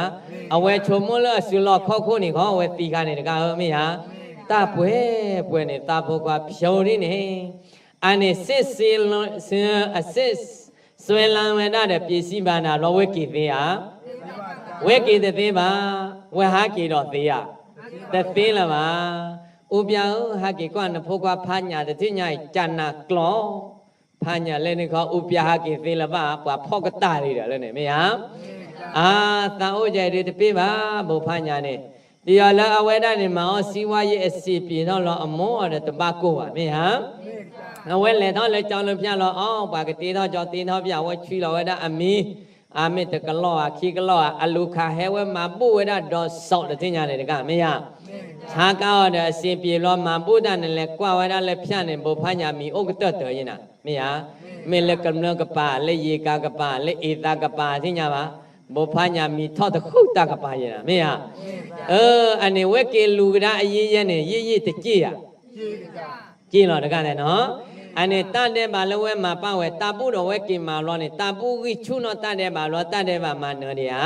အဝဲဆိကမိၣ်လၢအစုလီၢ်ခီၣ်ခိၣ်န့ၣ်ခီ အဝဲသံခါန့ၣ်တဂၤဧၢ မ့ၢ်ဧါ. တၢ်ပှဲၤပှဲၤန့ၣ် သးဖိခွါဖျိဒ်န့ၣ် အန့ၣ် စ့ၣ်စ့ၣ်လၢ အစ့ၣ်စွဲလၢဝဲဒၣ်ဒီး ပျ့ၤစံဘၣ်နၤဘျီဝဲက့ၤသ့ဧါ. ဝဲက့ၤတသ့ဘၣ်, ဝဲဟးက့ၤဒီးသ့ဧါ, တသ့လၢၤဘၣ်. အူပျၢ်ဧၢ, ဟးက့ၤကွၢ်နဖိခွါဖးညၣ်တထံၣ်ညါအံၤ ကနၣ်ကျီၢ်, ဖးညၣ်လၢန့ၣ်ခီ အူပျၢ်ဟးက့ၤသ့လၢၤဘၣ်, ပှၤဖီၣ်ကတၢၢ်လံဒီးလၢန့ၣ် မ့ၢ်ဧါ. အါ, သးအိၣ်ယဲဒုးတပ့ၢ်ဘၣ်, ဘိးဖးညၣ်န့ၣ်, တယီၤလၢအဝဲဒၣ်န့ၣ်မၤအီၣ်စံဝါယံအစံးပျံၤထီၣ်လီၤအမိၢ်အီၤဒီးတဘၣ်ကိၢ်ဘၣ် မ့ၢ်ဧါ. အဝဲလဲၤထီၣ်လၢကၠီလၢဖၠၣ်လီၤအီၤ, ပှၤကတ့ထီၣ်ကၠီတ့ထီၣ်ဖၠၣ် အဝဲဆွံလီၤဝဲဒၣ်အမံၤ, အမ့ၢ်တကလီၢ်ဧါ ခံကလီၢ်ဧါ, အလူၤခးဟဲဝဲမၤဘူၣ်ဝဲဒၣ်ဒီးစီးတထံၣ်ညါန့ၣ်တဂၤ မ့ၢ်ဧါ. ဆါကါအီၤဒီးအစံးပျံၤလီၤမၤဘူၣ်တၢ်န့ၣ် လဲၤကွၢ်ဝဲဒၣ်လၢဖၠၣ်န့ၣ် ဘိးဖးညၣ်မံၤအိၣ်ကတၢၢ်တၢၢ်ယဲနၤ မ့ၢ်ဧါ. မ့ၢ်လၢကမျၢၢ်ကပၤ လၢယံၤကၤကပၤ လၢအ့ၣ်သးကပၤထံၣ်ညါဘၣ်, ဘိးဖးညၣ်မံၤထီၣ်တဃုတၢ်ကပၤယဲနၤ မ့ၢ်ဧါ. အၢ, အန့ၣ်ဝဲက့ၤလူၤကဒါအယံာ်ယဲန့ၣ် ယံာ်ယံာ်တက့ၢ်ဧါ, က့ၢ်လီၤတဂၤန့ၣ်နီၤ. အန့ၣ်တၢ်ဒဲးဘးလၢဝဲမၤပာ်ဝဲ တၢ်ဘူၣ်ဒီးဝဲက့ၤမၤလီၤန့ၣ် တၢ်ဘူၣ်ဂံၢ်ဆူၣ်နီၢ်တၢ်ဒဲးဘးလီၤ တၢ်ဒဲးဘးမၤနၢၤဒံးဧါ,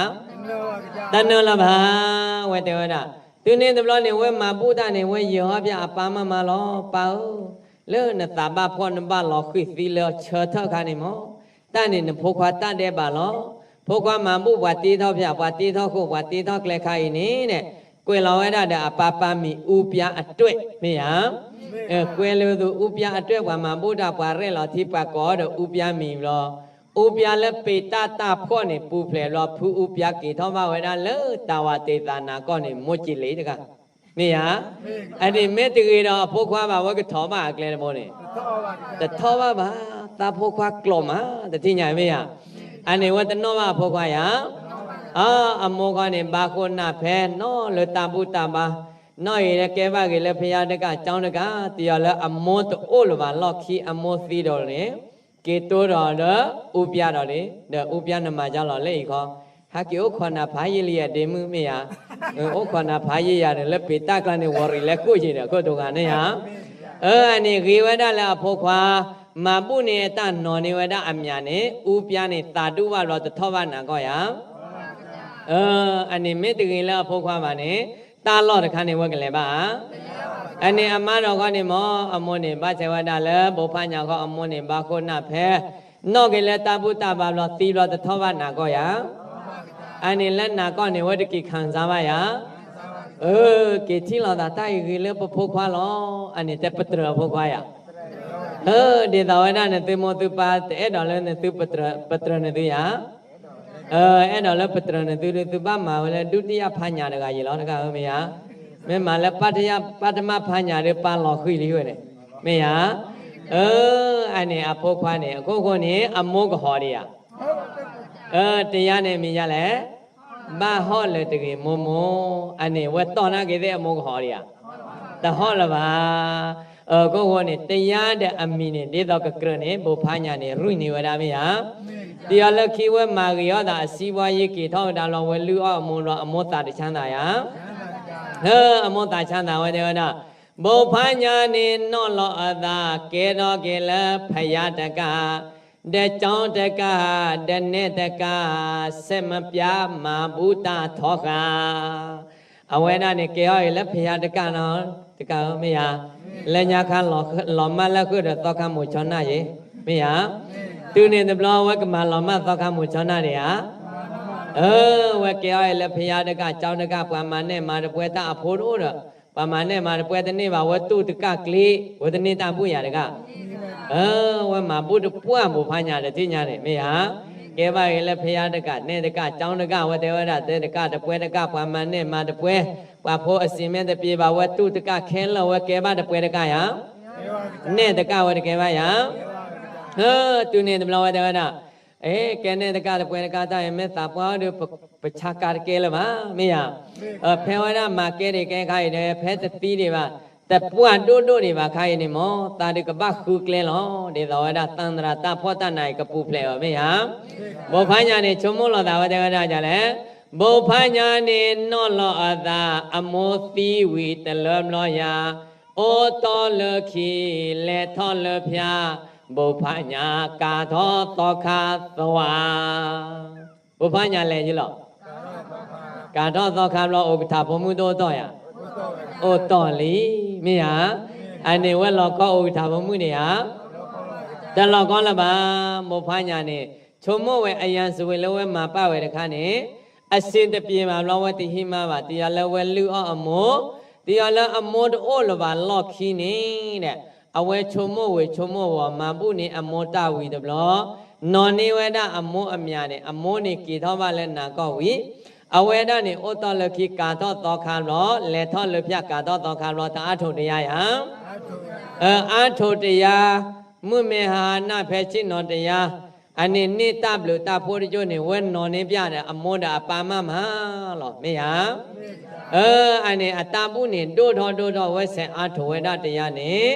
တနၢၤလၢၤဘၣ်. ဝဲတဲဝဲဒၣ်, တုၤန့ၣ်တဘျီန့ၣ် ဝဲမၤဘူၣ်တၢ်န့ၣ် ဝဲယံၤဟီၣ်ဖၠၣ်အပၢ်မၤမၤလီၤ, ပၢ်ဧၢ, လၢနသးဘၣ်ဖှီၣ်နဘၣ်လီၤဃံၤသံလၢဆၢထၢၣ်ခါန့ၣ်မ့ၢ်, တၢ်န့ၣ်နဖိခွါတၢ်ဒဲးဘးလီၤ. ဖိခွါမၤဘူၣ်ပှၤတ့ထီၣ်ဖၠၣ် ပှၤတ့ထီၣ်ဃိာ် ပှၤတ့ထီၣ်ကျဲခါအံၤန့ၣ်, ကွဲးလီၤဝဲဒၣ်ဒီးအပၢ်ပၢ်မံၤအူပျၢ်အတွဲၣ် မ့ၢ်ဧါ. ကွဲးလီၤသုအူပျၢ်အတွဲၣ် ပှၤမၤဘူၣ်တၢ် ပှၤရဲၣ်လီၤထံ ပှၤကိးအီၤဒီးအူပျၢ်မံၤဘျီ, အူပျၢ်လၢပ့းတၢ်တၢ်ဖှီၣ်န့ၣ် ပူၤဖျဲးဘျီ ဖုအူပျၢ်က့ၤထီၣ်ဘၣ်ဝဲဒၣ်လၢတၢ်ဝးတ့ၢ်သးနၤကီၢ်န့ၣ် မိၢ်ကံလ့တဂၤ, မ့ၢ်ဧါ. အန့ၣ်မ့ၢ်တဂ့ၤဒီးအဖိခွါဘၣ် ဝဲကထီၣ်ဘၣ်အကျဲတဘိန့ၣ်, တထီၣ်ဘၣ်ဘၣ်, သးဖိခွါကျိာ်မး တထံၣ်ညါမ့ၢ်ဧါ. အန့ၣ်ဝဲတနီၣ်ဘၣ်အဖိခွါယၤ အမိၢ်ခီန့ၣ် ဘါဃိၣ်နၢ်ဖဲနီၣ်လၢတၢ်ဘူၣ်တၢ်ဘါ, နီၣ်အံၤလၢကဲဘၣ်ဂ့ၤလၢဖယါတကၣ်ကၠီတကၣ် တယီၤလၢအမိၢ်တအိၣ်လၢၤဘၣ် လီၢ်ခံအမိၢ်သံဒီးန့ၣ်, က့ၤတိဒီးလၢအူပျၢ်ဒီးန့ၣ်, ဒီးအူပျၢ်နမၤကၠီလီၤလၢအံၤခီ, ဟဲက့ၤအိၣ်ခိးနၤဖးယံာ်လံယဒ့မုၣ်မ့ၢ်ဧါ, အိၣ်ခိးနၤဖးယံာ်ယၤဒီးလၢပ့းတၢ်ကျါန့ၣ် ဝီၤရံၤလဲၤကိၣ်ယံၤဒီးခိၣ်တိၤဂၤန့ၣ်ဧါ. အန့ၣ်ဂ့ၤဝဲဒၣ်လၢအဖိခွါ မၤဘူၣ်န့ၢ်တၢ်နီၤန့ၢ်ဝဲဒၣ်အမၠးန့ၣ် အူပျၢ်န့ၣ်သးဒူၣ်ဘၣ်ဘျီတထီၣ်ဘၣ်နၤကီၢ်ယၤ. အန့ၣ်မ့ၢ်တဂ့ၤလၢအဖိခွါဘၣ်န့ၣ်, တၢ်လီၢ်တခါန့ၣ်ဝဲကလဲၤဘၣ်ဧါ. အန့ၣ်အမါဒီးခီန့ၣ်မ့ၢ် အမိၢ်န့ၣ် ဘၣ်ဆဲးဝဲဒၣ်လၢဘိးဖးညၣ်ခီ အမိၢ်န့ၣ် ဘါဃိၣ်နၢ်ဖဲ, နီၣ်က့ၤလၢတၢ်ဘူၣ်တၢ်ဘါဘျီသံဘျီတထီၣ်ဘၣ်နၤကီၢ်ယၤ. အန့ၣ်လၢနၤကီၢ်န့ၣ် ဝဲတက့ၤခံစားဘၣ်ယၤ. အၢ, က့ၤထံၣ်လိာ်သးတၢ်အံၤဂ့ၤလၢပဖိခွါလီၤ. အန့ၣ်တဲပတြၢၤအဖိခွါယၤ. အၢ, ဒ်သိးဝဲဒၣ်နသုမိၢ်သုပၢ်တအဲၣ်ဒိးလၢနသုပတြၢၤနသုယၤ. အၢ, အဲၣ်ဒိးလၢပတြၢၤနသုဒီး သုဘၣ်မၤဝဲလၢဒုတိယဖးညၣ်တဂၤယံၤလီၤ တဂၤဧၢ မ့ၢ်ဧါ. မ့ၢ်မၤလၢ ပထမဖးညၣ်ဒီး ပၢ်လီၤဃံၤလံဝဲန့ၣ်, မ့ၢ်ဧါ. အၢ, အန့ၣ်အဖိခွါန့ၣ် အခိၣ်ဃိန့ၣ် အမိၢ်ကဟီၣ်ဒံးဧါ. အၢ, တယါန့ၣ်မံၤယါလဲၣ်, ဘၣ်ဟီၣ်လၢၤတဂ့ၤမိၢ်မိၢ်. အန့ၣ်ဝဲတီၢ်နာ်က့ၤသ့ၣ်အမိၢ်ကဟီၣ်ဒံးဧါ. တဟီၣ်လၢၤဘၣ်. အခိၣ်ဃိန့ၣ် တယါဒီးအမံၤန့ၣ် ဒ်သိးကကြၢးန့ၣ် ဘိးဖးညၣ်န့ၣ် ရူၢ်န့ၢ်ဝဲဒၣ်မ့ၢ်ဧါ. တယါလၢခံဝဲမၤဂ့ၤအီၣ်သး အစံးဝါယံာ်က့ၤထီၣ်ဝဲဒၣ်လီၤ ဝဲလုၢ်အီၣ်အမိၢ်လီၤ အမိၢ်သးတဆါသးယၤ. အမိၢ်သးဆါသးဝဲတဲဝဲဒၣ်, ဘိးဖးညၣ်န့ၣ်နီၣ်လီၤအသး ကဲထီၣ်က့ၤလၢဖယါတကၣ်, ဒီးကၠီတကၣ်, ဒီးနဲၣ်တကၣ်, ဆဲးမပျၢ်မၤဘူၣ်တၢ်ထီဃာ် အဝဲဒၣ်န့ၣ် ကဲထီၣ်အံၤလၢဖယါတကၣ်နီၤ, တကၣ်ဧၢ မ့ၢ်ဧါ. လၢညါခါလီၤမၢ်လၢဃုာ်ဒီးသီခါမိၤဆီနၢ်ယဲ, မ့ၢ်ဧါ. တုၤန့ၣ်တဘျီဝဲကမၤလီၤမၢ်သီခါမိၤဆီနၢ်ဒံးဧါ. အၢ, ဝဲကဲထီၣ်အံၤလၢဖယါတကၣ် ကၠီတကၣ် ပှၤမၤနဲၣ်မၤတပှဲၤတၢ်အဖိတအိၣ်ဒီး, ပှၤမၤနဲၣ်မၤတပှဲၤတန့ၢ်ဘၣ် ဝဲတူၢ်တကၣ်ကျ့, ဝဲတန့ၢ်တၢ်ဘူၣ်ယၤတကၣ် အၢ, ဝဲမၤဘူၣ်တပှၢ်ဘိးဖးညၣ်တထံၣ်ညါန့ၣ် မ့ၢ်ဧါ. ကဲဘၣ်ဂ့ၤလၢဖယါတကၣ် နဲၣ်တကၣ် ကၠီတကၣ် ဝဲတဲဝဲဒၣ် သၢတကၣ်တပှဲၤတကၣ် ပှၤမၤနဲၣ်မၤတပှဲၤ, ပှၤဖိအစံးမ့ၢ်တပျံၤဘၣ် ဝဲတူၢ်တကၣ်ခဲလၢာ် ဝဲကဲဘၣ်တပှဲၤတကၣ်ယၤ, နဲၣ်တကၣ်ဝဲတကဲဘၣ်ယၤ. အၢ, တုၤန့ၣ်တဘျီဝဲတဲဝဲဒၣ်, အဲ, ကဲနဲၣ်တကၣ်တပှဲၤတကၣ်တၢ်အံၤ မ့ၢ်သးပှၢ်ဒီး ပဆါကါတကဲလၢၤဘၣ် မ့ၢ်ဧါ. ဖဲဝဲဒၣ်မၤကဲဒံးကဲခါအံၤဒီး ဖဲတသံဒံးဘၣ်, တပှၢ်ဒိၣ်ဒိၣ်ဒံးဘၣ်ခါအံၤန့ၣ်မ့ၢ် သးဒုးကဘၣ်ဃုကျဲလီၤ. ဒ်သိးဝဲဒၣ်သန္တရာတၢ်ဖှီၣ်တၢ်နးအံၤကပူၤဖျဲးအီၤ မ့ၢ်ဧါ. ဘိးဖးညၣ်န့ၣ် ဆိကမိၣ်လီၤသးဝဲတဲဝဲဒၣ်ဒ်လဲၣ်, ဘိးဖးညၣ်န့ၣ်နီၣ်လီၤအသး အမိၢ်သံဝံၤတလၢဘျီယၤ, အိၣ်တီၢ်လၢခံ လဲၤထီၣ်လၢဖၠါ, ဘိးဖးညၣ်ကၤထီၣ်သီခါသဝး ဘိးဖးညၣ်လဲၤယံၤလီၤ. ကၤထီၣ်သီခါဘျီ အိၣ်ကထၢၣ်ဖိမုၣ်တအိၣ်တီၢ်ယၤ, အိၣ်တီၢ်လံ, မ့ၢ်ဧါ. အန့ၣ်ဝဲလီၤကီအိၣ်ကထၢၣ်ဖိမုၣ်န့ၣ်ဧါ, တလီၤကီလၢၤဘၣ်. ဘိးဖးညၣ်န့ၣ် ဆိကမိၣ်ဝဲအယၤစူၤဝဲလၢဝဲမၤပာ်ဝဲတခါန့ၣ်, အဆင်တပြေဘၣ်ဘျီဝဲတဟံးမါဘၣ်, တုၤယၤလၢဝဲလုၢ်အီၣ်အမိၢ်, တုၤယၤလၢအမိၢ်တအိၣ်လၢၤဘၣ်လီၢ်ခံန့ၣ်ဒီး, အဝဲဆိကမိၣ်ဝ့ၤဆိကမိၣ်ဝီၤ မၤဘူၣ်န့ၢ်အမိၢ်တၢ်ဝံၤတဘျီ, နီၢ်န့ၢ်ဝဲဒၣ်အမိၢ်အမၠးန့ၣ် အမိၢ်န့ၣ်က့ၤထီၣ်ဘၣ်လၢနၤကီၢ်ဝံၤ, အဝဲဒၣ်န့ၣ်အိၣ်တီၢ်လၢခံကၤထီၣ်သီခါဘျီ, လဲၤထီၣ်လၢဖၠၣ်ကၤထီၣ်သီခါဘျီ တၢ်အါထိးတယါယၤ အါထိးတယါ, မုၢ်မ့ၢ်ဟါနၢ်ဖဲဆ့ၣ်နီၤတယါ, အန့ၣ်န့ၢ်တၢ်ဘျုးတၢ်ဖှိၣ်တယိၣ်န့ၣ် ဝဲနီၢ်န့ၢ်ပၠၣ်ဒီးအမိၢ်ဒီးအပၢ်မးမးလီၤ မ့ၢ်ဧါ. အန့ၣ်အတၢ်ဘူၣ်န့ၣ် ဒိၣ်ထီၣ်ဒိၣ်ထီၣ်ဝဲဆဲးအါထိးဝဲဒၣ်တယါန့ၣ်,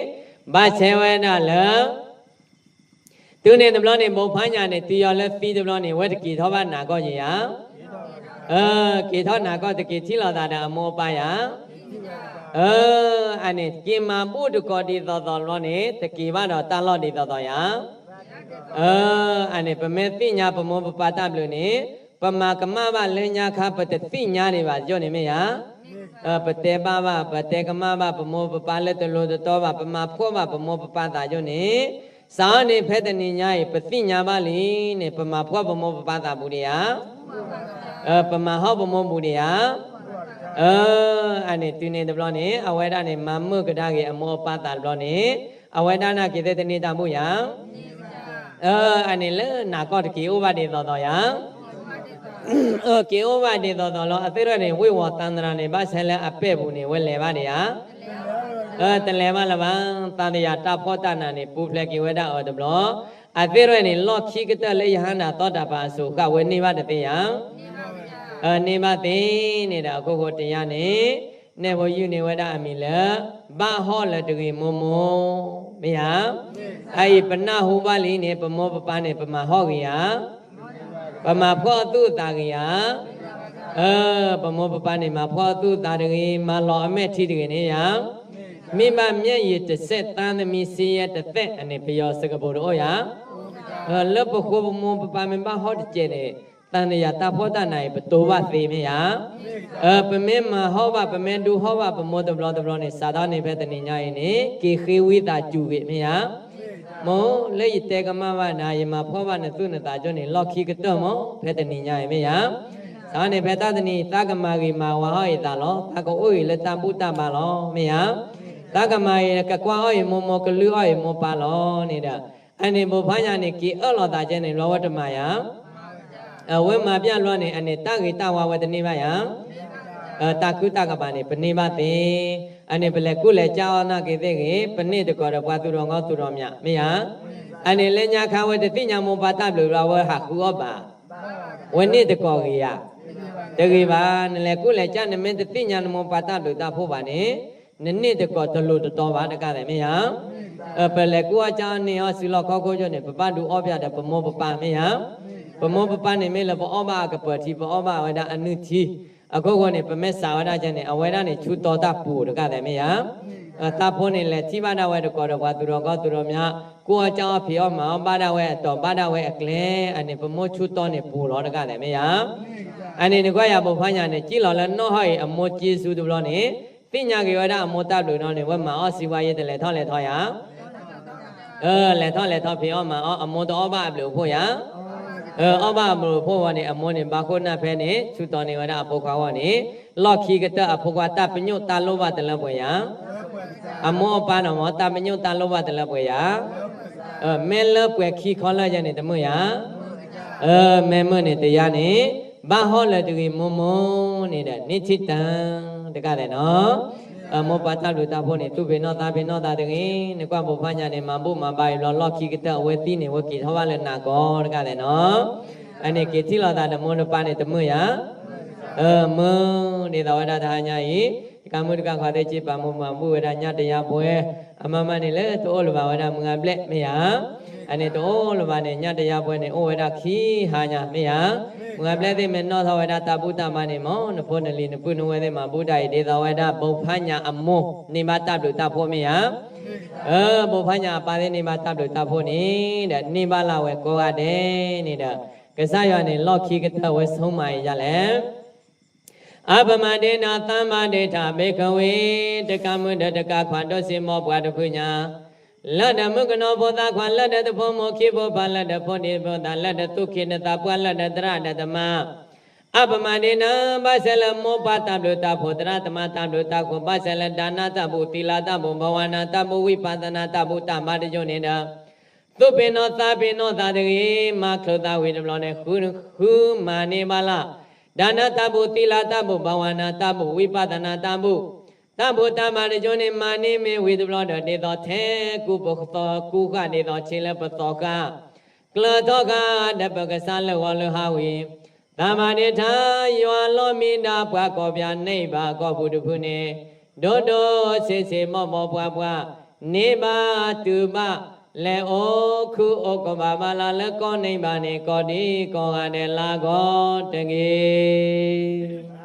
ဘၣ်ဆဲးဝဲဒၣ်လၢ တုၤန့ၣ်တဘျီန့ၣ် ဘိးဖးညၣ်န့ၣ် တုၤယၤလၢသံတဘျီန့ၣ် ဝဲတက့ၤထီၣ်ဘၣ်နၤကီၢ်ယံၤယၤ, က့ၤထီၣ်နၤကီၢ်တက့ၤထံၣ်လိာ်သးဒီးအမိၢ်အပၢ်ယၤ, အန့ၣ်က့ၤမၤဘူၣ်တကိးဒ်သိးသိးတဘျီန့ၣ် တက့ၤဘၣ်ဒီးတၢ်လီၢ်ဒ်သိးသိးယၤ အန့ၣ် ပမ့ၢ်သ့ၣ်ညါပမိၢ်ပပၢ်တၢ်ဘျုးန့ၣ်, ပမၤကမၣ်ဘၣ်လၢညါခါ ပတသ့ၣ်ညါဒံးဘၣ်ယိၣ်န့ၣ်မ့ၢ်ဧါ. ပတဲဘၣ်ဘၣ် ပတဲကမၣ်ဘၣ်ပမိၢ်ပပၢ်လၢတလိၤတတီဘၣ်, ပမၤဖှီၣ်ဘၣ်ပမိၢ်ပပၢ်သးယိၣ်န့ၣ်, စးအီၤန့ၣ်ဖဲတနံၤညါအံၤ ပသ့ၣ်ညါဘၣ်လံန့ၣ် ပမၤဖှီၣ်ပမိၢ်ပပၢ်သးဘူးဒံးဧါ, ပမၤဟီၣ်ပမိၢ်ဘူးဒံးဧါ. အန့ၣ်တုၤန့ၣ်တဘျီန့ၣ် အဝဲဒၣ်န့ၣ် မၤမုာ်ကဒါက့ၤအမိၢ်အပၢ်သးတဘျီန့ၣ်, အဝဲဒၣ်နာ်က့ၤသ့ၣ်တန့ၢ်တၢ်ဘူၣ်ယၤ အန့ၣ်လၢနၤကီၢ်တက့ၤအိၣ်ဘၣ်ဒ်သိးသိးယၤ, က့ၤအိၣ်ဘၣ်ဒ်သိးသိးလီၤ. အသ့ၣ်ရဲၣ်န့ၣ် ဝ့ၢ်ဝီၤသးနရၤန့ၣ် ဘၣ်ဆဲးလၢအပဲာ်ပူၤန့ၣ် ဝဲလဲၤဘၣ်ဒံးဧါ, တလဲၤဘၣ်လၢၤဘၣ်. သံသယၤတၢ်ဖှီၣ်တၢ်နးန့ၣ် ပူၤဖျဲးက့ၤဝဲဒၣ်အီၤတဘျီ, အသ့ၣ်ရဲၣ်န့ၣ် လီၢ်ခံကတၢၢ်လၢယဟါနၤသီတၢ်ပာ်အစိၤဃာ်ဝဲန့ၢ်ဘၣ်တသ့ဧါ န့ၢ်ဘၣ်သ့န့ၣ်ဒီး အခိၣ်ဃိတယါန့ၣ်, နဲၣ်ဖိယုၢ်န့ၢ်ဝဲဒၣ်အမံၤလၢ ဘၣ်ဟီၣ်လၢၤတဂ့ၤမိၢ်မိၢ်, မ့ၢ်ဧါ. အအံၤပနၢ်ဟူဘၣ်လံန့ၣ် ပမိၢ်ပပၢ်န့ၣ် ပမၤဟီၣ်ဂ့ၤဧါ, ပမၤဖှီၣ်သူၣ်အသးဂ့ၤဧါ, ပမိၢ်ပပၢ်န့ၣ် မၤဖှီၣ်သူၣ်အသးတဂ့ၤ, မၤလီၤအမဲာ်ထံတဂ့ၤန့ၣ်ယါ မ့ၢ်ဘၣ်မျက်ရည်တစ်စက် သားသမီး ဆင်းရဲတစ်သက် အန့ၣ် ပယီၤစကပိၤတအိၣ်ယါ, လၢပဃိပမိၢ်ပပၢ်မ့ၢ်ဘၣ်ဟီၣ်တစဲးန့ၣ်, သံသယၤတၢ်ဖှီၣ်တၢ်နးအံၤ ပတိဘၣ်သ့မ့ၢ်ယါ. ပမ့ၢ်မၤဟီၣ်ဘၣ် ပမ့ၢ်ဒူဟီၣ်ဘၣ် ပမိၢ်တဘျီတဘျီန့ၣ် စးထီၣ်န့ၣ်ဖဲတနံၤညါအံၤန့ၣ် က့ၤဃ့ဝံသးစူၤဂ့ၤမ့ၢ်ယါ. မိၢ်လၢယတဲကမၣ်ဘၣ်နၤ ယမၤဖှီၣ်ဘၣ်နသူၣ်နသးကၠိန့ၣ် လီၢ်ခံကတၢၢ်မး ဖဲတနံၤညါအံၤမ့ၢ်ယါ. စးထီၣ်န့ၣ်ဖဲတၢ်တနံၤ သးကမၤဂ့ၤမၤဝါအီၣ်အံၤသးလီၤ. သးကအိၣ်အံၤလၢတၢ်ဘူၣ်တၢ်ဘါလီၤ မ့ၢ်ယါ. သးကမၤအံၤ ကကွၢ်အီၣ်အံၤမိၢ်မိၢ် ကလုၢ်အီၣ်အံၤမိၢ်ပၢ်လီၤန့ၣ်ဒီး, အန့ၣ်ဘိးဖးညါန့ၣ် က့ၤအၢၣ်လီၤသးကဲန့ၣ် ဘျီဝဲတမၤယါ အဝဲမၤပျၢ်ဘျီန့ၣ် အန့ၣ်တၢ်ဂ့ၤတၢ်ဝါဝဲတန့ၢ်ဘၣ်ယါ, တၢ်ခုၣ်တၢ်ကပၤန့ၣ် ပန့ၢ်ဘၣ်သ့. အန့ၣ်ပလဲၤကူၣ်လဲၤကၢ်အီၣ်နာ်က့ၤသ့ၣ်ဂ့ၤ ပန့ၢ်တကိးဒီးပှၤသူၣ်ထီၣ်ကီၢ်သူၣ်ထီၣ်မး မ့ၢ်ယါ. အန့ၣ်လၢညါခါဝဲတသ့ၣ်ညါမိၢ်ပၢ်တၢ်ဘျုးဘျီဝဲဟးဃုအီၣ်ဘၣ်, ဝဲန့ၢ်တကိးဂ့ၤယါ, တဂ့ၤဘၣ်. နလဲၤကူၣ်လဲၤကၢ် နမ့ၢ်တသ့ၣ်ညါနမိၢ်ပၢ်တၢ်ဘျုးတၢ်ဖှိၣ်ဘၣ်န့ၣ် နန့ၢ်တကိးတလိၤတတီဘၣ်တကးသ့ၣ်မ့ၢ်ယါ. ပလဲၤကူၣ်အီၣ်ကၢ်အီၣ်န့ၢ်အီၣ်စုလီၢ်ခီၣ်ခိၣ်ကၠိန့ၣ် ပဘၣ်ဒုးအီၣ်ပၠးဒီးပမိၢ်ပပၢ်မ့ၢ်ယါ. ပမိၢ်ပပၢ်န့ၣ်မ့ၢ်လၢပအီၣ်ဘၣ်အကပၢၤထံ ပအီၣ်ဘၣ်ဝဲဒၣ်အနုၢ်ထံ, အခိၣ်ဃိန့ၣ် ပမ့ၢ်စးဝဲဒၣ်ကဲန့ၣ် အဝဲဒၣ်န့ၣ်ဆူတီတၢ်ပူၤတကးသ့ၣ်မ့ၢ်ယါ. တၢ်ဖိန့ၣ်လဲၤထံၣ်ဘၣ်ဒၣ်ဝဲတကိးဒီးပှၤသူၣ်ထီၣ်ကီၢ်သူၣ်ထီၣ်မး, ကူၣ်အီၣ်ကၢ်အီၣ်ဖံးအီၣ်မၤအီၣ်ဘၣ်ဒၣ်ဝဲအတီၤဘၣ်ဒၣ်ဝဲအကျဲ, အန့ၣ်ပမိၢ်ဆူတီန့ၣ်ပူၤလီၤတကးသ့ၣ်မ့ၢ်ယါ. အန့ၣ်နကွၢ်ယၤဘိးဖးညါန့ၣ် ကံၣ်လီၤလၢနီၣ်ဟီၣ်အံၤအမိၢ်က့ၤဆူတဘျီန့ၣ်, သ့ၣ်ညါက့ၤဝဲဒၣ်အမိၢ်တၢ်ဘျုးနီၢ်န့ၣ် ဝဲမၤအီၣ်စံးဝါယဲတလဲၤထီၣ်လဲၤထီယါ လဲၤထီၣ်လဲၤထီၣ်ဖံးအီၣ်မၤအီၣ် အမိၢ်တအီၣ်ဘၣ်အဘျုးအဖှိၣ်ယါ. အီၣ်ဘၣ်အဘျုးအဖှိၣ်ဝံၤန့ၣ် အမိၢ်န့ၣ်ဘၣ်ခိၣ်နၢ်ဖဲန့ၣ် ဆူတီန့ၢ်ဝဲဒၣ်အဖိခွါဂီၢ်န့ၣ်, လီၢ်ခံကတၢၢ်အဖိခွါတၢ်ပညိၣ်တၢ်လိၣ်ဘၣ်တလၢပှဲၤယါ. အမိၢ်အပၢ်နီၢ်မ့ၢ်တၢ်ပညိၣ်တၢ်လိၣ်ဘၣ်တလၢပှဲၤယါ. မ့ၢ်လၢပှဲၤခံခီလၢယဲန့ၣ်တမုာ်ယါ. မ့ၢ်မုာ်န့ၣ်တယါန့ၣ်, ဘၣ်ဟီၣ်လၢၤတဂ့ၤမိၢ်မိၢ်န့ၣ်ဒီး န့ၢ်ထံၣ်တၢ်တကးလဲၣ်နီၤ. မိၢ်ပၢ်တၢ်ဘျုးတၢ်ဖှိၣ်န့ၣ် သူၣ်ဖံးနီၢ်သးဖံးနီၢ်သးတဂ့ၤ, နကွၢ်ဘိးဖးညါန့ၣ် မၤဘူၣ်မၤဘါအံၤဘျီ လီၢ်ခံကတၢၢ်အဝဲသံန့ၣ် ဝဲက့ၤထီၣ်ဘၣ်လၢနၤကီၢ်တကးလဲၣ်နီၤ. အန့ၣ်က့ၤထံၣ်လိာ်သးဒီးမိၢ်ဒီးပၢ်န့ၣ်တမုာ်ယါ. မုာ်ဒ်သိးဝဲဒၣ်တဟါညါအံၤ, တကးမုၢ်တကးခွါသ့ၣ် က့ၤပာ်မူမၤဘူၣ်ဝဲဒၣ်ညၣ်တယါပှဲၤ, အမါမါန့ၣ်လၢတအိၣ်လၢၤဘၣ်ဝဲဒၣ်မုၢ်ဂၤဘျဲၣ်မ့ၢ်ယါ. အန့ၣ်တအိၣ်လၢၤဘၣ်န့ၣ် ညၣ်တယါပှဲၤန့ၣ် အိၣ်ဝဲဒၣ်ခံဟါညါမ့ၢ်ယါ. မုၢ်ဂၤဘျဲၣ်သ့ၣ်မ့ၢ်နီၣ်ထီၣ်ဝဲဒၣ်တၢ်ဘူၣ်တၢ်ဘါန့ၣ်မ့ၢ် နဖိနလံၤနပုၢ်နဝဲၢ်သ့ၣ်မၤဘူၣ်တၢ်အံၤ ဒ်သိးဝဲဒၣ်ဘိးဖးညါအမိၢ်န့ၢ်ဘၣ်တၢ်ဘျုးတၢ်ဖှိၣ်မ့ၢ်ယါ. ဘိးဖးညါအပၢ်သ့ၣ်န့ၢ်ဘၣ်တၢ်ဘျုးတၢ်ဖှိၣ်န့ၣ် ဒီးန့ၢ်ဘၣ်လၢ်ဝဲကိးဂၤဒဲးန့ၣ်ဒီး, ကစၢ်ယွၤန့ၣ် လီၢ်ခံကတၢၢ်ဝဲဆိမးအံၤယါလဲၣ်. အပမၤဒ့နၤ သံဘၣ်ဒ့ထၣ် ဘ့ကဝ့, တကးမုၢ်ဒီးတကးခွါ ဒိၣ်စ့ၢ်ဘီပှၤတဖုညါ, လၢဒီးမုၣ်ကနီၤဖိသၣ်ခွါ လၢဒီးတဖိမိၢ်ခံဖိပၢ် လၢဒီးဖိဒံဖိသၣ် လၢဒီးသူၣ်က့သးပှၢ် လၢဒီးသရၣ်ဒီးသမါ, အပမၤဒ်န့ၣ် ဘၣ်ဆၣ်လၢမိၢ်ပၢ်တၢ်ဘျုးတၢ်ဖှိၣ် သရၣ်သမါတၢ်ဘျုးတၢ်ဖှိၣ် ဘၣ်ဆၣ်လၢ ဒါနတၢ်ဘူၣ် သီလတၢ်ဘူၣ် ဘၣ်ဝါနၤတၢ်ဘူၣ် ဝိပဿနာတၢ်ဘူၣ် တၢ်မၤတယိန့ၣ်ဒီး သူၣ်ဖှံနီၢ်သးဖှံနီၢ်သးတဂ့ၤ မၤချုးသးဝံၤတဘျီန့ၣ် ဃုဃုမၤန့ၢ်ဘၣ်လၢ ဒါနတၢ်ဘူၣ် သီလတၢ်ဘူၣ် ဘၣ်ဝါနၤတၢ်ဘူၣ် ဝိပဿနာတၢ်ဘူၣ် တၢ်ဘူၣ်တၢ်မၤတယိန့ၣ် မၤန့ၢ်မ့ၢ်ဝံၤတဘျီဒီး ဒ်သိးထဲကူပသီကူဃာ် ဒ်သိးဆံးလၢပသီဃာ် ကျၢၤထီၣ်ဃာ်ဒီးပကစၢ်လၢဂီၤလၢဟါဝံၤ သးဘၣ်ဒ့ထါ ယွၤလီမံဒၣ်ပှၤကီၢ်ပၠး န့ၢ်ဘၣ်ကီၢ်ပူၤတဖုန့ၣ် ဒိၣ်ဒိၣ်ဆံးဆံး ဘီၣ်ဘီၣ်ပှၢ်ပှၢ် န့ၢ်ဘၣ်တုၤဘၣ် လဲၤအိၣ်ခုၣ်အိၣ်ကဘၣ်ဘၣ်လၢ လၢကီၢ်န့ၣ်ဘၣ်န့ၣ် ကီၢ်ဒံကီၢ်ဂၤဒဲးလၢအဂီၢ်တက့ၢ်.